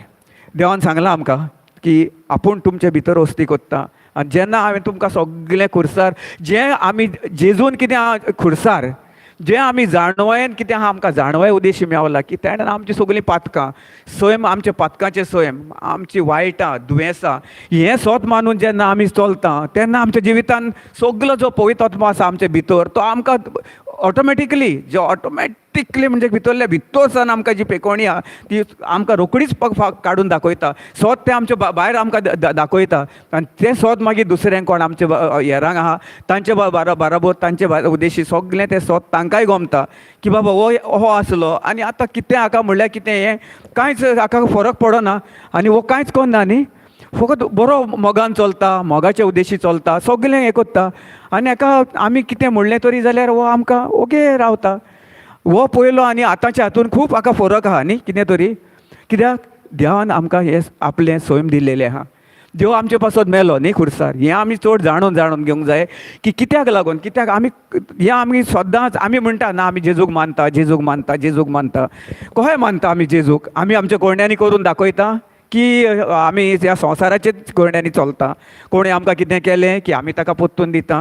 देवान सांगलां आमकां की आपूण तुमचे भितर वस्ती कोत्ता आनी जेन्ना हांवें तुमकां सगलें खुर्सार जें आमी जेजून कितें खुर्सार जें आमी जाणवायेन कितें आहा आमकां जाणवाय उद्देशी मेवला की तेणें आमची सगळीं पातकां सैम आमच्या पातकांचें सैम आमची वायटां दुयेंसां हें सोत मानून जेन्ना आमी चलता तेन्ना आमच्या जिवितान सगलो जो पवित्र आत्मो आसा आमचे भितर तो आमकां ऑटोमॅटिकली जो ऑटोमॅटिकली म्हणजे भितरल्या भितरसान आमकां जी पेकोणी आहा ती आमकां रोकडीच काडून दाखयता, सोद तें आमच्या भायर आमकां दाखयता आनी तें सोद मागीर दुसऱ्यांक कोण आमचे हेरांक आहा तांचे बाराबोर तांचे उद्देशी सगलें तें सोद तांकांय गोमता की बाबा हो हो आसलो आनी आतां कितें हाका म्हणल्यार कितें हें कांयच हाका फरक पडना आनी हो कांयच करना न्ही, फकत बरो मोगान चलता, मोगाचे उद्देशी चलता, सगलें हें करता आनी हाका आमी कितें म्हणलें तरी जाल्यार हो आमकां ओके रावता. हो पयलो आनी आतांच्या हातून खूब हाका फरक आहा न्ही कितें तरी, कित्याक देवान आमकां हें आपलें सैम दिल्लेलें आहा. देव आमचे पासत मेलो न्ही खुर्सार, हें आमी चड जाणून जाणून घेवंक जाय की कित्याक लागून, कित्याक आमी हें आमी सदांच आमी म्हणटा ना आमी जेजूक मानता, जेजूक मानता, जेजूक मानता, कशें मानता आमी जेजूक? आमी आमच्या कोरण्यांनी करून दाखयता की आमी ह्या संवसाराचेच करण्यांनी चलता. कोणी आमकां कितें केलें की आमी ताका परतून दिता,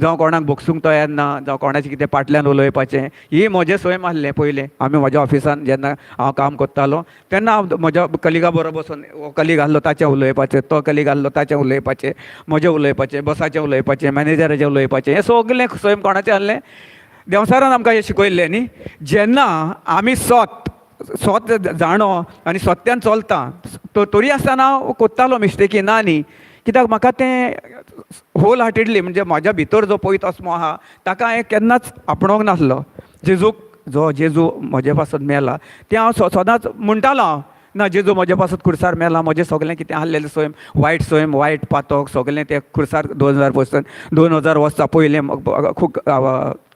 जावं कोणाक भोगसूंक तयार ना, जावं कोणाचें कितें फाटल्यान उलोवपाचें. ही म्हजें सैम आसलें पयलें. आमी म्हज्या ऑफिसान जेन्ना हांव काम करतालो तेन्ना हांव म्हज्या कलिगा बरोबर बसून हो कलीग आहलो ताचें उलोवपाचें, तो कलीग आहलो ताचें उलोवपाचें, म्हजें उलोवपाचें, बॉसाचें उलोवपाचें, मॅनेजराचें उलोवपाचें, हें सगलें सैम कोणाचें आहलें? देंवचारान आमकां हें शिकयल्लें न्ही. जेन्ना आमी सोत सोत जाणो आनी सत्यान चलता तरी आसतना हांव कोत्तालो मिस्टेकी ना न्ही, कित्याक म्हाका तें होल हार्टेडली म्हणजे म्हज्या भितर जो पवित्र आत्मो आहा ताका हांवें केन्नाच आपणोवंक नासलो. जेजूक जो जेजू म्हजे पासत मेला तें हांव सदांच म्हणटालो हांव, ना जेजू म्हजे पासत खुर्सार मेला, म्हजें सगळें कितें आहलेलें सैम, वायट सैम, वायट पातक सगळें तें खुर्सार 2000 वर्सां 2000 वर्सां पयलें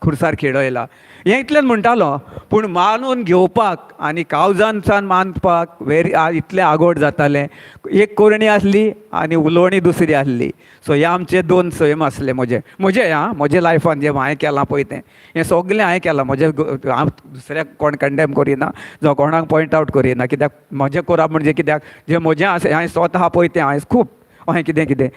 खुर्सार खेळयला, हें इतलेंच म्हणटालो. पूण मानून घेवपाक आनी कावजानसान मानपाक वेरी इतलें आगोड जातालें. एक कोरणी आसली आनी उलोवणी दुसरी आसली. सो हे आमचे दोन सैम आसले म्हजे म्हजे आं म्हजे लायफान जें हांवें केलां पळय तें हें सगलें हांवें केलां. म्हजें हांव दुसऱ्याक कोण कंडेम करिना, जावं कोणाक पॉयंट आवट करिना, कित्याक म्हजें करप म्हणजे कित्याक जें म्हजें आसा हांवें स्वता आहा पळय तें हांवें खूब अहें कितें कितें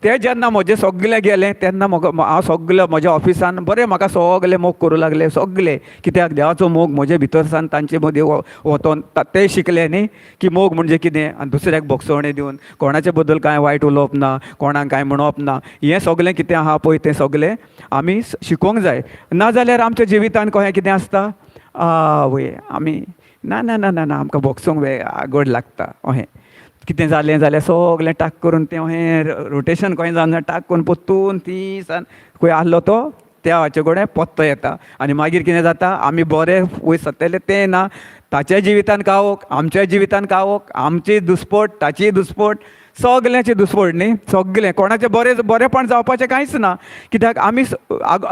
तें जेन्ना म्हजें सगलें गेलें तेन्ना म्हाका हांव सगलें म्हज्या ऑफिसान बरें म्हाका सगले मोग करूं लागले सगले, कित्याक देवाचो मोग म्हजे भितर सान तांचे मदीं वतोन ते शिकले न्ही की मोग म्हणजे कितें, आनी दुसऱ्याक भोगसवणें दिवन कोणाचे बद्दल कांय वायट उलोवप ना, कोणाक कांय म्हणप ना, हें सगलें कितें आहा पळय तें सगलें आमी शिकोवंक जाय. नाजाल्यार आमच्या जिवितान कशें कितें आसता, आवय आमी ना ना ना ना ना आमकां भोगसूंक वेळ गोड लागता, अहें कितें जालें जाल्यार सगलें टाक करून तें अहें रोटेशन खंय जावन टाक करून पोत्तून ती सान खंय आहलो तो त्या हाचे कडेन पत्तो येता आनी मागीर कितें जाता, आमी बरें वयर सरतले तें ना, ताच्या जिवितान कावोक, आमच्या जिवितान कावोक, आमची दुस्पोट ताची दुस्पोट, सगल्यांची दुस्पोट न्ही, सगलें कोणाचें बरें बरेंपण जावपाचें कांयच ना, कित्याक आमी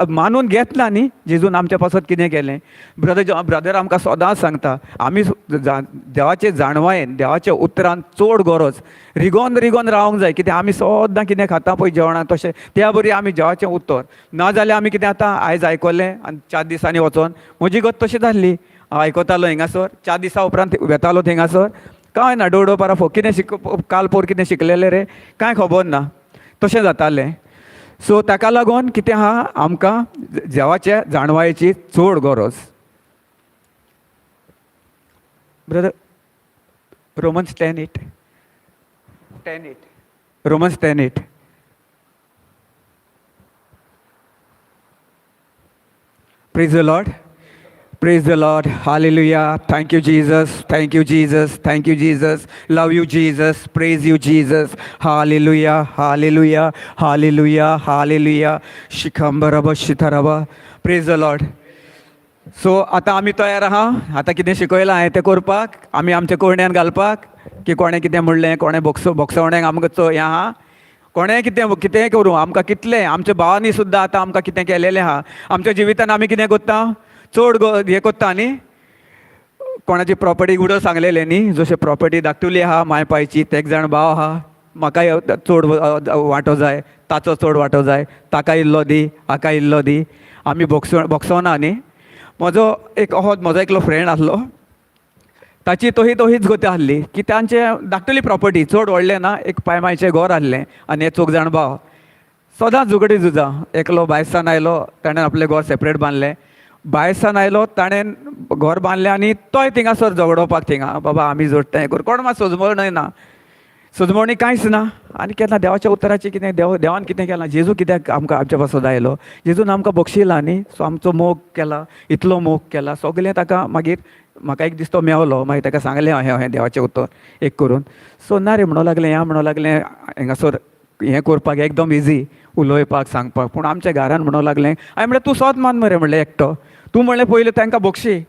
मानून घेतला न्ही जेजून आमच्या पासत कितें केलें. ब्रदर आमकां सदांच सांगता आमी देवाचे जाणवायेन देवाच्या उतरान चड गरज रिगोन रिगोन रावंक जाय, कित्याक आमी सदां कितें खाता पळय जेवणाक तशें त्या बरी आमी देवाचें उतर, नाजाल्यार आमी कितें आतां आयज आयकलें आनी 4 दिसांनी वचोन म्हजी गत तशी जाल्ली, हांव आयकतालो हिंगासर 4 दिसां उपरांत वेतालो थिंगासर, कांय ना डोडो पारा फो कितें शिक काल पोर कितें शिकलेलें रे कांय खबर ना, तशें जातालें. सो ताका लागून कितें आहा आमकां देवाचे जाणवायेची चड गरज. Brother Romans 10:8 10:8 Romans 10:8. Praise the Lord. Praise the Lord. Hallelujah. Thank you, Jesus. Thank you, Jesus. Thank you, Jesus. Love you, Jesus. Praise you, Jesus. Hallelujah. Hallelujah. Hallelujah. Hallelujah. Shikhambaraba Shitharaba. Praise the Lord. So आतां आमी तयार आहा, आतां कितें शिकयलां हांवें तें करपाक, आमी आमच्या कोरण्यान घालपाक की कोणें कितें म्हणलें, कोणें भोगसवण्याक आमकां हें आहा, कोणें कितें कितेंय करूं, आमकां कितलें आमच्या भावांनी सुद्दां आतां आमकां कितें केलेलें आहा. आमच्या जिवितान आमी कितें करता, चड हें करता न्ही, कोणाची प्रॉपर्टी उडो सांगलेलें न्ही, जशें प्रॉपर्टी धाकटुली आहा माय पायची, ते एक जाण भाव आहा म्हाकाय चड वांटो जाय, ताचो चड वांटो जाय, ताका इल्लो दी हाका इल्लो दी, आमी भोगसोना न्ही. म्हजो एक अहोच म्हजो एकलो फ्रेंड आसलो, ताची तोही तोहीच गती आहली की तांचे धाकटुली प्रॉपर्टी चड व्हडलें ना, एक पांय मायचें घर आहलें आनी हे चोग जाण भाव सदांच झगडी झुजां. एकलो भायसान आयलो ताणें आपलें घर सेपरेट बांदलें, भायसान आयलो ताणें घर बांदलें आनी तोय थिंगासर झगडोवपाक थिंगा, बाबा आमी जोडटा हें कर, कोण मात सोजमणय ना, सोजमणी कांयच ना. आनी केन्ना देवाच्या उतराचें कितें देवान कितें केलां, जेजू कित्याक आमकां आमच्या पासत आयलो, जेजून आमकां बक्षिला न्ही, सो आमचो मोग केला, इतलो मोग केला सगलें ताका. मागीर म्हाका एक दीस तो मेवलो, मागीर ताका सांगलें अहें अहें देवाचें उतर एक करून. सो ना रे म्हणूं लागलें, ह्या म्हणूं लागलें हांगासर हें करपाक एकदम इजी उलोवपाक सांगपाक, पूण आमच्या घरान म्हणूं लागलें, हांवें म्हणलें तूं सोद मान मरे म्हणलें एकटो, तूं म्हणलें पयलीं तांकां बक्षी,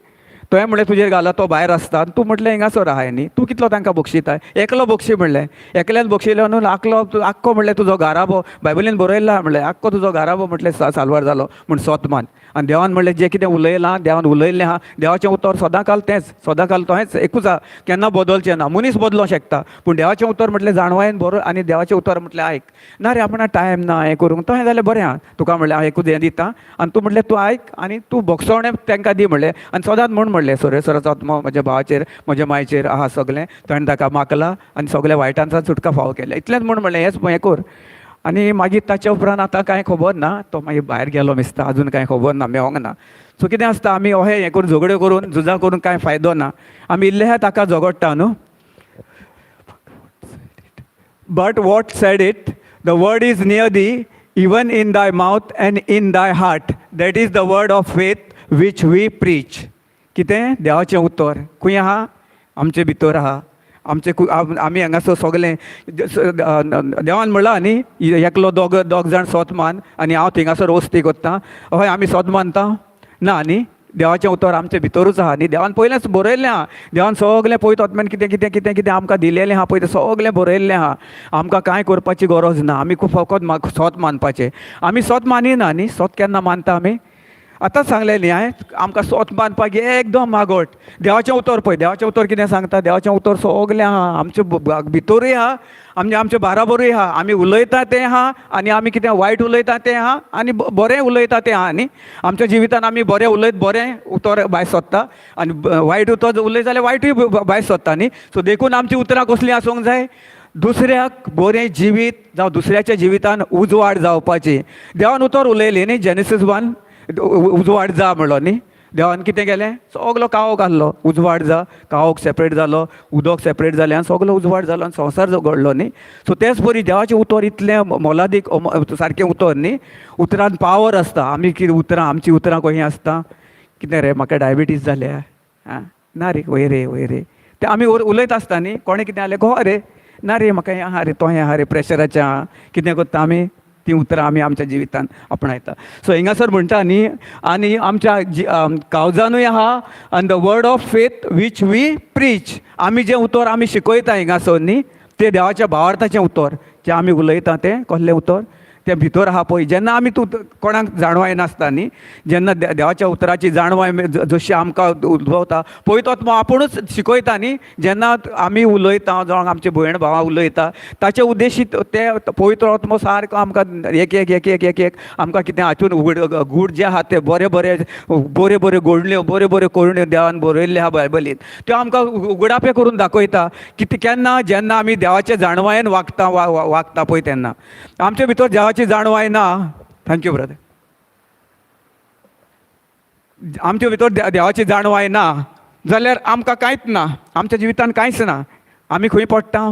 तुवें म्हणलें तुजेर घाला तो भायर आसता, तूं म्हटलें हिंगासर आहाय न्ही, तूं कितलो तांकां बक्षिताय, एकलो बक्षी म्हणलें, एकल्यान बक्षिलो न्हू आकलो आक्को म्हणलें तुजो घराबो बायबलीन बरयला म्हणलें आक्को तुजो घराबो म्हटलें साल्वार जालो म्हूण सोत मान. आनी देवान म्हणलें जें कितें उलयलां देवान उलयल्लें आहा, देवाचें उतर सदां काल तेंच, सदां काल तोहेंच एकूच आहा, केन्ना बदलचें ना. मनीस बदलोंक शकता पूण देवाचें उतर म्हटलें जाणवायेन बरो, आनी देवाचें उतर म्हटलें आयक. ना रे आपणा टायम ना हें करूंक, तशें जाल्यार बरें आहा तुका म्हणलें हांव एकूच हें दिता आनी तूं म्हटलें तूं आयक आनी तूं भोगसवणें तांकां दी म्हणलें. आनी सदांच म्हूण म्हणलें सर्वेश्वराचो आत्मो म्हज्या भावाचेर म्हज्या मायचेर आहा सगलें, ताणें ताका मागला आनी सगल्या वायटांचा सुटका फावो केल्या, इतलेंच म्हूण म्हणलें हेंच हें कर. आनी मागीर ताच्या उपरांत आतां कांय खबर ना, तो मागीर भायर गेलो मिसता, अजून कांय खबर ना, मेवोंक ना. सो कितें आसता आमी अहें हें करून झगड्यो करून झुजां करून कांय फायदो ना, आमी इल्लें ताका झगडटा न्हू. But what said it? The word is near thee, even in thy mouth and in thy heart. That is the word of faith which we preach. कितें? देवाचें उतर खंय आहा? आमचे भितर आहा, आमचे आमी हांगासर सगलें देवान म्हणलां न्ही, एकलो दोग दोग जाण सोत मान आनी हांव थिंगासर वस्ती कोत्ता. हय, आमी सोत मानता ना न्ही? देवाचें उतर आमचे भितरूच आहा न्ही. देवान पयलेंच बरयल्लें आहा. देवान सगलें पळयत आत्म्यान कितें कितें कितें कितें आमकां दिलेलें आहा पळय, तें सगलें बरयल्लें आहा. आमकां कांय करपाची गरज ना. आमी खूब फकत सोत मानपाचें. आमी सोत मानिना न्ही. सोत केन्ना मानता आमी? आतांच सांगलें न्ही हांवें, आमकां सोत मानपाक एकदम मागोट. देवाचें उतर पळय, देवाचें उतर कितें सांगता? देवाचें उतर सगलें आहा, आमचे भितरूय आहा, आमचे आमचे बाराबरूय आहा. आमी उलयता तें आहा आनी आमी कितें वायट उलयता तें आहा आनी बरें उलयता तें आहा न्ही. आमच्या जिवितान आमी बरें उलयत बरें उतर भायर सोदता आनी वायट उतर उलयत जाल्यार वायटूय भायर सोदता न्ही. सो देखून आमचीं उतरां कसलीं आसूंक जाय? दुसऱ्याक बरें जिवीत जावं दुसऱ्याच्या जिवितान उजवाड जावपाची. देवान उतर उलयलें न्ही, जेनेसीस 1, उजवाड जा म्हणलो न्ही. देवान कितें केलें? सगलो कावो घाल्लो, उजवाड जा. कावोक सेपरेट जालो, उदक सेपरेट जालें आनी सगलो उजवाड जालो आनी संवसार जो घडलो न्ही. सो तेच परी देवाचें उतर इतलें मोलादीक, सारकें उतर न्ही. उतरान पावर आसता. आमी कितें उतरां, आमचीं उतरां कहीं आसता? कितें रे, म्हाका डायबिटीज जाल्या, आं ना रे, वय रे, वय रे, तें आमी उलयत आसता न्ही. कोणें कितें जालें, गो रे, ना रे, म्हाका हें आहा रे, तो हें आहा रे, प्रेशराचें आहा. कितें करता आमी? तीं उतरां आमी आमच्या जिवितान आपणायता. सो हिंगासर म्हणटा न्ही, आनी आमच्या कावजानूय आहा आनी the word of faith which we preach. आमी जें उतर आमी शिकयता हिंगासर न्ही, तें देवाच्या भावार्थाचें उतर जें आमी उलयता तें कसलें उतर तें भितर आहा पळय. जेन्ना आमी तूं कोणाक जाणवाय नासता न्ही, जेन्ना देवाच्या उतराची जाणवाय जशी आमकां उद्भवता पळय, तो आपुणूच शिकयता न्ही. जेन्ना आमी उलयता जावं आमचे भयण भावां उलयता, ताचे उद्देशी ते पवित्र आत्मो सारको आमकां एक एक एक एक एक एक आमकां कितें हातून उगड गूड जे आहा ते बरे बरे बऱ्यो बऱ्यो गोडण्यो, बऱ्यो बऱ्यो करण्यो देवान बरयल्ल्यो आहा बायबलीन, त्यो आमकां उगडापे करून दाखयता. कितें केन्ना? जेन्ना आमी देवाचे जाणवायेन वागता वागता पळय तेन्ना. आमचे भितर देवाची जाणवाय ना. Thank you brother. आमचे भितर देवाची जाणवाय ना जाल्यार आमकां कांयच ना, आमच्या जिवितान कांयच ना. आमी खंय पडटा?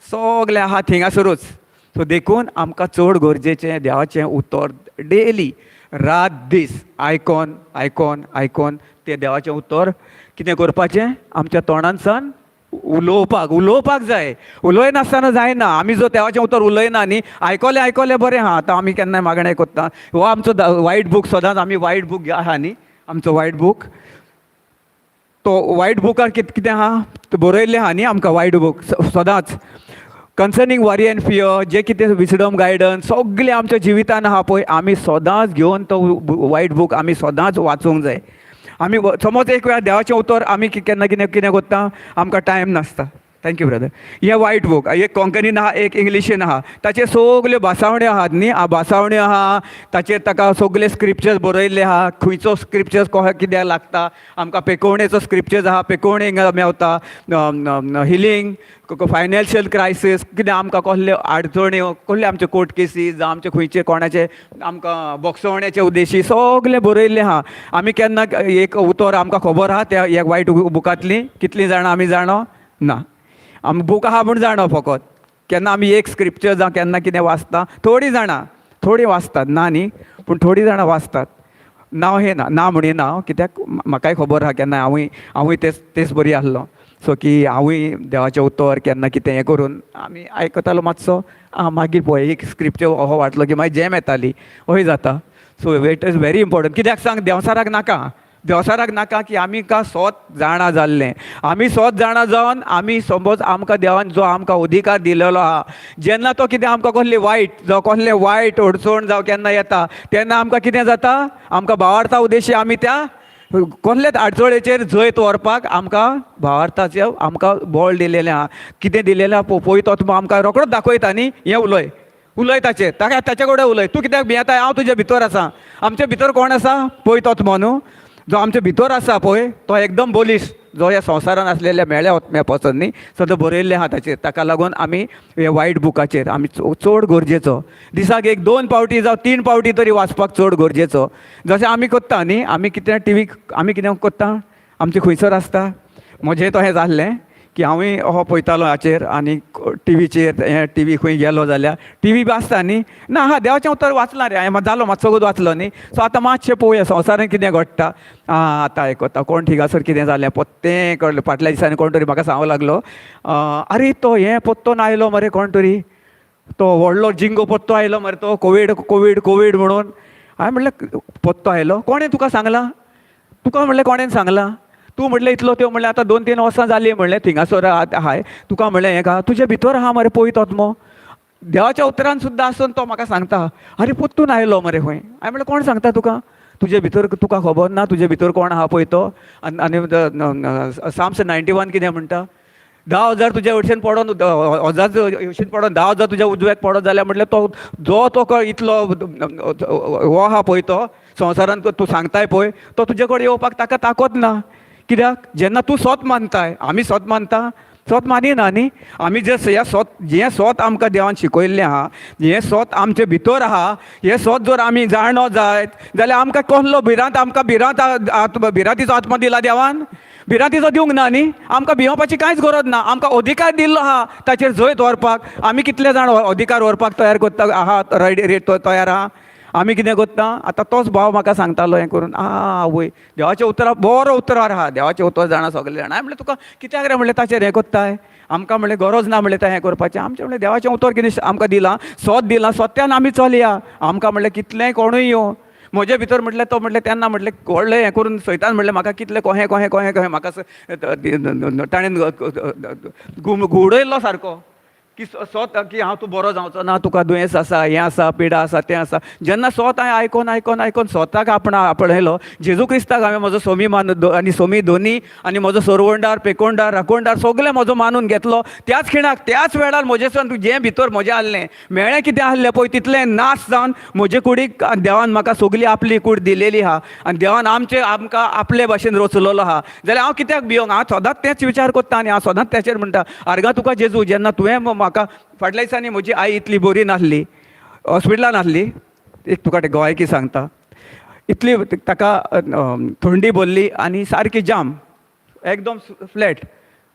सगलें आहा थिंगासरूच. सो देखून आमकां चड गरजेचें देवाचें उतर डेली रात दीस आयकोन आयकोन आयकोन तें देवाचें उतर कितें करपाचें? आमच्या तोंडांतल्यान उलोवपाक उलोवपाक जाय. उलयनासतना जायना. आमी जो देवाचें उतर उलयना न्ही, आयकलें आयकलें बरें आहा. आतां आमी केन्नाय मागणें करता, हो आमचो वायट बूक, सदांच आमी वायट बूक आहा न्ही, आमचो वायट बूक. तो वायट बुकार कितें आहा बरयल्लें आहा न्ही आमकां. वायट बूक सदांच कन्सर्नींग वरी एंड फियर, जे कितें विजडम, गायडन्स सगळें आमच्या जिवितान आहा पळय, आमी सदांच घेवन तो वायट बूक आमी सदांच वाचूंक जाय. आमी समज एक वेळार देवाचें उतर आमी केन्ना कितें कितें करता, आमकां टायम नासता. Thank you brother. हें वायट बूक एक कोंकणीन आहा, एक इंग्लिशीन आहा. ताचेर सगल्यो भासावण्यो आहात न्ही. भासावण्यो आहा ताचेर, ताका सगले स्क्रिप्चर्स बरयल्ले आहा. खंयचो स्क्रिप्चर्स कहो कित्याक लागता आमकां. पेकोवणेचो स्क्रिप्चर्स आहा, पेकोवणे हिंगा मेवता, हिलींग, फायनान्शियल क्रायसीस, कितें आमकां कसल्यो अडचण्यो, कसल्यो आमच्यो कोर्ट केसी जावं आमचे खंयचे कोणाचे आमकां बोगसवण्याचे उद्देशी सगलें बरयल्लें आहा. आमी केन्ना एक उतर आमकां खबर आहा त्या एक वायट बुकांतली? कितलीं जाणां आमी जाणो ना. आमी बूक आहा म्हूण जाणा फकत. केन्ना आमी एक स्क्रिप्चर जावं केन्ना कितें वाचता? थोडीं जाणां थोडीं वाचतात, ना न्ही, पूण थोडीं जाणां वाचतात. नांव हें ना ना म्हणिना हांव, कित्याक म्हाकाय खबर आहा, केन्ना हांवूय हांवूय तेच तेच बरी आसलो. सो की हांवूय देवाचें उतर केन्ना कितें हें करून आमी आयकतालो मातसो. आं, मागीर पळय एक स्क्रिप्चर हो वाचलो की मागीर जेम येताली, हय जाता. So it is very important. कित्याक सांग, देंवचाराक नाका, देंवचाराक नाका की आमी का सोत जाणा जाल्लें. आमी सोत जाणा जावन आमी समज आमकां देवान जो आमकां अधिकार दिलेलो आहा, जेन्ना तो कितें आमकां कसली वायट जावं कसलें वायट अडचण जावं केन्ना येता, तेन्ना आमकां कितें जाता? आमकां भावार्था उद्देशी आमी त्या कसलेच अडचणेचेर जैत व्हरपाक आमकां भावार्थाचें आमकां बळ दिलेलें आहा. कितें दिलेलें आहा पळय, तो आमकां रोखडोच दाखयता न्ही. हें उलय उलय ताचेर, ताका ताचे कडेन उलय. तूं कित्याक भियेता? हांव तुजे भितर आसा. आमचे भितर कोण आसा पळय? तोच न्हू जो आमचे भितर आसा पळय, तो एकदम बलिश्ट, जो ह्या संवसारान आसलेल्या मेळ्या आत्म्या पसून न्ही. सदां बरयल्लें आहा ताचेर. ताका लागून आमी हे वायट बुकाचेर आमी चड गरजेचो दिसाक एक दोन पावटी जावं तीन पावटी तरी वाचपाक चड गरजेचो. जशें आमी करता न्ही, आमी कितें टिवीक आमी कितें करता, आमचें खंयसर आसता. म्हजें तशें जाल्लें की हांवूय अहो पळयतालो हाचेर आनी टिवीचेर. हें टिवी खंय गेलो जाल्यार टिवी बी आसता न्ही. ना हा, देवाचें उतर वाचलां रे हांवें, जालो मातसो वाचलो न्ही. सो आतां मातशें पळोवया संवसारान कितें घडटा. आं, आतां आयकता कोण थिंगासर कितें जालें पोत्तें कळ्ळें. फाटल्या दिसांनी कोण तरी म्हाका सांगूंक लागलो, आरे तो हें पोत्तोन आयलो मरे कोण तरी, तो व्हडलो जिंगो पोत्तो आयलो मरे तो कोवीड कोवीड कोवीड म्हणून. हांवें म्हणलें, पोत्तो आयलो? कोणें तुका सांगलां? तुका म्हणलें कोणें सांगलां? तूं म्हणलें इतलो त्यो म्हणलें आतां 2-3 वर्सां जालीं म्हणलें थिंगासर आहाय. तुका म्हणलें हें का तुजे भितर आहा मरे पळयत मो देवाच्या उतरान सुद्दां आसून तो म्हाका सांगता, आरे पोत्तून आयलो मरे खंय. हांवें म्हणलें, कोण सांगता तुका? तुजे भितर तुका खबर ना तुजे भितर कोण आहा पळय तो? आनी साम्स 91 कितें म्हणटा? 10,000 तुज्या वटेन पडोन, हजार वटेन पडोन, 10,000 तुज्या उजव्याक पडत जाल्यार म्हटल्यार तो जो तो इतलो हो आहा पळय तो संवसारान तूं सांगताय पळय, तो तुजे कडेन येवपाक ताका ताकत ना. कित्याक? जेन्ना तूं सोत मानताय. आमी सोत मानता? सोत मानिना न्ही आमी. जे ह्या सोत, जें सोत आमकां देवान शिकयल्लें आहा, हें सोत आमचे भितर आहा. हें सोत जर आमी जाणो जायत जाल्यार आमकां कसलो भिरांत? आमकां भिरांत, भिरांतीचो आत्मा दिला देवान? भिरांतीचो दिवंक ना न्ही. आमकां भियोवपाची कांयच गरज ना. आमकां अधिकार दिल्लो आहा ताचेर जैत व्हरपाक. आमी कितले जाण अधिकार व्हरपाक तयार करता आहा, रेडी तयार आहा? आमी कितें करता? आतां तोच भाव म्हाका सांगतालो हें करून. आ आवय, देवाचें उतरां बरो उतरार आहा, देवाचें उतर जाणा सगळे जाणा. हांवें म्हणलें, तुका कित्याक रे म्हणलें ताचेर हें कोत्ताय? आमकां म्हणलें गरज ना म्हणलें तें हें करपाचें. आमचें म्हणलें देवाचें उतर कितें आमकां दिलां, सोत दिलां, सत्यान आमी चलया. आमकां म्हणलें कितलेंय कोणूय येवं, म्हजे भितर म्हटलें तो म्हटलें तेन्ना म्हटलें व्हडलें हें करून सैतान म्हटलें म्हाका कितलें कोहें कोहें कोहें कोहें म्हाका ताणें घुंवडयल्लो सारको की सोत की हांव तूं बरो जावचो ना, तुका दुयेंस आसा, हें आसा, पिडा आसा, तें आसा. जेन्ना सोत हांवें आयकोन आयकोन आयकोन स्वताक आपणा आपणयलो, जेजू क्रिस्ताक हांवें म्हजो सोमी मान आनी सोमी दोनी आनी म्हजो सोरवंडार, पेकोंडार, राखोंडार सगलें म्हजो मानून घेतलो, त्याच खिणाक, त्याच वेळार म्हजेसान जें भितर म्हजें आहलें, मेळ्ळें कितें आहलें पळय, तितलें नाश जावन म्हजे कुडीक देवान म्हाका सगली आपली कूड दिलेली आहा आनी देवान आमचे आमकां आपले भाशेन रचलेलो आहा जाल्यार हांव कित्याक भियोंक? हांव सदांच तेंच विचार करता आनी हांव सदांच तेचेर म्हणटा, आर्गां तुका जेजू, जेन्ना तुवें म्हाका फाटल्या दिसांनी म्हजी आई इतली बरी नासली, हॉस्पिटलान आसली. एक तुका ते गोवायकी सांगता. इतली ताका थंडी भरली आनी सारकी जाम, एकदम फ्लॅट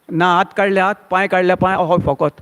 ना. हात काडले हात, पांय काडले पांय, हय फकत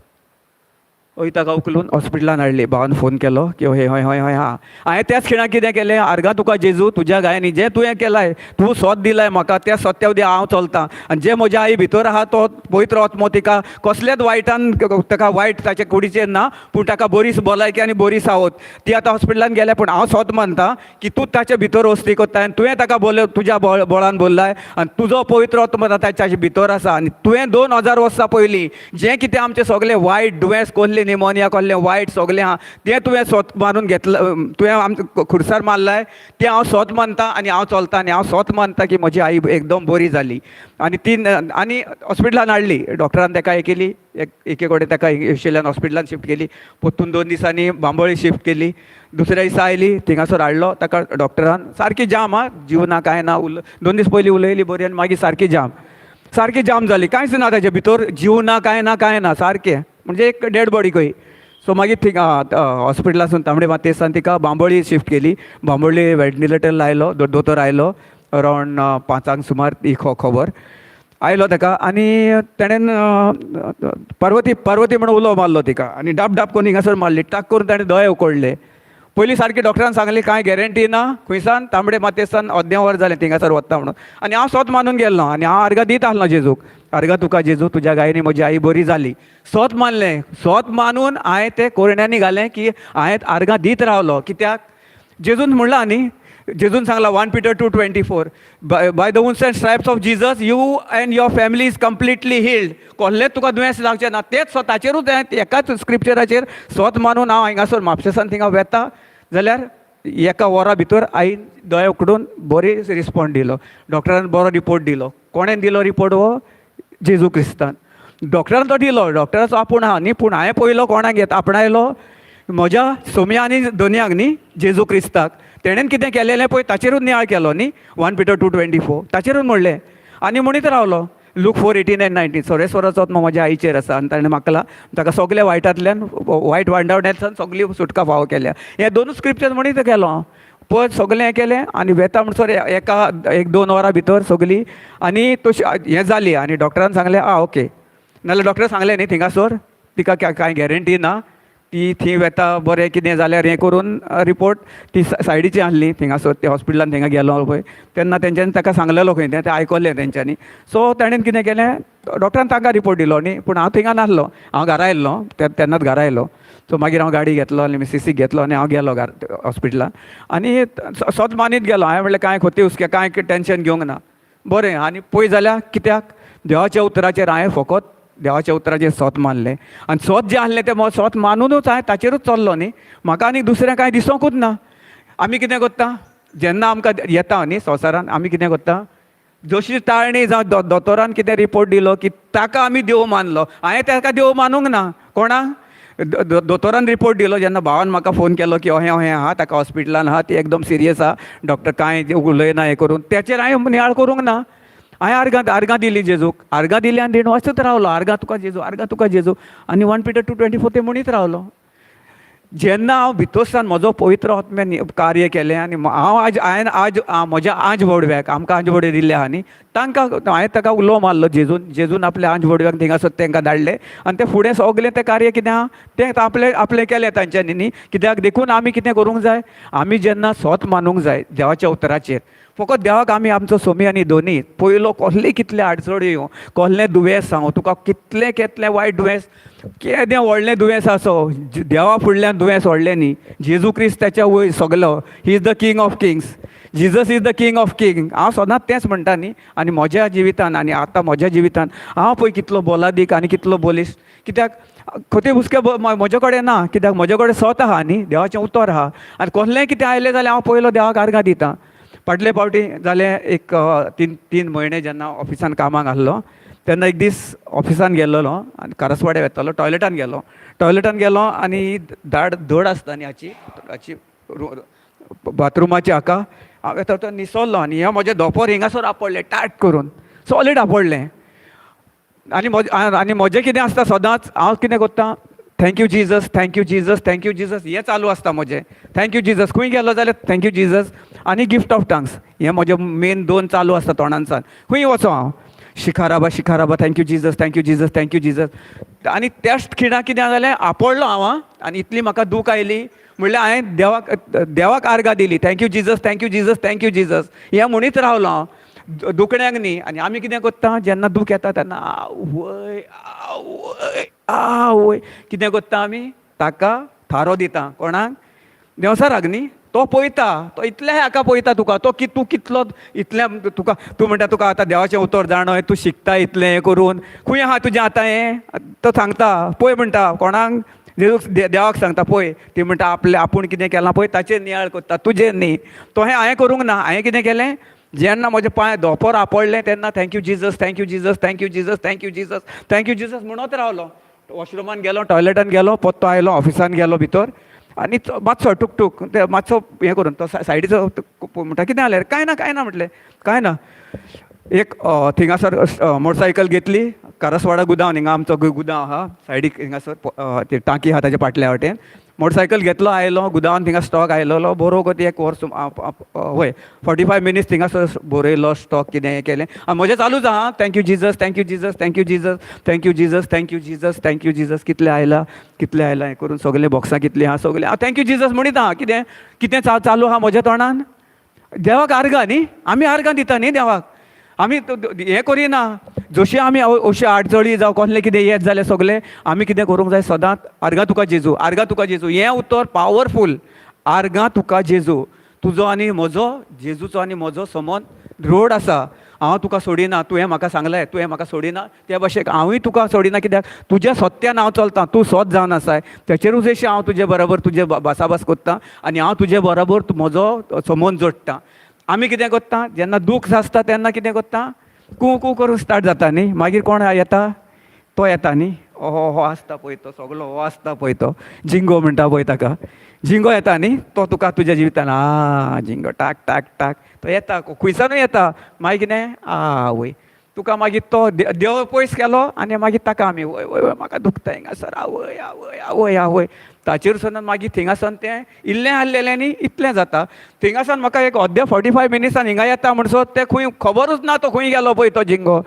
हय. ताका उखलून हॉस्पिटलान हाडली. भावान फोन केलो की हय हय हय हय. हां, हांवें त्याच खिणाक कितें केलें? आर्गां तुका जेजू, तुज्या गायांनी जें तुवें केलाय, तूं सोत दिलाय म्हाका, त्या सत्या हांव चलतां आनी जें म्हज्या आई भितर आहा तो पवित्र आत्मो तिका कसल्याच वायटान, ताका वायट ताच्या कुडीचेर ना, पूण ताका बरी भलायकी आनी बरी सावत. ती आतां हॉस्पिटलान गेल्या, पूण हांव सोत मानता की तूं ताच्या भितर वस्ती करता आनी तुवें ताका बोल तुज्या बळान बोल्लाय आनी तुजो पवित्र आत्मो ताच्या भितर आसा. आनी तुवें 2000 वर्सां पयलीं जें कितें आमचें सगळें वायट दुयेंस कसलें, निमोनिया कसलें वायट सगळें आहा, तें तुवें सोत मारून घेतलां, तुवें आमच्या खुर्सार मारलाय, तें हांव सोत मानता आनी हांव चलता. आनी हांव सोत मानता की म्हजी आई एकदम बरी जाली. आनी ती आनी हॉस्पिटलान हाडली. डॉक्टरान ताका हें केली, एक एके कडेन ताका आशिल्ल्यान हॉस्पिटलान शिफ्ट केली. परतून 2 दिसांनी बांबोळी शिफ्ट केली. दुसऱ्या दिसा आयली, थिंगासर हाडलो ताका डॉक्टरान. सारकी जाम आं, जीव ना कांय ना. उल 2 दीस पयलीं उलयली बरी आनी मागीर सारकी जाम, सारकी जाम जाली. कांयच ना ताजे भितर, जीव ना, कांय ना, कांय ना, सारकें म्हणजे एक डेड बॉडी कही. सो मागीर थिंगा हॉस्पिटलासून तांबडे मातयेसान तिका बांबोळी शिफ्ट केली. बांबोळी व्हेंटिलेटर लायलो. दोतोर आयलो अरावंड 5 सुमार ही खबर आयलो ताका आनी तेणेन "पार्वती, पार्वती" म्हणून उलो मारलो तिका आनी डाब डाब करून हिंगासर मारली. टाक करून ताणें दोळे उकडले. पयलीं सारकी डॉक्टरान सांगली, कांय गॅरंटी ना, खंयसान तांबडे मातयेसान अर्दें वर जालें थिंगासर वता म्हणून. आनी हांव सोत मानून गेल्लो आनी हांव आर्गां दीत आसलो जेजूक. आर्गां तुका जेजू, तुज्या गायनी म्हजी आई बरी जाली. सोत मानलें. सोत मानून हांवें तें कोरण्यांनी घालें की हांवें आर्गां दीत रावलो. कित्याक? जेजून म्हणलां न्ही, जेजून सांगला 1 Peter 2:24, "By the wounds and stripes of Jesus you and your family is completely healed." कसलेंच तुका दुयेंस लागचें ना. तेच स्वताचेरूच हांवें एकाच स्क्रिप्चराचेर स्वत मानून हांव हिंगासर म्हापशेसान थिंगा वेता जाल्यार एका वरा भितर आईन दोळे उकडून बरी रिस्पॉन्ड दिलो. डॉक्टरान बरो रिपोर्ट दिलो. कोणें दिलो रिपोर्ट हो? जेजू क्रिस्तान. डॉक्टरान तो दिलो, डॉक्टराचो आपूण आहा न्ही, पूण हांवें पयलो कोणाक घेत आपणायलो? म्हज्या सोम्या आनी दोनयाक न्ही, जेजू क्रिस्ताक. तेणेन कितें केलेलें पळय ताचेरूच नियाळ केलो न्ही. 1 Peter 2:24 ताचेरूच म्हणलें आनी म्हणीत रावलो. Luke 4:18 and 19, सर्वेस्वराचो आत्मो म्हज्या आईचेर आसा आनी ताणें म्हाका ताका सगल्या वायटांतल्यान, वायट वांडावण्यांतल्यान सगली सुटका फावो केल्या. हे दोनूच स्क्रिप्चर म्हणीत गेलो हांव. पळय सगलें हें केलें आनी वेता म्हणसर एका एक 2 वरां भितर सगली आनी तशी हें जाली आनी डॉक्टरान सांगलें, आं ओके. नाल्यार डॉक्टर सांगलें न्ही थिंगासर तिका कांय गॅरंटी ना, ती थंय वेता बरें कितें जाल्यार हें करून रिपोर्ट ती सायडीची आहली थिंगासर त्या हॉस्पिटलान थिंगा गेलो पळय तेन्ना तेंच्यांनी ताका सांगलेलो खंय तें आयकलें तेंच्यांनी. सो ताणें कितें केलें, डॉक्टरान तांकां रिपोर्ट दिलो न्ही, पूण हांव थिंगा नासलो, हांव घरा आयल्लो तेन्नाच घरा आयलो. सो मागीर हांव गाडी घेतलो आनी मिसिसीक घेतलो आनी हांव गेलो हॉस्पिटलान आनी सोद मानीत गेलो. हांवें म्हणलें कांय खोती हुस्के कांय टेंशन घेवंक ना, बरें. आनी पळय जाल्यार कित्याक देवाच्या उतराचेर हांवें फकत देवाच्या उतराचेर सोत मानलें आनी सोत जें आहलें तें सोत मानुनूच हांवें ताचेरूच चल्लो न्ही, म्हाका आनी दुसरें कांय दिसोंकूच ना. आमी कितें करता जेन्ना आमकां येता न्ही संवसारान, आमी कितें करता जशी ताळणी जावं दोतोरान कितें रिपोर्ट दिलो की ताका आमी देव मानलो. हांवें ताका देव मानूंक ना, कोणाक दोतोरान रिपोर्ट दिलो जेन्ना भावान म्हाका फोन केलो की अहें अहें आहा ताका हॉस्पिटलान आहा, ती एकदम सिरियस आहा, डॉक्टर कांय उलयना हें करून, तेचेर हांवें नियाळ करूंक ना. हांवें आर्गां आर्गां दिली जेजूक, आर्गां दिली आनी वाचत रावलो, आर्गां तुका जेजू, आर्गां तुका जेजू, आनी 1 Peter 2:24 तें म्हणीत रावलो. जेन्ना हांव भितरसान म्हजो पवित्र आत्म्यान कार्य केलें आनी हांव आज हांवें आज म्हज्या आंज बोडव्याक आमकां आंज बोडवे दिल्ले आहा न्ही, तांकां हांवें ताका उलो मारलो जेजून, जेजून आपले आंज बोडव्याक थिंगासर तांकां धाडले आनी तें फुडें सगलें तें कार्य कितें आहा तें आपलें आपलें केलें तांच्यांनी न्ही. कित्याक देखून आमी कितें करूंक जाय, आमी जेन्ना सोत मानूंक जाय देवाच्या उतराचेर, फकत देवाक आमी आमचो सोमी आनी दोनी पयलो कसले कितले अडचणी येवं, कसलें दुयेंस सांगू तुका, कितलें कितलें वायट दुयेंस, केदें व्हडलें दुयेंस आसो, देवा फुडल्यान दुयेंस व्हडलें न्ही, जेजू क्रिस्त त्याच्या वयर सगलो, he is the king of kings, Jesus is the king of king. हांव सदांच तेंच म्हणटा न्ही, आनी म्हज्या जिवितान आनी आतां म्हज्या जिवितान हांव पळय कितलो बोलादीक आनी कितलो बोलीस, कित्याक खोती हुस्के म्हजे कडेन ना, कित्याक म्हजे कडेन सत आहा न्ही, देवाचें उतर आहा आनी कसलेंय कितें आयलें जाल्यार हांव पयलो देवाक आर्गां दिता. फाटले फावटी जालें एक तीन म्हयने जेन्ना ऑफिसान कामाक आहलो तेन्ना एक दीस ऑफिसान गेल्लो आनी कारसवाड्या वेतालो, टॉयलेटान गेलो, टॉयलेटान गेलो आनी दाड धड आसता न्ही हाची, हाची बाथरुमाची हाका हांवें तो निसरलो आनी हें म्हजें धोंपर हिंगासर आपडलें टायट करून सॉलीड आपडलें. आनी आनी म्हजें कितें आसता सदांच हांव कितें करता, thank you Jesus, thank you Jesus, thank you Jesus, हें चालू आसता म्हजें. Thank you Jesus, खंय गेलो जाल्यार thank you Jesus आनी गिफ्ट ऑफ टंग्स, हें म्हजें मेन दोन चालू आसता तोंडानसान. खंय वचो हांव शिखाराबा शिखाराबा, thank you Jesus, thank you Jesus, thank you Jesus. आनी त्याच खिणाक कितें जालें, आपडलो हांव आनी इतली म्हाका दूख आयली म्हणल्यार हांवें देवाक देवाक आर्गां दिली, thank you Jesus, thank you Jesus, thank you Jesus, हें म्हणीत रावलो हांव दुखण्याक न्ही. आनी आमी कितें करता जेन्ना दूख येता तेन्ना आवय आवय आवय कितें करता आमी, ताका थारो दिता, कोणाक, देंवचाराक न्ही. तो पळयता, तो इतलें हाका पळयता तुका, तो की तूं कितलो इतलें तुका, तूं म्हणटा तुका आतां देवाचें उतर जाणय, तूं शिकता इतलें हें करून, खंय आहा तुजें आतां हें, तो सांगता पळय म्हणटा कोणाक, जेजूक देवाक सांगता पळय, ती म्हणटा आपलें आपूण कितें केलां पळय ताचेर नियाळ करता, तुजेर न्ही. तो हें हांवें करूंक ना, हांवें कितें केलें, जेन्ना म्हजें पांय धोंपर आपडलें तेन्ना thank you Jesus, thank you Jesus, thank you Jesus, thank you Jesus, thank you Jesus म्हणत रावलो. वॉशरुमान गेलो, टॉयलेटान गेलो, पोत्तो आयलो, ऑफिसान गेलो भितर आनी मातसो टुकटूक ते मातसो हें करून तो सायडीचो म्हणटा कितें जालें, कांय ना कांय ना म्हटलें, कांय ना. एक थिंगासर मोटरसायकल घेतली, कारसवाडा गुदांव हिंगा आमचो गुदांव आहा सायडीक, हिंगासर ती टांकी आहा ताच्या फाटल्या वटेन, मोटरसायकल घेतलो आयलो गुदांवान, थिंगा स्टॉक आयलोलो बरो कोती एक वर वय 45 मिनिट्स थिंगासर बरयलो स्टॉक कितें हें केलें आनी म्हजें चालूच आहा, thank you Jesus, thank you Jesus, thank you Jesus, thank you Jesus, thank you Jesus, thank you Jesus, कितलें आयला कितलें आयला हें करून सगलें बॉक्सां कितलीं आहा सगलें हांव thank you Jesus म्हणीत आहा. कितें कितें चालू आहा म्हज्या तोंडान, देवाक आर्गां न्ही, आमी आर्गां दिता न्ही देवाक, आमी हें करिना. जशी आमी अश्यो आडचणी जावं कसलें कितें येत जाल्यार सगलें आमी कितें करूंक जाय, सदांच आर्गां तुका जेजू, आर्गां तुका जेजू, हें उतर पावरफूल, आर्गां तुका जेजू, तुजो आनी म्हजो, जेजूचो आनी म्हजो समज रोड आसा, हांव तुका सोडिना, तुवें म्हाका सांगलें तुवें म्हाका सोडिना, त्या भाशेक हांवूय तुका सोडिना, कित्याक तुज्या सत्यान हांव चलतां, तूं सत जावन आसाय, तेचेरूच अशें हांव तुजे बरोबर तुजें भासाभास करतां आनी हांव तुजे बरोबर म्हजो समज जोडटा. आमी कितें करता जेन्ना दूख आसता तेन्ना कितें करता, कू कू करून स्टार्ट जाता न्ही, मागीर कोण येता, तो येता न्ही, हो हो आसता पळय तो सगलो, हो आसता पळय तो जिंगो म्हणटा पळय ताका, जिंगो येता न्ही, तो तुका तुज्या जिवितान आ जिंगो टाक टाक टाक तो येता, खुंयसानूय येता, मागीर कितें आवय तुका मागीर तो देव पयस केलो आनी मागीर ताका आमी वय वय वय म्हाका दुखता हिंगासर आवय आवय आवय आवय, ताचेर सन मागीर थिंगासन तें इल्लें आहलेलें न्ही इतलें जाता. थिंगासान म्हाका एक अर्दे 45 मिनिट्सान हिंगा येता म्हणसर तें खंय खबरूच ना, तो खंय गेलो पळय तो ginkgo.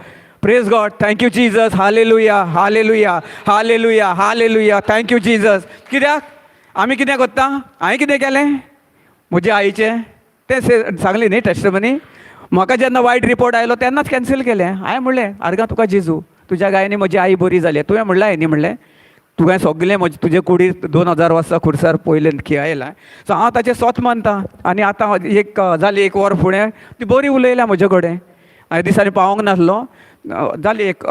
Praise God. Thank you Jesus. Hallelujah, hallelujah, hallelujah, hallelujah. Thank you Jesus. कित्याक आमी कितें करता? हांवें कितें केलें म्हज्या आईचें तें सांगलें न्ही टेस्टमनी. म्हाका जेन्ना वायट रिपोर्ट आयलो तेन्नाच कॅन्सील केलें. हांवें म्हणलें, आर्गां तुका जेजू, तुज्या गायनी म्हजी आई बरी जाली. तुवें म्हणलें न्ही, म्हणलें तुवें सगलें म्हजें तुजे कुडीर 2000 वर्सां खुर्सार पयलें खियायलां. सो हांव ताचें सोत मानता. आनी आतां एक जाली एक वर फुडें ती बरी उलयल्या म्हजे कडेन. हांवें दिसांनी पावोंक नासलो, जाली एक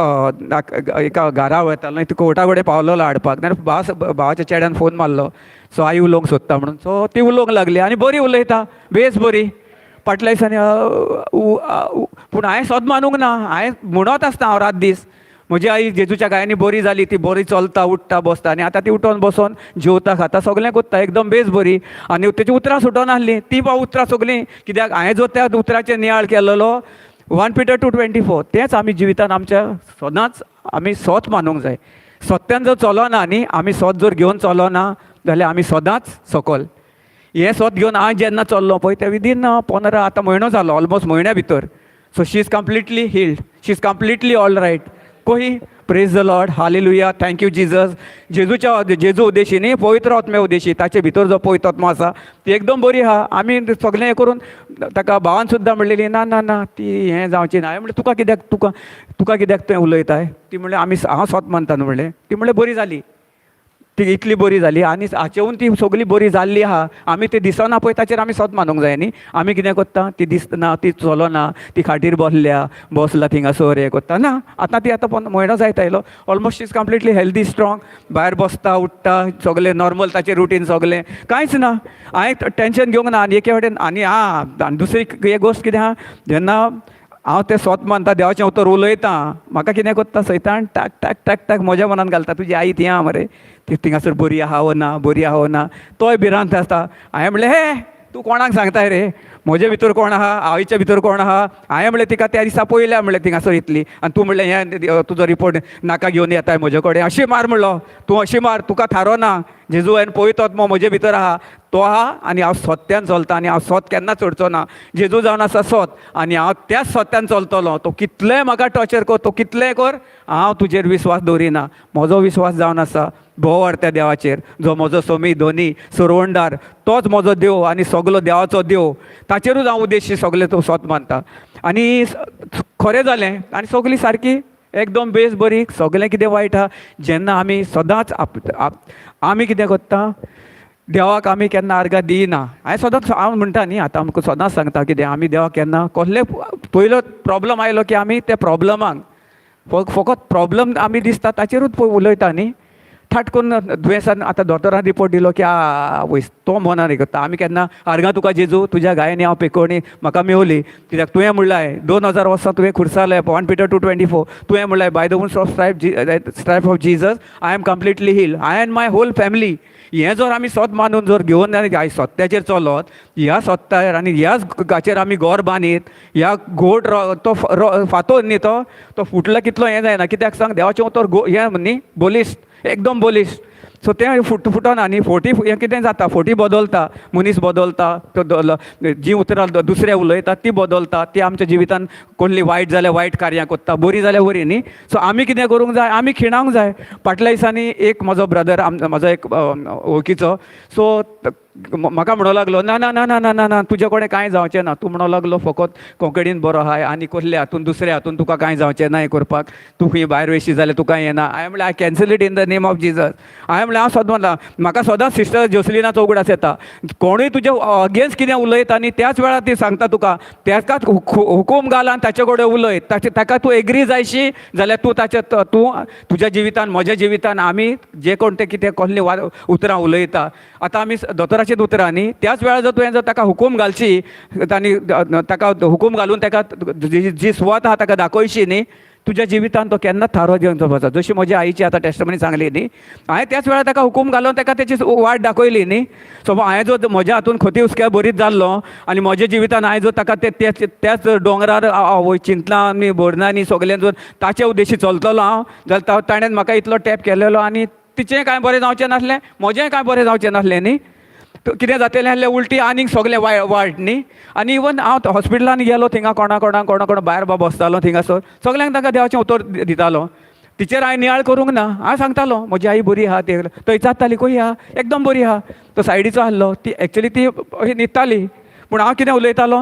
एका घरा वतालो, ती कोर्टा कडेन पावलोलो हाडपाक. नाल्यार भावाच्या चेड्यान फोन मारलो, सो आई उलोवंक सोदता म्हणून. सो ती उलोवंक लागली आनी बरी उलयता, बेस बरी. फाटल्या दिसांनी पूण हांवें सोद मानूंक ना. हांवें म्हणत आसता हांव रात दीस, म्हजी आई जेजूच्या गायांनी बरी जाली, ती बरी चलता, उठ्ठा, बसता. आनी आतां ती उठोन बसोन जेवता, खाता, सगळें करता, एकदम बेस बरी. आनी तेची उतरां सुटोनासलीं ती बा उतरां सगळीं, कित्याक हांवें जो त्या उतराचेर नियाळ केलेलो 1 Peter 2:24, तेंच आमी जिवितान आमच्या सदांच आमी सोत मानूंक जाय. सत्यान जर चलोना न्ही, आमी सोत जर घेवन चलोना जाल्यार आमी सदांच सकल. हें सोत घेवन हांव जेन्ना चल्लो पळय तें विदीन 15 आतां म्हयनो जालो, ऑलमोस्ट म्हयन्या भितर. So she is completely healed, she is completely all right. कोही Praise the Lord. Hallelujah. Thank you Jesus. जेजूच्या जेजू उद्देशी न्ही, पवित्र आत्म्या उद्देशी, ताचे भितर जो पवित्र आत्मो आसा ती एकदम बरी आहा. आमी सगळें हें करून ताका भावान सुद्दां म्हणलेली, ना ना ना, ती हें जावची ना. हांवें म्हणलें, तुका कित्याक, तुका कित्याक तुवें उलयताय? ती म्हणलें, आमी हांव सोत मानता न्हू म्हणलें. ती म्हणलें, बरी जाली ती, इतली बरी जाली. आनी हाचेहून ती सगळी बरी जाल्ली आहा. आमी ती दिसना पळय ताचेर आमी सोत मानूंक जाय न्ही. आमी कितें करता, ती दिसना, ती चलना, ती खाटीर बसल्या, बसला थिंगासर हें करता ना. आतां ती आतां म्हयनो जायत आयलो, almost is completely healthy, strong. भायर बसता, उठ्ठा, सगळें नॉर्मल, ताचें रुटीन सगळें, कांयच ना. हांवें टेंशन घेवंक ना. आनी एके वाटेन आनी आं, आनी दुसरी एक गोश्ट कितें आहा, जेन्ना हांव तें सोत मानता, देवाचें उतर उलयतां, म्हाका कितें करता सैतान, टाक टाक टाक टाक म्हज्या मनान घालता, तुजी आई ती आहा मरे, ती थिंगासर बरी आहा वो ना, बरी आहा वो ना, तोय भिरांत आसता. हांवें म्हणलें, हे तूं कोणाक सांगताय रे? म्हजे भितर कोण आहा? आवयच्या भितर कोण आहा? हांवें म्हणलें, तिका त्या दिसा पयल्या म्हणलें थिंगासर इतली, आनी तूं म्हणलें हें तुजो रिपोर्ट नाका घेवन येताय म्हजे कडेन. अशी मार म्हणलो तूं, अशी मार, तुका थारो ना. जेजू आनी पवित्र आत्मो म्हजे भितर आहा, तो आहा आनी हांव सत्यान चलता आनी हांव सोत केन्ना सोडचो ना. जेजू जावन आसा सोत आनी हांव त्याच सत्यान चलतलो. तो कितलेंय म्हाका टॉर्चर कर, तो कितलेंय कर, हांव तुजेर विस्वास दवरिना. म्हजो विस्वास जावन आसा भोव त्या देवाचेर, जो म्हजो सोमी, धनी, सरवणदार, तोच म्हजो देव आनी सगलो देवाचो देव, ताचेरूच हांव उद्देशी सगलें तो सोत मानता. आनी खरें जालें आनी सगली सारकी एकदम बेस बरी, सगलें कितें वायट आहा. जेन्ना आमी सदांच आप आमी कितें करता, देवाक आमी केन्ना आर्गां दिना. हांवें सदांच हांव म्हणटा न्ही, आतां आमकां सदांच सांगता कितें, आमी देवाक केन्ना कसले पयलो प्रॉब्लम आयलो की आमी त्या प्रॉब्लमाक फकत प्रॉब्लम आमी दिसता ताचेरूच पळय उलयता न्ही. ठाट करून दुयेंसान आतां दोतोरान रिपोर्ट दिलो की आ वयस तो मनान हें करता. आमी केन्ना आर्गां तुका जेजू, तुज्या गायांनी हांव पेकोवणी म्हाका मेवली, कित्याक तुवें म्हणलाय 2000 वर्सां तुवें खुर्सार, 1 Peter 2:24, तुवें म्हणलाय, by the wounds of stripe of Jesus I am completely heal, I and my whole family. हें जर आमी सोत मानून जर घेवन आनी सत्याचेर चलत, ह्या सत्यार आनी ह्याच गाचेर आमी घर बांदीत, ह्या गोड तो फातोर न्ही, तो तो फुटला कितलो हें जायना. कित्याक सांग, देवाचें उतर गो हें न्ही, बलिश्ट, एकदम बलिश्ट. सो तें फुटना न्ही. फोटी हें कितें जाता, फोटी बदलता, मनीस बदलता, तो जीं उतरां दुसरे उलयता ती बदलता, ती आमच्या जिवितान कसली वायट जाल्यार वायट कार्यां करता, बरी जाल्यार बरी न्ही. सो आमी कितें करूंक जाय, आमी खिणावंक जाय. फाटल्या दिसांनी एक म्हजो ब्रदर, म्हजो एक वळखीचो, सो म्हाका म्हणूंक लागलो, ना ना ना ना ना ना ना, तुजे कडेन कांय जावचें ना. तूं म्हणूंक लागलो फकत कोंकणीन बरो आहाय आनी कसले हातून दुसऱ्या हातून तुका कांय जावचें ना हें करपाक. तूं खंय भायर वयशी जाल्यार तुका येना. हांवें म्हणलें, I cancel it in the name of Jesus. हांवें म्हणलें, हांव सदां म्हणलां, म्हाका सदांच सिस्टर जोसलिनाचो उगडास येता. कोणूय तुजे अगेन्स्ट कितें उलयता न्ही, त्याच वेळार ती सांगता तुका, ताकाच हुकूम घाल आनी ताचे कडेन उलय. ताचे ताका तूं एग्री जायशी जाल्यार तूं ताचे तूं तुज्या जिवितान, म्हज्या जिवितान आमी जे कोण ते कितें कसली उतरां उलयता, आतां आमी दोतोराचीच उतरां न्ही, त्याच वेळार जर तुवें जर ताका हुकूम घालशी आनी ताका हुकूम घालून ताका जी सुवात आहा ताका दाखयशी न्ही, तुज्या जिवितान तो केन्नाच थारो घेवन वचना. जशी म्हज्या आईची आतां टेस्टमनी सांगली न्ही, हांवें त्याच वेळार ताका हुकूम घालून ताका तेची वाट दाखयली न्ही. सो हांवें जो म्हज्या हातून खती हुस्क्या बरीच जाल्लो आनी म्हज्या जिवितान हांवें जो ताका ते त्याच दोंगरार वय चिंतलां आनी भरना सगळें जर ताचे उद्देशी चलतलो हांव जाल्यार ताणें म्हाका इतलो टॅप केलेलो आनी तिचें कांय बरें जावचें नासलें, म्हजेंय कांय बरें जावचें नासलें न्ही. कितें जातलें आहलें उल्टी आनीक सगलें वायट न्ही. आनी इवन हांव हॉस्पिटलान गेलो थिंगा कोणा कोणाक कोणा कोण भायर बसतालो थिंगासर सगल्यांक तांकां देवाचें उतर दितालो. टिचर हांवें नियाळ करूंक ना, हांव सांगतालो म्हजी आई बरी आहा, ते थंय विचारताली खंय आहा, एकदम बरी आहा. तो सायडीचो आहलो, ती एक्चुली ती अशी न्हिदताली, पूण हांव कितें उलयतालो,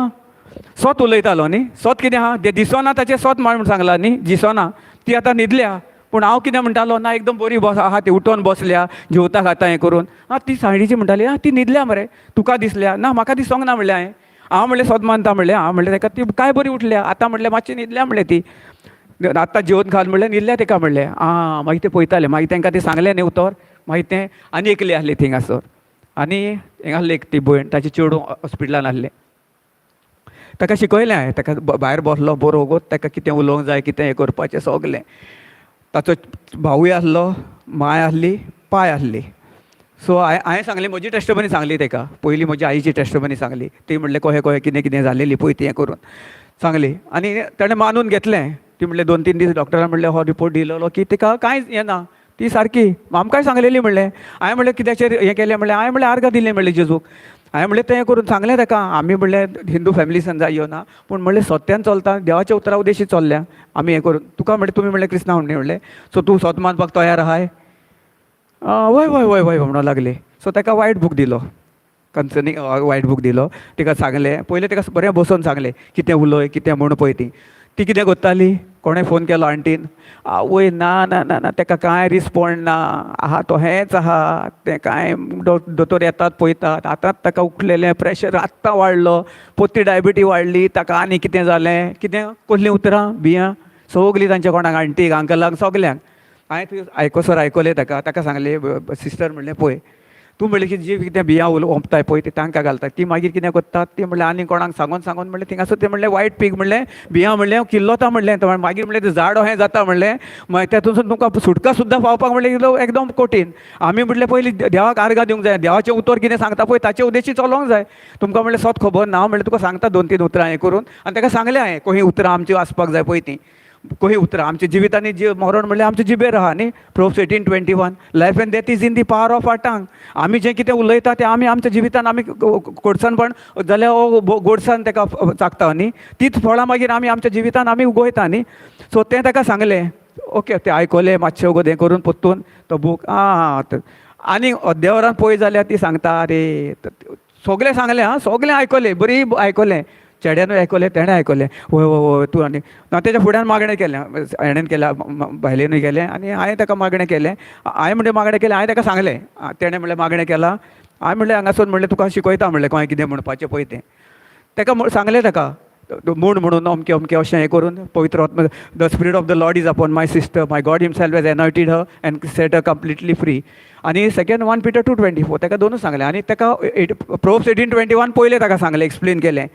सोत उलयतालो न्ही. सोत कितें आहा तें दिसना, ताचें सोत म्हण सांगलां न्ही, दिसना ती आतां न्हिदल्या, पूण हांव कितें म्हणटालो ना एकदम बरी बस आहा ती, उठोन बसल्या जेवता खाता हें करून. आं ती सायडीची म्हणटाली आं ती न्हिदल्या मरे, तुका दिसल्या ना, म्हाका दिसोंक ना म्हणलें हांवें. हांव म्हणलें सोत मानता म्हणलें, हांव म्हणलें ताका ती काय बरी उठल्या आतां म्हणलें, मातशी न्हिदल्या म्हणलें ती, आत्तां जेवन घाल म्हणलें न्हिदल्या तेका म्हणलें. आं मागीर तें पळयतालें, मागीर तांकां तें सांगलें न्ही उतर. मागीर तें आनी एकली आहली थिंगासर, आनी हिंगा आहली एक ती भयण, ताचें चेडूं हॉस्पिटलान आहलें. ताका शिकयलें हांवें, ताका भायर बसलो बरो वोगोत, ताका कितें उलोवंक जाय कितें हें करपाचें सगलें. ताचो भावूय आहलो, मांय आहली, पाय आहली. सो हांवें सांगलें म्हजी टेस्टमनी सांगली ताका, पयलीं म्हज्या आईची टेस्टमनी सांगली, ती म्हणलें कहें कहें कितें कितें जालेली पळय ती हें करून सांगली. आनी ताणें मानून घेतलें. ती म्हणलें 2-3 दीस डॉक्टरान म्हणलें हो रिपोर्ट दिलेलो की तिका कांयच हें ना, ती सारकी आमकांय सांगलेली म्हणलें. हांवें म्हणलें कित्याचेर हें केलें म्हणलें, हांवें म्हणलें आर्गां दिलीं म्हणलें जेजूक, हांवें म्हणलें तें करून सांगलें ताका, आमी म्हणलें हिंदू फॅमिलीसान जाय येवना, पूण म्हणलें सत्यान चलता, देवाच्या उतरा उदेशी चल्ल्या आमी हें करून. तुका म्हणलें तुमी म्हणलें क्रिस्तांव न्ही म्हणलें, सो तूं सत मानपाक तयार आहाय? वय वय वय वय म्हणूंक लागली. सो ताका वायट बूक दिलो, कन्सर्नींग वायट बूक दिलो. तिका सांगलें पयलें, ताका बरें बसोवन सांगलें कितें उलय कितें म्हूण पळय. ती ती कितें करताली, कोणें फोन केलो आंटीन, आवय ना ना ना ना ताका कांय रिस्पोंड ना आहा, तो हेंच आहा तें कांय दोतोर येतात पळयतात, आतांच ताका उखलेलें, प्रेशर आत्तां वाडलो, पोत्ती डायबिटी वाडली ताका, आनी कितें जालें कितें कसलीं उतरां बियां सगलीं तांच्या कोणाक आंटीक अंकलाक सगल्यांक. हांवें थंय आयकोसर आयकलें ताका, ताका सांगलें सिस्टर म्हणलें पळय तूं म्हणलें की जी कितें बियां ओंपताय पळय ती तांकां घालता, ती मागीर कितें करतात ती म्हणलें आनी कोणाक सांगून सांगून म्हणलें थिंगासर तें म्हणलें वायट पीक म्हणलें बियां म्हणलें किल्लोता म्हणलें, मागीर म्हणलें तें झाड अहें जाता म्हणलें, मागीर तेतून तुमकां सुटका सुद्दां पावपाक म्हणलें एकदम कठीण. आमी म्हणलें पयलीं देवाक आर्गां दिवंक जाय, देवाचें उतर कितें सांगता पळय ताचे उद्देशी चलोवंक जाय. तुमकां म्हणलें सत खबर ना म्हणलें तुका सांगता 2-3 उतरां हें करून. आनी ताका सांगलें हांवें खंय उतरां आमची आसपाक जाय पळय तीं, खंय उतरां आमच्या जिवितांनी जी मरण म्हणल्यार आमच्या जिबेर आहा न्ही. Proverbs 18:21, life and death is in the power of our tongue. आमी जें कितें उलयता तें आमी आमच्या जिवितान आमी गोडसानपण जाल्यार हो गोडसान ताका चाखता न्ही, तीच फळां मागीर आमी आमच्या जिवितान आमी उगयता न्ही. सो तें ताका सांगलें, ओके तें आयकलें मातशें वगत हें करून परतून तो बूक आं आनी अर्द्या वरान पळय जाल्यार ती सांगता आरे सगलें सांगलें आं, सगलें आयकलें, बरी आयकलें, चेड्यानूय आयकलें तेणें आयकलें, वय वय वय तूं. आनी तेज्या फुड्यान मागणें केलें हेणेन केलें, बायलेनूय केलें, आनी हांवें ताका मागणें केलें. हांवें म्हणलें मागणें केलें, हांवें ताका सांगलें, तेणें म्हणलें मागणें केलां, हांवें म्हणलें हांगासून म्हणलें तुका शिकयता म्हणलें कोणें कितें म्हणपाचें पळय तें. ताका सांगलें ताका म्हूण म्हणून अमकें अमकें अशें हें करून, पवित्र आत्मा, the spirit of the Lord is upon my sister, my God himself has anointed her and set her completely free. आनी सेकंड 1 Peter 2:24 ताका दोनूच सांगलें. आनी ताका प्रोव्हर्ब्स 18:21 पयलें ताका सांगलें, एक्सप्लेन केलें,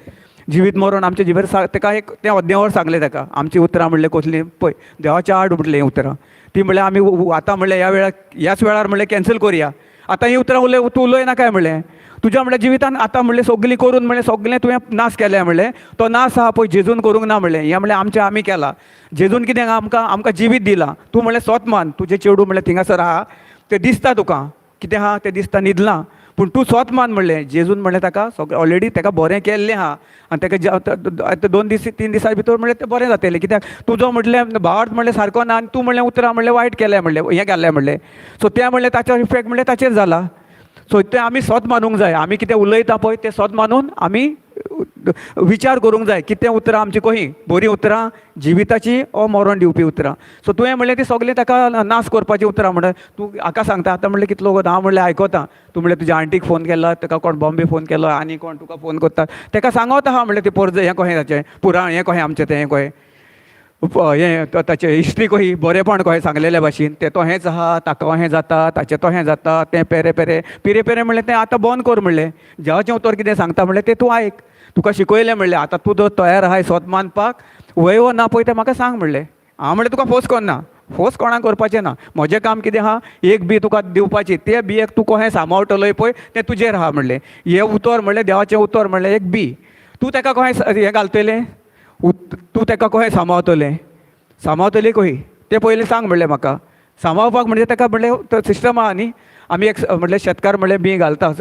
जिवीत मरण आमच्या जिबेर ताका एक तें अद्यावर सांगलें ताका, आमचीं उतरां म्हणलें कसलीं पळय देवाच्या आड म्हणलें उतरां ती, म्हणलें आमी आतां म्हणलें ह्या वेळार ह्याच वेळार म्हणलें कॅन्सल करुया, आतां हीं उतरां उलय तूं उलय नाकाय म्हणलें, तुज्या म्हणल्यार जिवितान आतां म्हणलें सगलीं करून म्हणलें सगलें तुवें नाश केलें म्हणलें, तो नाश आहा पळय जेजून करूंक ना म्हणलें, हें म्हणलें आमचें आमी केलां, जेजून कितें आमकां आमकां जिवीत दिलां, तूं म्हणलें सोत मान, तुजें चेडूं म्हणलें थिंगासर आहा तें दिसता तुका कितें आहा तें दिसता न्हिदलां, पूण तूं सोत मान म्हणलें, जेजून म्हणलें ताका सगळें ऑलरेडी ताका बरें केल्लें आहा, आनी ताका 2 दीस 3 दिसां भितर म्हणलें तें बरें जातलें, कित्याक तुजो म्हणलें भावार्थ म्हणलें सारको ना, आनी तूं म्हणलें उतरां म्हणलें वायट केलें म्हणलें हें घालें म्हणलें, सो तें म्हणलें ताचो इफेक्ट म्हणलें ताचेर जाला. सो तें आमी सोत मानूंक जाय, आमी कितें उलयता पळय तें सोत मानून आमी विचार करूंक जाय कितें उतरां आमची कहीं बरीं उतरां जिविताची ओ मरण दिवपी उतरां. सो तुवें म्हणलें ती सगळीं ताका नाश करपाची उतरां, म्हणल्यार तूं हाका सांगता आतां म्हणलें कितलो वगत हांव म्हणलें आयकता, तूं म्हणलें तुज्या आंटीक फोन केला, ताका कोण बॉम्बे फोन केलो आनी कोण तुका फोन करता ताका सांगत आहा म्हणलें ती पोरज हें कहें ताचें पुराण हें कहें आमचें तें कहें हें ताचें हिस्ट्री कही बरेंपण कहें सांगलेल्या भाशेन तें तोहेंच आहा, ताका अहें जाता ताचें तोहें जाता, तें पेरे पेरे पिरे पेरे म्हणलें तें आतां बंद कर म्हणलें, देवाचें उतर कितें सांगता म्हणलें तें तूं आयक, तुका शिकयलें म्हणलें आतां तूं जर तयार आहाय सोत मानपाक वय वो ना पळय तें म्हाका सांग म्हणलें. हांव म्हणलें तुका फोर्स करना, फोर्स कोणाक करपाचें ना, म्हजें काम कितें आहा एक बी तुका दिवपाची, ते बियेक तूं कहें सांबाळटलोय पळय तें तुजेर आहा म्हणलें, हें उतर म्हणलें देवाचें उतर म्हणलें एक बी, तूं ताका कहें हें घालतलें, तूं ताका कहें सांबाळटलें, सांबाळटलें कही तें पयलीं सांग म्हणलें म्हाका, सांबाळपाक म्हणजे ताका म्हणलें सिस्टम आहा न्ही, आमी एक म्हणल्यार शेतकार म्हणल्यार बी घालता,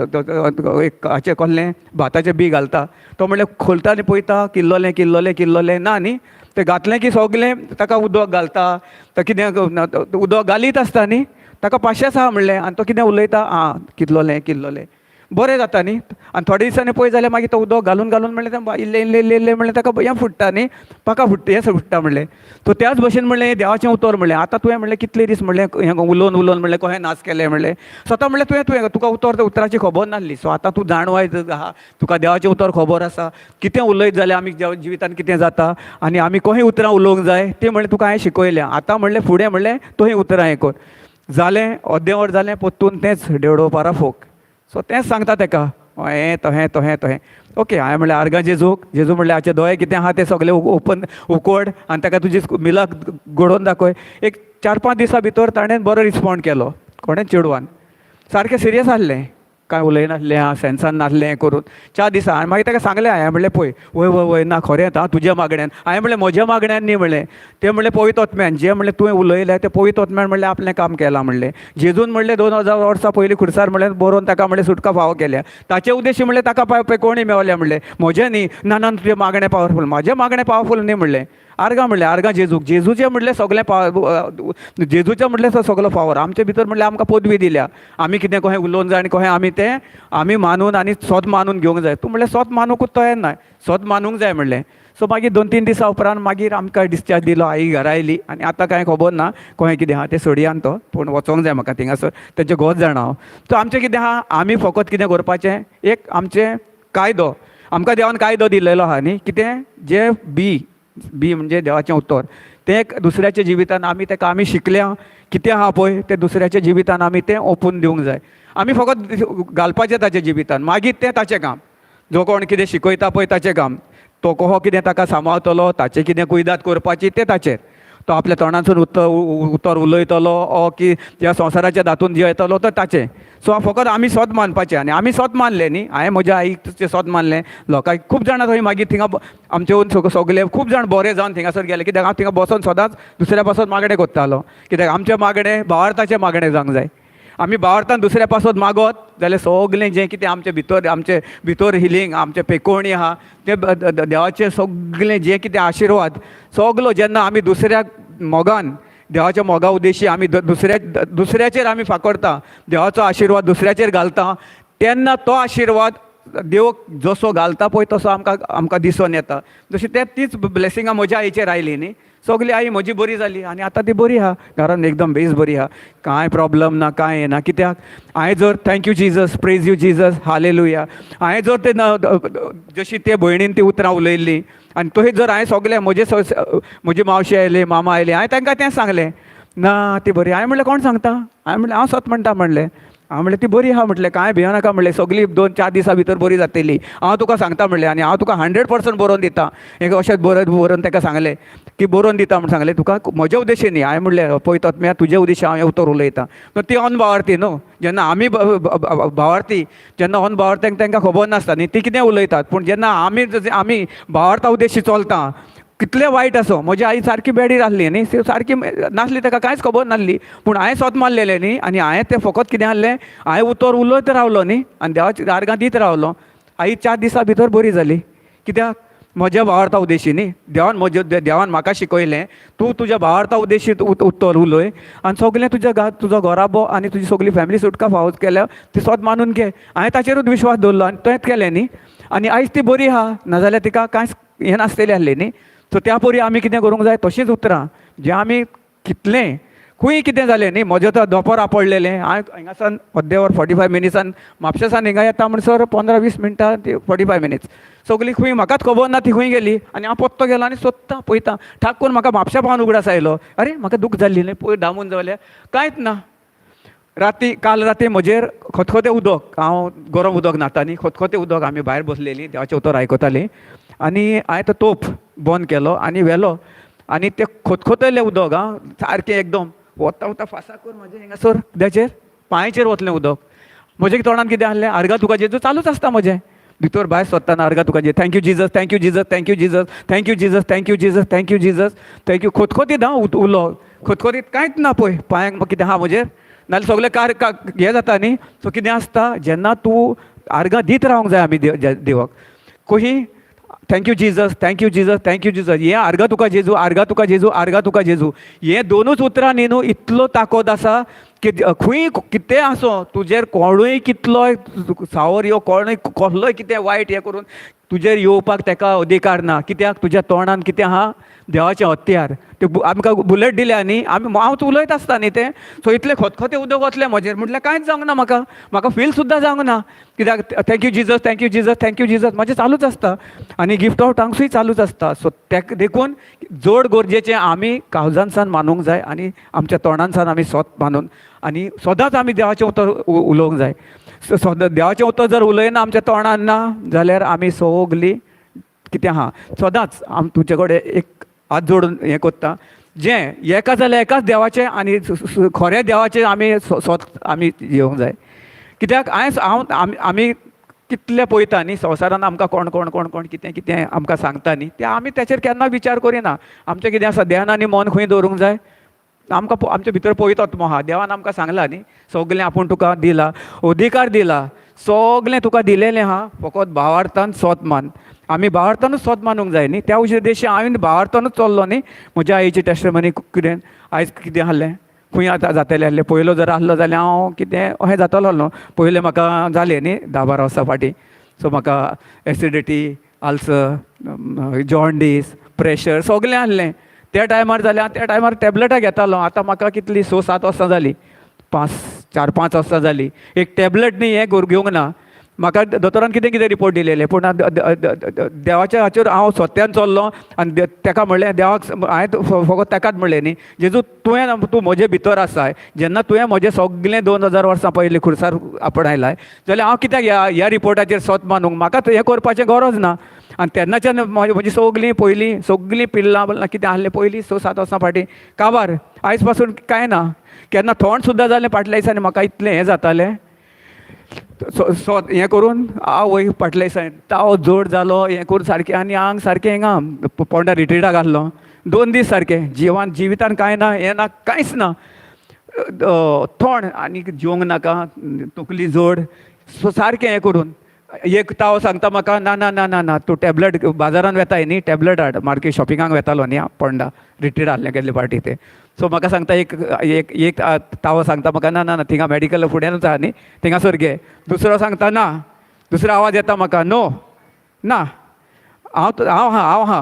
एक हाचें कसलें भाताचें बी घालता, तो म्हणल्यार खोलता आनी पळयता किल्लोलें किल्लोलें किल्लोलें ना न्ही, तें घातलें की सगलें ताका उदक घालता, तो कितें उदक घालीत आसता न्ही, ताका पाशेंस आहा म्हणलें आनी तो कितें उलयता आं किल्लोलें किल्लोलें बरें जाता न्ही. आनी थोडे दिसांनी पळय जाल्यार मागीर तो उदक घालून घालून म्हणलें तें इल्लें इल्लें इल्लें इल्लें म्हणलें ताका हें फुट्टा न्ही, पाका फुट्टा हें फुट्टा म्हणलें. सो त्याच भशेन म्हणलें देवाचें उतर म्हणलें आतां तुवें म्हणलें कितले दीस म्हणलें हें उलोवन उलोवन म्हणलें कहें नाच केलें म्हणलें स्वता म्हणलें तुवें तुवें तुका उतर त्या उतराची खबर नासली. सो आतां तूं जाणवाय आहा, तुका देवाचें उतर खबर आसा, कितें उलयत जाल्यार आमी जिवितान कितें जाता आनी आमी कहीं उतरां उलोवंक जाय तें म्हणलें तुका हांवें शिकयलें. आतां म्हणलें फुडें म्हणलें तुवें उतरां हें कर जालें अर्दें वर जालें परतून तेंच देडो पारा फोक. सो तेंच सांगता तेका हें तहें तहें तहें. ओके हांवें म्हणलें आर्गां जेजूक, जेजू म्हणलें हाचे दोळे कितें आहा ते सगळे ओपन उकोड आनी ताका तुजी मिलाक घडोवन दाखय. एक 4-5 दिसां भितर ताणें बरो रिस्पोंड केलो, कोणें चेडवान सारकें सिरियस आहलें, कांय उलयनासलें आं सेन्सान नासलें हें करून 4 दिसां. हांवें मागीर ताका सांगलें, हांवें म्हणलें पळय वय वय वय ना खरें आं तुज्या मागण्यान. हांवें म्हणलें म्हज्या मागण्यान न्ही म्हणलें, तें म्हणलें पवित्र आत्म्यान जें म्हणलें तुवें उलयलें तें पवित्र आत्म्यान म्हणलें आपलें काम केलां म्हणलें. जेजून म्हणलें 2000 वर्सां पयलीं खुर्सार म्हणलें बरोवन ताका म्हणलें सुटका फावो केल्या, ताचे उद्देशी म्हणलें ताका कोणी मेवल्या म्हणलें म्हजें न्ही. ना ना तुजें मागणें पावरफूल, म्हाजें मागणें पावरफूल न्ही म्हणलें. आर्गां म्हणलें आर्गां जेजूक, जेजूचें म्हणलें सगळें जेजूचें म्हणलें सगलो फावर आमचे भितर म्हणलें आमकां पदवी दिल्या, आमी कितें कहें उलोवंक जाय आनी कहें आमी तें आमी मानून आनी स्वत मानून घेवंक जाय. तूं म्हणलें स्वत मानूंकूच तयार ना, स्वत मानूंक जाय म्हणलें. सो मागीर 2-3 दिसां उपरांत मागीर आमकां डिस्चार्ज दिलो, आई घरा आयली आनी आतां कांय खबर ना कहें कितें आहा तें सोडयान तो, पूण वचोंक जाय म्हाका थिंगासर तेंचे गोत जाणा हांव. सो आमचें कितें आहा आमी फकत कितें करपाचें, एक आमचें कायदो आमकां देवान कायदो दिलेलो आहा न्ही, कितें जें बी बी म्हणजे देवाचें उतर तें एक दुसऱ्याच्या जिवितान आमी तेका आमी शिकल्या कितें आहा पळय तें दुसऱ्याच्या जिवितान आमी तें ओपून दिवंक जाय. आमी फकत घालपाचें ताच्या जिवितान, मागीर तें ताचें काम, जो कोण कितें शिकयता पळय ताचें काम, तो कहो कितें ताका सांबाळतलो, ताचें कितें कुयदाद करपाची तें ताचेर, तो आपल्या तोंडांतसून उतर उतर उलयतलो ओ की ह्या संवसाराच्या धातून जियेतलो तो ताचें. सो फकत आमी स्वत मानपाचें आनी आमी स्वत मानलें न्ही, हांवें म्हज्या आईक स्वत मानलें, लोकांक खूब जाणां थंय मागीर थिंगा आमचे सगळे खूब जाण बरे जावन थिंगासर गेले, कित्याक हांव थिंगा बसोन सदांच दुसऱ्या पासत मागणें करतालो, कित्याक आमचें मागणें भावार्थाचें मागणें जावंक जाय. आमी भावार्थान दुसऱ्या पासत मागत जाल्यार सगलें जें कितें आमचे भितर आमचे भितर हिलींग आमचें पेकोवणी आहा तें देवाचें सगलें जें कितें आशिर्वाद सगलो जेन्ना आमी दुसऱ्या मोगान देवाच्या मोगा उद्देशी आमी दुसऱ्याचेर आमी फाकरता, देवाचो आशिर्वाद दुसऱ्याचेर घालता, तेन्ना तो आशिर्वाद देव जसो घालता पळय तसो आमकां आमकां दिसून येता. जशी ते तीच ब्लेसिंगां म्हज्या आईचेर आयली न्ही, सगली आई म्हजी बरी जाली आनी आतां ती बरी आहा, घरान एकदम बेस बरी आहा, कांय प्रॉब्लम ना कांय ना. कित्याक हांवें जर thank you Jesus, praise you Jesus, hallelujah, हांवें जर ते जशी ते भयणीन ती उतरां उलयल्लीं आनी तशी जर हांवें सगलें म्हजे म्हजी मावशी आयली मामा आयली, हांवें तांकां तें सांगलें ना ती बरी. हांवें म्हणलें कोण सांगता, हांवें म्हणलें हांव सत म्हणटा म्हणलें, हांव म्हणलें ती बरी आहा म्हटलें, कांय भियेनाका म्हणलें, सगळी 2-4 दिसां भितर बरी जातली, हांव तुका सांगता म्हणलें, आनी हांव तुका 100% बरोवन दिता. एक अशेंच बरोवन बरोवन ताका सांगलें की बरोवन दिता म्हूण सांगलें तुका म्हज्या उद्देशीन न्ही. हांवें म्हणलें पळय तोत्म्या तुजे उद्देशी हांव हें उतर उलयतां. ती अनभावार्थी न्हू, जेन्ना आमी भावार्थी जेन्ना अनभावार्थ्यांक तांकां खबर नासता न्ही ती कितें उलयतात, पूण जेन्ना आमी आमी भावार्था उद्देशी चलता कितलें वायट आसो. म्हजी आई सारकी बेडीर आसली न्ही, सारकी नासली, ताका कांयच खबर नासली, पूण हांवें स्वत मारलेलें न्ही आनी हांवें तें फकत कितें आहलें, हांवें उतर उलयत रावलो न्ही आनी देवाच्या आर्गां दीत रावलो. आई 4 दिसां भितर बरी जाली. कित्याक म्हज्या भावार्था उद्देशी न्ही, देवान म्हज्या देवान म्हाका शिकयलें तूं तुज्या भावार्था उद्देशी उतर उलय आनी सगलें तुज्या तुजो घराबो आनी तुजी सगली फॅमिली सुटका फावो केल्या ती स्वत मानून घे. हांवें ताचेरूच विश्वास दवरलो आनी तेंच केलें न्ही, आनी आयज ती बरी आहा, नाजाल्यार तिका कांयच हें नासतलें आहलें न्ही. सो त्या परी आमी कितें करूंक जाय, तशींच उतरां जें आमी कितलें खूंय कितें जालें न्ही, म्हजें तर दोपोर आपडलेलें, हांवें हिंगासान अर्दें वर 45 मिनिट्सान म्हापशेसान हिंगा येता म्हणसर 15-20 मिनटां ती 45 मिनिट्स सगळीं खूंय म्हाकाच खबर ना ती खूंय गेली आनी हांव पोत्तो गेलो आनी सोदता पळयता, ठाक करून म्हाका म्हापशा पावन उगडास आयलो, अरे म्हाका दूख जाल्ली न्ही पयर दामून जाल्यार कांयच ना. राती काल राती म्हजेर खतखतें उदक, हांव गरम उदक न्हाता न्ही, खतखतें उदक आमी भायर बसलेलीं देवाचें उतर आयकतालीं आनी हांवें तो तोप बंद केलो आनी व्हेलो आनी तें खतखतेलें उदक आं सारकें एकदम वता वता फासा करून म्हजें हिंगासर कित्याचेर पांयचेर वतलें उदक. म्हज्या तोंडान कितें आहलें, आर्गां तुका जेजू चालूच आसता म्हजें भितर भायर सोदतना, आर्गां तुका जेजू, thank you Jesus, thank you Jesus, thank you Jesus, thank you Jesus, thank you Jesus, thank you Jesus, thank you. खतखतीत आं उलो खतखतीत कांयच ना पळय पांयांक कितें आहा म्हजेर नाल्यार सगळें कार हें जाता न्ही. सो कितें आसता, जेन्ना तूं आर्गां दीत रावंक जाय आमी देवाक कशी, thank you Jesus, thank you Jesus, thank you Jesus. हें आर्गां तुका जेजू, आर्गां तुका जेजू, आर्गां तुका जेजू, हें दोनूच उतरां न्ही न्हू इतलो ताकद आसा की खंय कितेंय आसूं, तुजेर कोणूय कितलोय सावर यो, कोणूय कसलोय कितें वायट हें करून तुजेर येवपाक तेका अधिकार ना. कित्याक? तुज्या तोंडान कितें आहा? देवाचें हत्यार. ते आमकां बुलेट दिल्या न्ही आमी, हांव उलयत आसता न्ही तें. सो इतलें खतखतें उदक वतलें म्हजेर म्हटल्यार कांयच जावंक ना म्हाका, म्हाका फील सुद्दां जावंक ना. कित्याक? Thank you Jesus, thank you Jesus, thank you Jesus म्हाजें चालूच आसता आनी गिफ्ट ऑफ टांग्सूय चालूच आसता. सो तेका देखून जोड गरजेचें आमी काळजानसान मानूंक जाय आनी आमच्या तोंडानसान आमी सोत मानून आनी सदांच आमी देवाचें उतर उलोवंक जाय. सदां देवाचें उतर जर उलयना आमच्या तोंडान ना जाल्यार आमी सगलीं कितें आहा. सदांच आम तुजे कडेन एक हात जोडून हें कोत्ता, जें एका जाल्यार एकाच देवाचें आनी खरें देवाचें आमी सोत आमी येवंक जाय. कित्याक हांवें हांव आमी आमी कितले पळयता न्ही संवसारान, आमकां कोण कोण कोण कोण कितें कितें आमकां सांगता न्ही, तें आमी तेचेर केन्ना विचार करिना. आमचें कितें आसा, ध्यान आनी मन खंय दवरूंक जाय आमकां? आमचे भितर पवित्र आत्मो आहा. देवान आमकां सांगलां न्ही, सगलें आपूण तुका दिला, अधिकार दिला, सगलें तुका दिलेलें आहा, फकत भावार्थान सोत मान. आमी भावार्थानूच सोत मानूंक जाय न्ही. त्या उद्देश्य हांवें भावार्थानूच चल्लो न्ही. म्हज्या आईची टेस्टमनी कितें आयज कितें आहलें, खंय आतां जातलें आहलें. पयलो जर आहलो जाल्यार हांव कितें अशें जातलो न्हू. पयलें म्हाका जालें न्ही 10-12 वर्सां फाटीं. सो म्हाका एसिडिटी, आल्सर, जॉन्डीस, प्रेशर सगलें आहलें त्या टायमार. जाल्यार त्या टायमार टॅबलेटां घेतालो. आतां म्हाका कितलीं 6-7 वर्सां जालीं, पांच 4-5 वर्सां जालीं, एक टॅबलेट न्ही हें घेवंक ना. म्हाका दोतोरान कितें कितें रिपोर्ट दिलेले, पूण देवाच्या हाचेर हांव सत्यान चल्लो आनी तेका म्हणलें, देवाक हांवें फकत तेकाच म्हणलें न्ही, जेजू तुवें तूं म्हजे भितर आसाय, जेन्ना तुवें म्हजें सगलें 2000 वर्सां पयलीं खुर्सार आपणायलाय जाल्यार हांव कित्याक ह्या रिपोर्टाचेर सत मानूंक? म्हाका हें करपाचें गरज ना. आनी तेन्नाच्यान म्हजी सगलीं पयलीं सगलीं पिल्लां बिल्लां कितें आहलें पयलीं 6-7 वर्सां फाटीं काबार. आयज पासून कांय ना. केन्ना थोंड सुद्दां जालें फाटल्या दिसांनी म्हाका इतलें हें जातालें. सो सो हें करून आवय फाटल्या दिसांनी ताव जोड जालो हें करून सारकें आनी आंग सारकें हिंगा पोंडा रिट्रिटाक आहलो 2 दीस सारकें जिवान जिवितान कांय ना, हें ना, कांयच ना. थोंड आनी जेवंक नाका, तकली जोड. सो सारकें हें करून एक ताव सांगता म्हाका, ना ना ना ना ना, तूं टॅबलेट बाजारान वेताय न्ही, टॅबलेट हाड. मार्केट शॉपिंगाक वेतालो न्ही हांव, पोंडा रिट्रीट आहलें गेल्ले पाटी तें. सो म्हाका सांगता एक एक एक तावो सांगता म्हाका, ना ना ना, थिंगा मेडिकल फुड्यानूच आहा न्ही, थिंगासर घे. दुसरो सांगता ना, दुसरो आवाज येता म्हाका, नो ना, हांव हांव आहा, हांव आहा,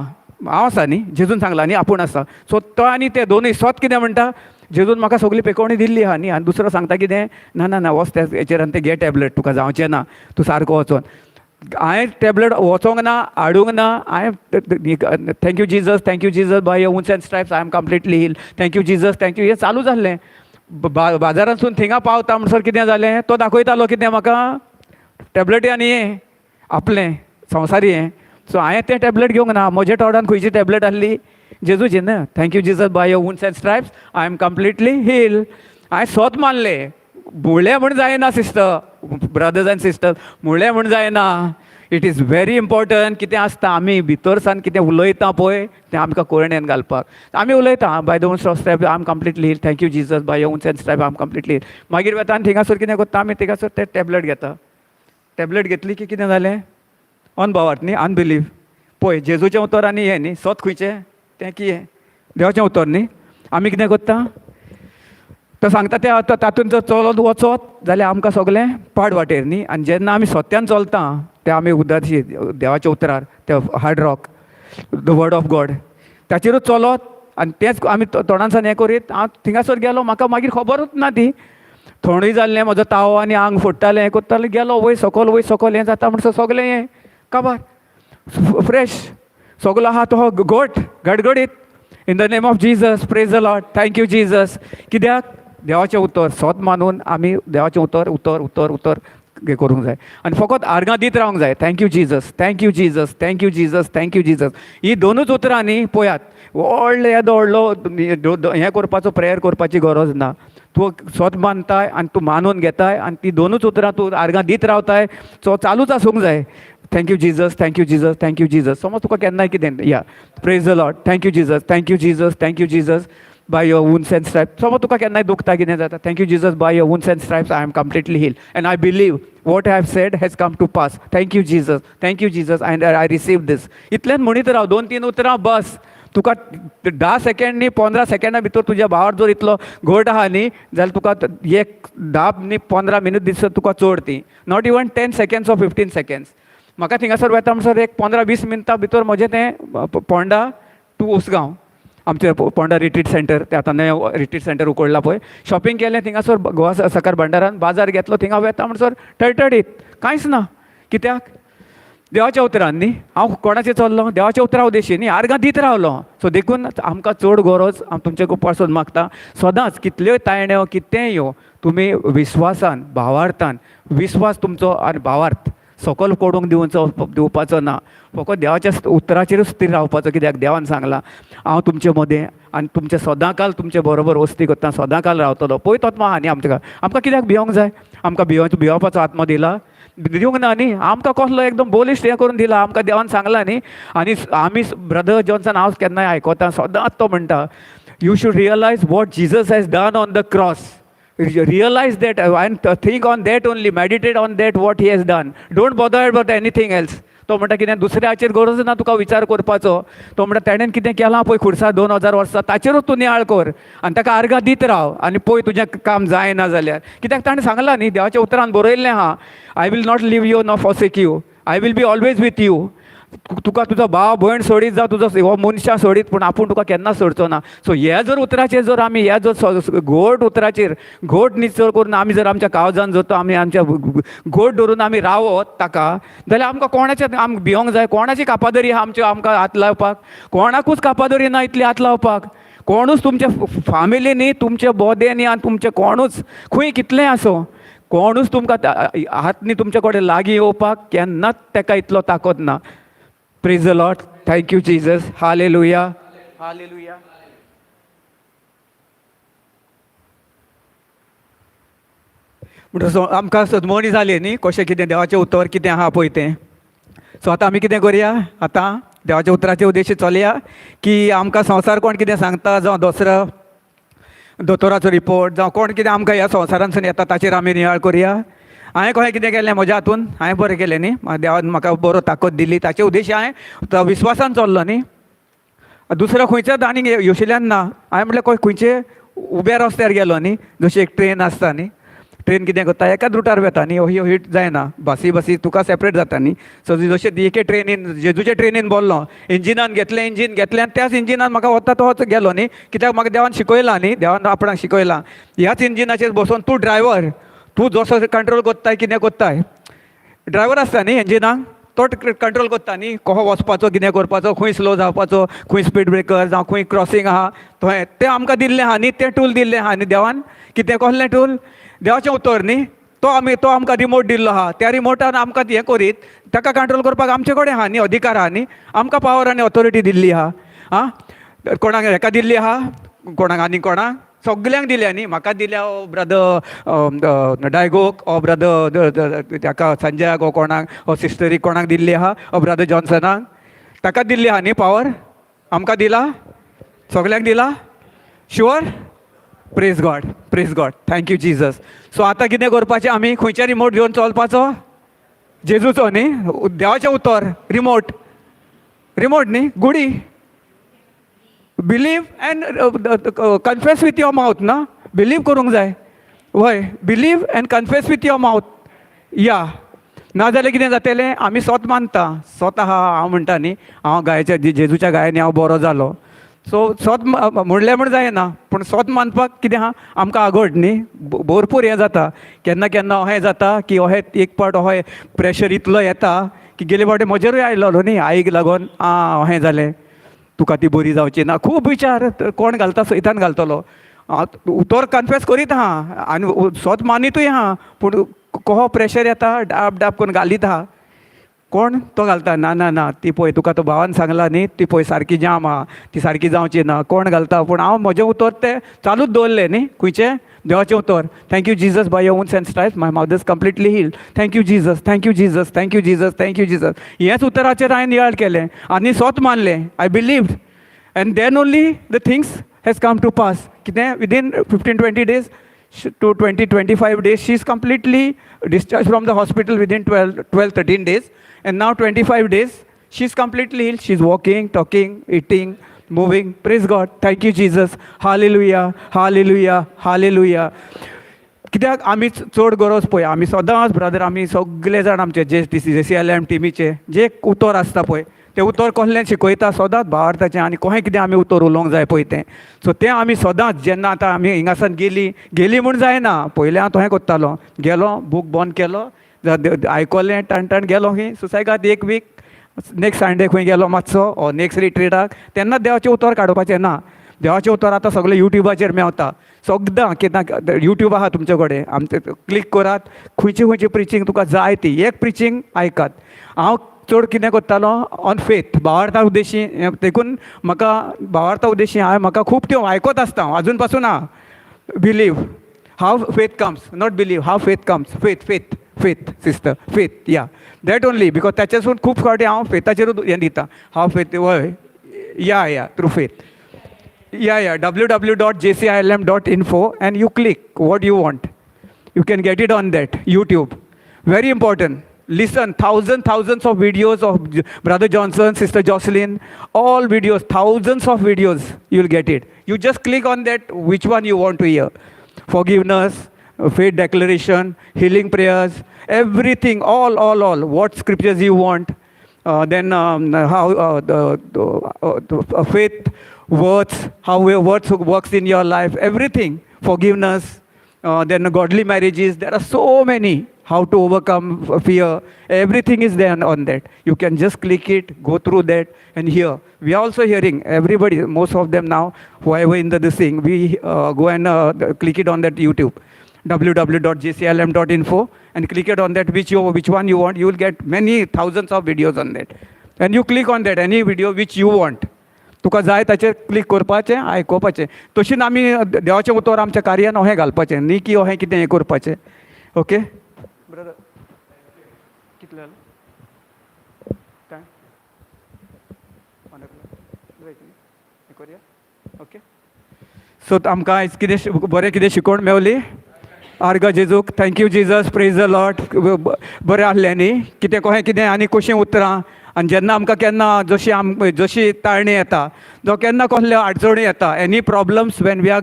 हांव आसा न्ही, जेजून सांगला न्ही आपूण आसा. सो तो आनी ते दोनूय सोत कितें म्हणटा, जेजून म्हाका सगली पेकोवणी दिल्ली आहा न्ही. आनी दुसरो सांगता कितें, ना ना ना, वच त्या हेचेर आनी ते घे टॅबलेट, तुका जावचें ना, तूं सारको वचोन. हांवें टॅबलेट वचोंक ना, हाडूंक ना. हांवें thank you Jesus, thank you Jesus, by your wounds and stripes I am completely heal, thank you Jesus, thank you, हें चालू जाल्लें. बाजारांतसून थिंगा पावता म्हणसर कितें जालें, तो दाखयतालो कितें म्हाका टॅबलेटी आनी हें आपलें संवसारी हें. सो हांवें तें टॅबलेट घेवंक ना. म्हज्या तोंडान खंयची टॅबलेट आहली? जेजूची न्हू. Thank you Jesus, by your wounds and stripes I am completely heal. हांवें सोत मानलें. म्हणलें म्हूण जायना सिस्टर, ब्रदर्स एंड सिस्टर, म्हणलें म्हूण जायना. It is very important कितें आसता, आमी भितर सान कितें उलयता पळय तें आमकां कोरणेन घालपाक. आमी उलयता, by the wounds of stripe I am completely heal, thank you Jesus, by wounds and stripe I am completely heal. मागीर वता आनी थिंगासर कितें करता आमी? थिंगासर ते टॅबलेट घेता. टॅबलेट घेतली की कितें जालें? अनभावार्थ न्ही, अनबिलीफ. पळय, जेजूचें उतर आनी हें न्ही, सत खंयचें तें कितें? देवाचें उतर न्ही. आमी कितें करता? तो सांगता तें आतां तातूंत जर चलत वचत जाल्यार आमकां सगलें पाड वाटेर न्ही. आनी जेन्ना आमी सत्यान चलता तें आमी उदरशी देवाच्या उतरार, ते hard rock, the word of God, ताचेरूच चलत आनी तेंच आमी तोंडानसान हें करीत हांव थिंगासर गेलो. म्हाका मागीर खबरूच ना ती थंडूय जाल्लें, म्हजो तावो आनी आंग फोडटालें, हें करतालें. गेलो वयर सकल, वयर सकल हें जाता म्हणसर सगलें हें काबार, फ्रेश सगलो आहा तो घट गडगडीत. In the name of Jesus, praise the Lord, thank you Jesus. कित्याक? देवाचें उतर सोत मानून आमी देवाचें उतर उतर उतर उतर हें करूंक जाय आनी फकत आर्गां दीत रावंक जाय. Thank you Jesus, thank you Jesus, thank you Jesus, thank you Jesus. ही दोनूच उतरां न्ही, पळयात, व्हडलो येदो व्हडलो हें करपाचो, प्रेयर करपाची गरज ना. तूं सोत मानताय आनी तूं मानून घेताय आनी ती दोनूच उतरां तूं आर्गां दीत रावताय. सो चालूच आसूंक जाय. Thank you Jesus, thank you Jesus, thank you Jesus. समज तुका केन्नाय कितें, या, praise the Lord, thank you Jesus, thank you Jesus, thank you Jesus. By your wounds and stripes. समज तुका केन्नाय दुखता, कितें जाता, thank you Jesus, by your wounds and stripes I am completely heal and I believe what I have said has come to pass. Thank you Jesus, thank you Jesus, and I receive this. इतल्यान म्हणीत राव, दोन तीन उतरां बस. तुका 10 second न्ही, 15 सेकेंडा भितर तुज्या भावार जर इतलो घट आहा न्ही जाल्यार तुका एक 10 न्ही 15 मिनट दिसत तुका चड ती, not even 10 seconds or 15 seconds. म्हाका थिंगासर वेता म्हणसर एक 15-20 मिनटां भितर म्हजें तें पोंडा टू उसगांव, आमचें पोंडा रिट्रीट सेंटर, तें आतां नवें रिट्रीट सेंटर उकडलां पळय, शॉपिंग केलें थिंगासर गोवा सकार भंडारान बाजार घेतलो, थिंगा वेता म्हणसर ठळठळीत कांयच ना. कित्याक? देवाच्या उतरान न्ही. हांव कोणाचेर चल्लो? देवाच्या उतरा उदेशी न्ही, आर्गां दीत रावलो. सो देखून आमकां चड गरज, हांव तुमचे पासून मागता सदांच, कितल्योय तायण्यो कितेंय यो, तुमी विस्वासान भावार्थान, विस्वास तुमचो आनी भावार्थ सकल कोडूंक दिवचो दिवपाचो ना, फकत देवाच्या उतराचेरूच स्थिर रावपाचो. कित्याक देवान सांगलां, हांव तुमचे मदें आनी तुमचे सदांकाल तुमचे बरोबर वस्ती करता, सदांकाल रावतलो. पळय तोच आहा न्ही आमच्या. आमकां कित्याक भियोंक जाय? आमकां भियोपाचो आत्मो दिला? दिवंक ना न्ही. आमकां कसलो एकदम बोलिश्ट हें करून दिला आमकां देवान सांगलां न्ही. आनी आमी ब्रदर जॉन्सन हांव केन्नाय आयकता, सदांच तो म्हणटा, you should realise what Jesus has done on the cross. Realise that and think on that only, meditate on that what he has done, don't bother about anything else. तो म्हणटा कितें दुसऱ्याचेर गरज ना तुका विचार करपाचो. तो म्हणटा तेणेन कितें केलां पळय खुर्सा 2000 वर्सां, ताचेरूच तूं नियाळ कर आनी ताका आर्गां दीत राव आनी पळय तुजें काम जायना जाल्यार. कित्याक ताणें सांगलां न्ही, देवाच्या उतरान बरयल्लें आहा, I will not leave you nor forsake you, I will be always with you. तुका तुजो भाव भयण सोडीत जावं तुजो हो मनशां सोडीत, पूण आपूण तुका केन्ना सोडचो ना. सो ह्या जर उतराचेर जर आमी ह्या जर घोट उतराचेर घोट निचळ करून आमी जर आमच्या काळजान जर तो आमी आमच्या घोट धरून आमी रावत ताका जाल्यार आमकां कोणाचें आमकां भियोंक जाय? कोणाची कापादरी आहा आमच्यो आमकां हात लावपाक? कोणाकूच कापादरी ना इतली हात लावपाक. कोणूच तुमच्या फामिलीनी, तुमचे बोदेनी आनी तुमचे कोणूच खंय कितलें आसूं, कोणूच तुमकां हात न्ही तुमचे कडेन लागीं येवपाक केन्नाच ताका इतलो ताकद ना. Praise the Lord. Thank you Jesus. Hallelujah. Hallelujah. म्हणटा आमकां सदमोणी जाली न्ही, कशें कितें देवाचें उतर कितें आहा पळय तें. सो आतां आमी कितें करुया, आतां देवाच्या उतराचे उद्देश चलया की आमकां संवसार कोण कितें सांगता, जावं दुसरो दोतोराचो रिपोर्ट, जावं कोण कितें आमकां ह्या संवसारांतसून येता ताचेर आमी नियाळ करुया. हांवें कशें कितें केलें म्हज्या हातून, हांवें बरें केलें न्ही, देवान म्हाका बरो ताकद दिली, ताचे उद्देश हांवें विस्वासान चल्लो न्ही. दुसरो खंयच्याच आनीक योशिल्यान ना. हांवें म्हटलें खंयचे उब्या रस्त्यार गेलो न्ही, जशी एक ट्रेन आसता न्ही, ट्रेन कितें करता एकाच रुटार वेता न्ही, ही हिट जायना, बसी बसी तुका सेपरेट जाता न्ही. सो जशें एके ट्रेनीन जेजूचे ट्रेनीन बोल्लो, इंजिनान घेतलें, इंजीन घेतलें आनी त्याच इंजिनान म्हाका वता तोच गेलो न्ही. कित्याक म्हाका देवान शिकयलां न्ही, देवान आपणाक शिकयलां, ह्याच इंजिनाचेर बसोन तूं ड्रायवर, तूं जसो कंट्रोल कोत्ताय कितें कोत्ताय. ड्रायवर आसता न्ही इंजिनाक, तो कंट्रोल कोत्ता न्ही, कसो वचपाचो, कितें करपाचो, खंय स्लो जावपाचो, खंय स्पीड ब्रेकर जावं खंय क्रॉसींग आहा, थंय तें आमकां दिल्लें आहा न्ही, तें टूल दिल्लें आहा न्ही देवान. कितें कसलें टूल? देवाचें उतर न्ही. तो आमी तो आमकां रिमोट दिल्लो आहा, त्या रिमोटान आमकां हें करीत ताका कंट्रोल करपाक आमचे कडेन आहा न्ही अधिकार आहा न्ही, आमकां पावर आनी ऑथोरिटी दिल्ली आहा. आं, कोणाक हेका दिल्ली आहा, कोणाक आनी कोणाक, सगल्यांक दिल्या न्ही. म्हाका दिल्या, ओ ब्रदर डायगोक, ओ ब्रदर ताका संजयाक, ओ कोणाक, ओ सिस्टरीक कोणाक दिल्ली आहा, ओ ब्रदर जॉन्सनाक, ताका दिल्ली आहा न्ही पावर. आमकां दिला, सगल्यांक दिला. Sure? Praise God, praise God, thank you Jesus. So आतां कितें करपाचें आमी? खंयचे रिमोट घेवन चलपाचो? जेजूचो न्ही, देवाचें उतर रिमोट, रिमोट न्ही गुडी. Believe and confess with your mouth ना, बिलीव करूंक जाय. वय, believe and confess with your mouth. या नाजाल्यार कितें जातलें, आमी स्वत मानता, स्वत आहा हांव म्हणटा न्ही, हांव गायच्या जेजूच्या गायांनी हांव बरो जालो. सो स्वत म्हणलें म्हण जायना, पूण स्वत मानपाक कितें आहा आमकां आगोड न्ही, भरपूर हें जाता. केन्ना केन्ना अहें जाता की अहें एक पावट अहें प्रेशर इतलो येता की गेले फावटी म्हजेरूय आयलो न्ही, आईक लागून आं अहें जालें, तुका ती बरी जावची ना. खूब विचार कोण घालता, सैतान घालतलो. उतर कन्फेस करीत आहा आनी स्वत मानितूय आहा, पूण कहो प्रेशर येता, डाब डाब करून घालीत आहा. कोण तो घालता? ना ना ना, ती पळय तुका तो भावान सांगला न्ही, ती पळय सारकी जाम आहा, ती सारकी जावची ना. कोण घालता? पूण हांव म्हजें उतर तें चालूच दवरलें न्ही. खंयचें? देवाचें उतर. Thank you Jesus, by your wounds and stripes my mother is completely healed. Thank you Jesus, thank you Jesus, thank you Jesus, thank you Jesus. हेच उतराचेर हांवें नियाळ केलें आनी स्वत मानलें. I believed and then only the things has come to pass. कितें, within 15-20 days to 20-25 days, she is completely discharge from the hospital within 12-13 days, and now 25 days she is completely healed. She is walking, talking, eating, moving. Praise God. Thank you, Jesus. Hallelujah, hallelujah, hallelujah. कित्याक आमी चड गरज पळय, आमी सदांच brother, आमी सगळे जाण आमचे जे टी जे सी एल एम टिमीचे जे उतर आसता पळय, तें उतर कसलें शिकयता सदांच भावार्थाचें आनी कशें कितें आमी उतर उलोवंक जाय पळय तें. सो तें आमी सदांच जेन्ना आतां आमी हिंगासान गेलीं, गेलीं म्हूण जायना. पयलें हांव तशें करतालो, गेलो, बूक बंद केलो, आयकलें, टण टण गेलो खंय सुसेगाद एक वीक. नेक्स्ट संडे खंय गेलो मातसो ओ नेक्स्ट रिट्रीटाक, तेन्ना देवाचें उतर काडपाचें ना. देवाचें उतर आतां सगळें युट्यूबाचेर मेवता सगदां. कित्याक युट्यूब आहा तुमचे कडेन, आमचे क्लीक करात, खंयची खंयची प्रिचींग तुका जाय ती एक प्रिचींग आयकात. हांव चड कितें करतालो, ऑन फेथ, भावार्था उद्देशी. देखून म्हाका भावार्था उद्देशी हांवें म्हाका खूब त्यो आयकत आसता हांव, अजून पासून आहा. Believe, how faith comes, not believe, how faith comes. Faith, faith, faith, sister, faith, yeah, that only, because त्याच्यासून खूब फावटी हांव फेथाचेरूच हें दिता. हाव फेथ, वय, yeah, through faith. Yeah, www.jcilm.info, and you click what you want. You can get it on that YouTube. Very important. Listen, thousands, thousands of videos of Brother Johnson, Sister Jocelyn, all videos, thousands of videos, you'll get it. You just click on that, which one you want to hear. Forgiveness, faith declaration, healing prayers, everything, all, all, all. What scriptures you want. Then how the faith words, how your words works in your life, everything. Forgiveness, then godly marriages. There are so many. How to overcome fear. Everything is there on that. You can just click it, go through that, and hear. We are also hearing. Everybody, most of them now, whoever in the this thing, we go and click it on that YouTube, www.jclm.info, and click it on that, which one you want. You will get many thousands of videos on that, and you click on that, any video which you want. तुका जाय ताचेर click करपाचें, आयकोपाचें. तशीच आमी देवाचें उतर आमच्या कार्यान अहें घालपाचें, न्ही की अहें कितें हें करपाचें. ओके ब्रदर, कितले जाले टायम? 1 o'clock. हें करुया. ओके, सो आमकां आयज कितें बरें कितें शिकोवण मेवली. आर्गां जेजूक. Thank you, Jesus. Praise the Lord. बरें आहलें न्ही? कितें कशें कितें आनी कशीं उतरां आनी जेन्ना आमकां केन्ना जशी आम जशी ताळणी येता, जावं केन्ना कसल्यो अडचणी येता, any problems when we are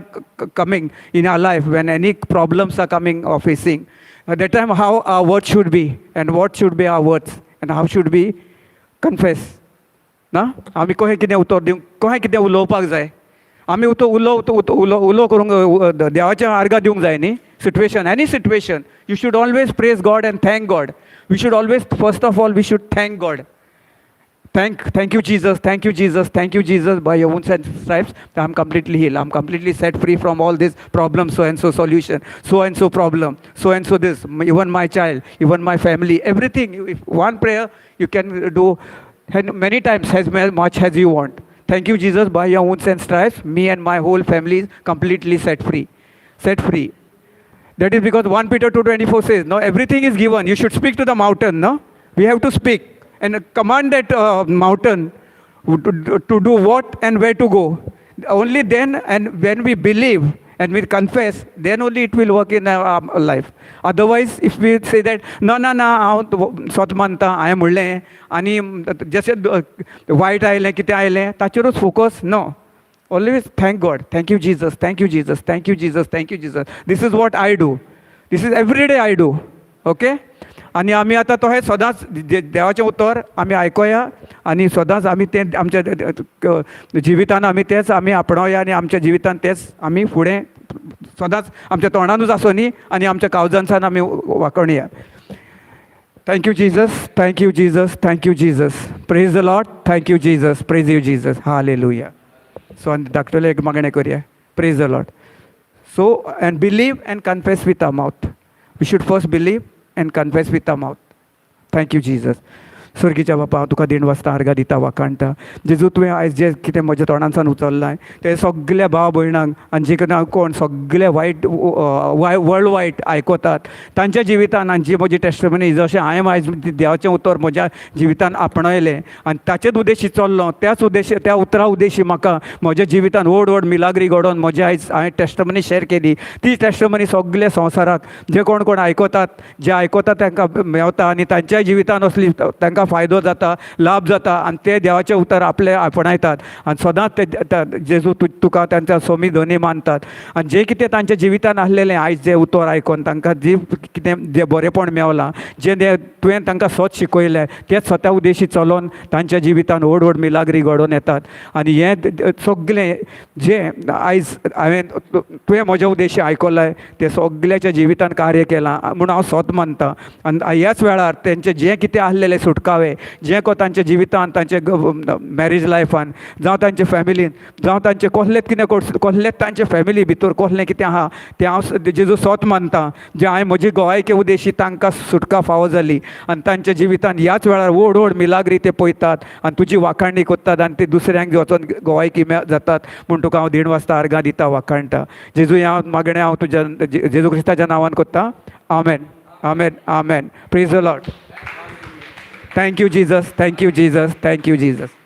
coming in our life, when any problems are coming or facing, that time how our word should be and what should be our words and how should we confess ना. आमी कशें कितें उतर दिवंक, कशें कितें उलोवपाक जाय. आमी उतो उलो उलो उलो करूंक देवाचें आर्गां दिवंक जाय न्ही. Situation, any situation, you should always praise God and thank God. We should always, first of all, we should thank God. Thank you, Jesus. Thank you, Jesus. Thank you, Jesus. By your wounds and stripes, I'm completely healed. I'm completely set free from all these problems, so and so solution, so and so problem, so and so this, even my child, even my family, everything. If one prayer you can do and many times, as much as you want. Thank you, Jesus. By your wounds and stripes, me and my whole family is completely set free. Set free. That is because 1 Peter 2.24 says, no, everything is given. You should speak to the mountain, no? We have to speak and command that mountain to do what and where to go. Only then, and when we believe and we confess, then only it will work in our life. Otherwise, if we say that, no, no, no, हांव स्वत मानता, हांवें म्हणलें आनी जशें वायट आयलें, कितें आयलें, ताचेरूच focus, no. Always thank God. Thank you, Jesus. Thank you, Jesus. Thank you, Jesus. Thank you, Jesus. This is what I do. This is every day I do. Okay? आनी आमी आतां तशें सदांच देवाचें उतर आमी आयकोया आनी सदांच आमी तें आमच्या जिवितान आमी तेंच आमी आपणावया आनी आमच्या जिवितान तेंच आमी फुडें सदांच आमच्या तोंडानूच आसूं न्ही आनी आमच्या काळजांतल्यान आमी वाकोणया. Thank you, Jesus. Thank you, Jesus. Thank you, Jesus. Praise the Lord. Thank you, Jesus. Praise you, Jesus. Hallelujah. So आनी धाकटुलें एक मागणें करया. Praise the Lord. So and believe and confess with our mouth. We should first believe and confess with our mouth. Thank you, Jesus. सर्गीच्या बापा, हांव तुका देण वाजता, आर्गां दिता, वाखाणटा. जेजू, तुवें आयज जें कितें म्हज्या तोंडांतल्यान उचल्लां तें सगल्या भाव भयणांक आनी जे कितें कोण सगळे वायट वर्ल्ड वायड आयकतात तांच्या जिवितान आनी जी म्हजी टेस्टमनी, जशें हांवें आयज देवाचें उतर म्हज्या जिवितान आपणायलें आनी ताचेच उद्देशी चल्लो, त्याच उद्देश, त्या उतरा उद्देशी म्हाका म्हज्या जिवितान व्हड व्हड मिलाग्री घडोवन म्हज्या आयज हांवें टेस्टमनी शेअर केली. ती टेस्टमनी सगळे संवसाराक जे कोण कोण आयकतात, जे आयकतात तांकां मेवता आनी तांच्याय जिवितान असली तांकां फायदो जाता, लाभ जाता आनी ते देवाचें उतर आपले आपणायतात आनी सदांच ते जेजू तुका तांच्या सोमी धनी मानतात. आनी जें कितें तांच्या जिवितान आसलेलें, आयज जें उतर आयकोन तांकां जी कितें जें बरेंपण मेवलां, जें तुवें तांकां सत शिकयलें, तेच स्वता उद्देशी चलोन तांच्या जिवितान व्हड व्हड मिलाग्री घडोवन येतात. आनी हें सगलें जें आयज हांवें तुवें म्हज्या उद्देशी आयकलां तें सगल्याच्या जिवितान कार्य केलां म्हूण हांव सत मानता. आनी ह्याच वेळार तेंचें जें कितें आसलेलें सुटकावे जें को तांच्या जिवितान, तांचे मॅरेज लायफान जावं, तांच्या फॅमिलीन जावं, तांचें कसलेंच कितें, कसलेंच तांचे फॅमिली भितर कसलें कितें आहा तें हांव जेजू सत मानता, जें हांवें म्हजी गोवायके उद्देशी तांकां सुटका फावो जाली आनी तांच्या जिवितान ह्याच वेळार व्हड व्हड मिलाग्री ते पळयतात आनी तुजी वाखाणणी करतात आनी ते दुसऱ्यांक वचोन गोवायकी जातात म्हूण तुका हांव देण वाजता, आर्गां दिता, वाखाणटा. जेजू, हांव मागणें हांव तुज्या जेजू क्रिस्ताच्या नांवान करता. आमेन, आमेन, आमेन. Praise the Lord. Thank you Jesus. Thank you Jesus. Thank you Jesus.